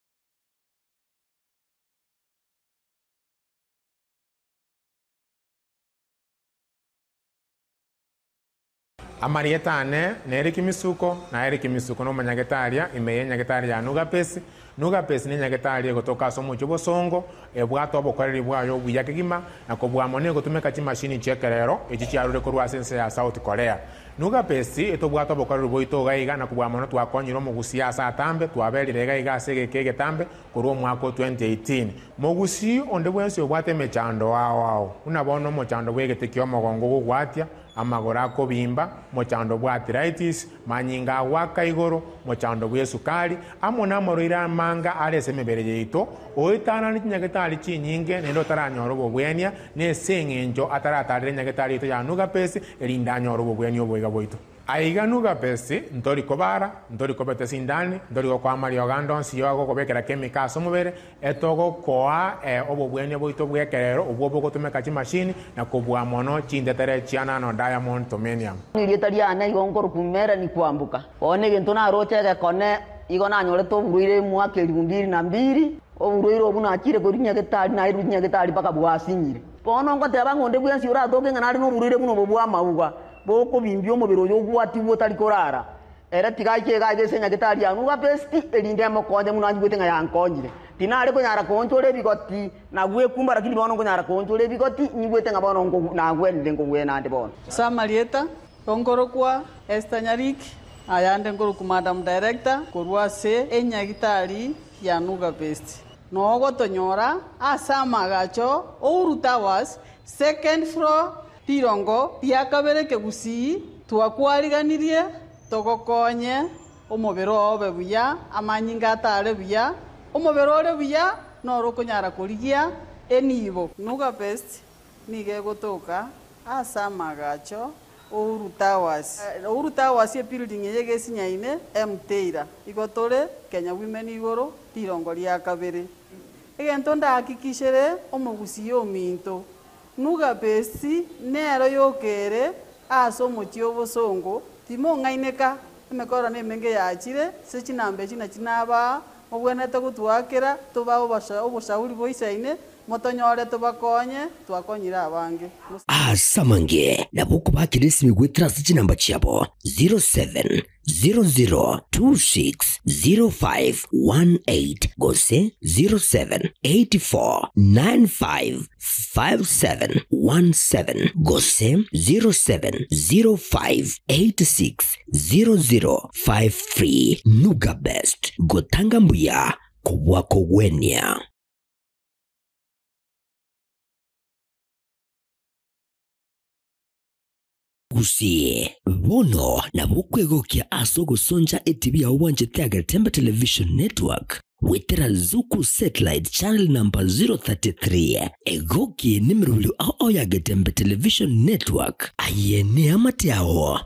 Amarietane neriki misuko na eriki misuko no manyagetaria imeye nyagetaria ya Nugapesi. Nugapesi ni nyagetaria gotoka ase omochie bosongo ebwate obokoreri bwayo obuya kegima na kobua mono egotumeka chimashini chiekerero echi chiarure korwa ase ense ya South Korea. Nugapesi etobwate obokoreri bwaito iga iga na kobua mono twakonyire omogusi ase atambe twaberire iga iga ase egeka egetambe korwa omwaka o 2018. Mogusi onde bwensi obwate emechando ao ao buna bono omochando bwa egete kia omogongo gogwatia amagoro akobimba mochando bwa arthritis manyinga agwaka igoro mochando bwa esukari amo na amorwaire amanga are ase emebere yaito oetanani chinyagetari chinyinge naende otaranyora obobwenia na ase eng'encho ataratarire enyagetari yaito ya Nugapesi erinde anyore obobwenia oboiga bwaito. Aiga Nugapesi ntori kobara ntori kobeta sindani ntori gokoa marioga ande onsi igo agokobekera chemical ase omobere etogokoa obobwenia bwaito bwa ekerero obwo bogotumeka chimashini na kobua mono chintetere chia nano diamond tomenium. Erieta riane igo nkorukumera ni kwambuka bono egento naroche egekone igo nanyorete oborwaire mwaka 2002 oborwaire obu nachire korwa nyagetari nairwe nyagetari mpaka bwasinyire bono ngoteba ng'onde bwensi oratoke ng'a nare na oborwaire buna obo bwa amauga bokobimbia omobere oyo ogwatiwa otari korara ere tigaike iga iga ase nyagetari ya Nugapesi erinde emokonye buna anyigwete ng'a yankonyire tinare konyara koonchora ebigoti nagwekumba lakini bono nkonyara koonchora ebigoti nyigwete ng'a bono nagwenire nkogwena ande bono. Samarieta onkorokwa Esther Nyariki ayande nkoroku Madam Director korwa ase enyagitari ya Nugapesi nogotonyora ase amagacho Uhuru Towers second floor rirongo riakabere kegusii twakwariganirie togokonye omobere obe buya amanyinga atare buya omobere ore buya noro okonyara korigia enibo. Nugapesi niga egotoka ase amagacho Uhuru Towers. Uhuru Towers ebuilding eye gesinyaine M Taylor. Igo tore Kenya Women igoro rirongo ria kabere. Egento ndahakikishere omogusii ominto. Nuga Best nero yokere ase omochie obosongo timong'aineka emekoro na emenge yachire ase chinamba echi nachi nabaa mobwenerete gotwakera tobae oboshauri boisaine motonyore tobakonye twakonyire abange. Ase amange nabo okobakera esimi goetera ase chinamba chiabo 0700260518 gose 0784955717 gose 0705860053. Nuga Best, gotanga mbuya kobua kogwenia. Gusii, bono nabo okwegokia ase ogosoncha etibi yao bwanchete ya Getembe Television Network goetera Zuku Satellite channel number 033. Egokie nemerobio ao ao ya Getembe Television Network. Aye neamate ao.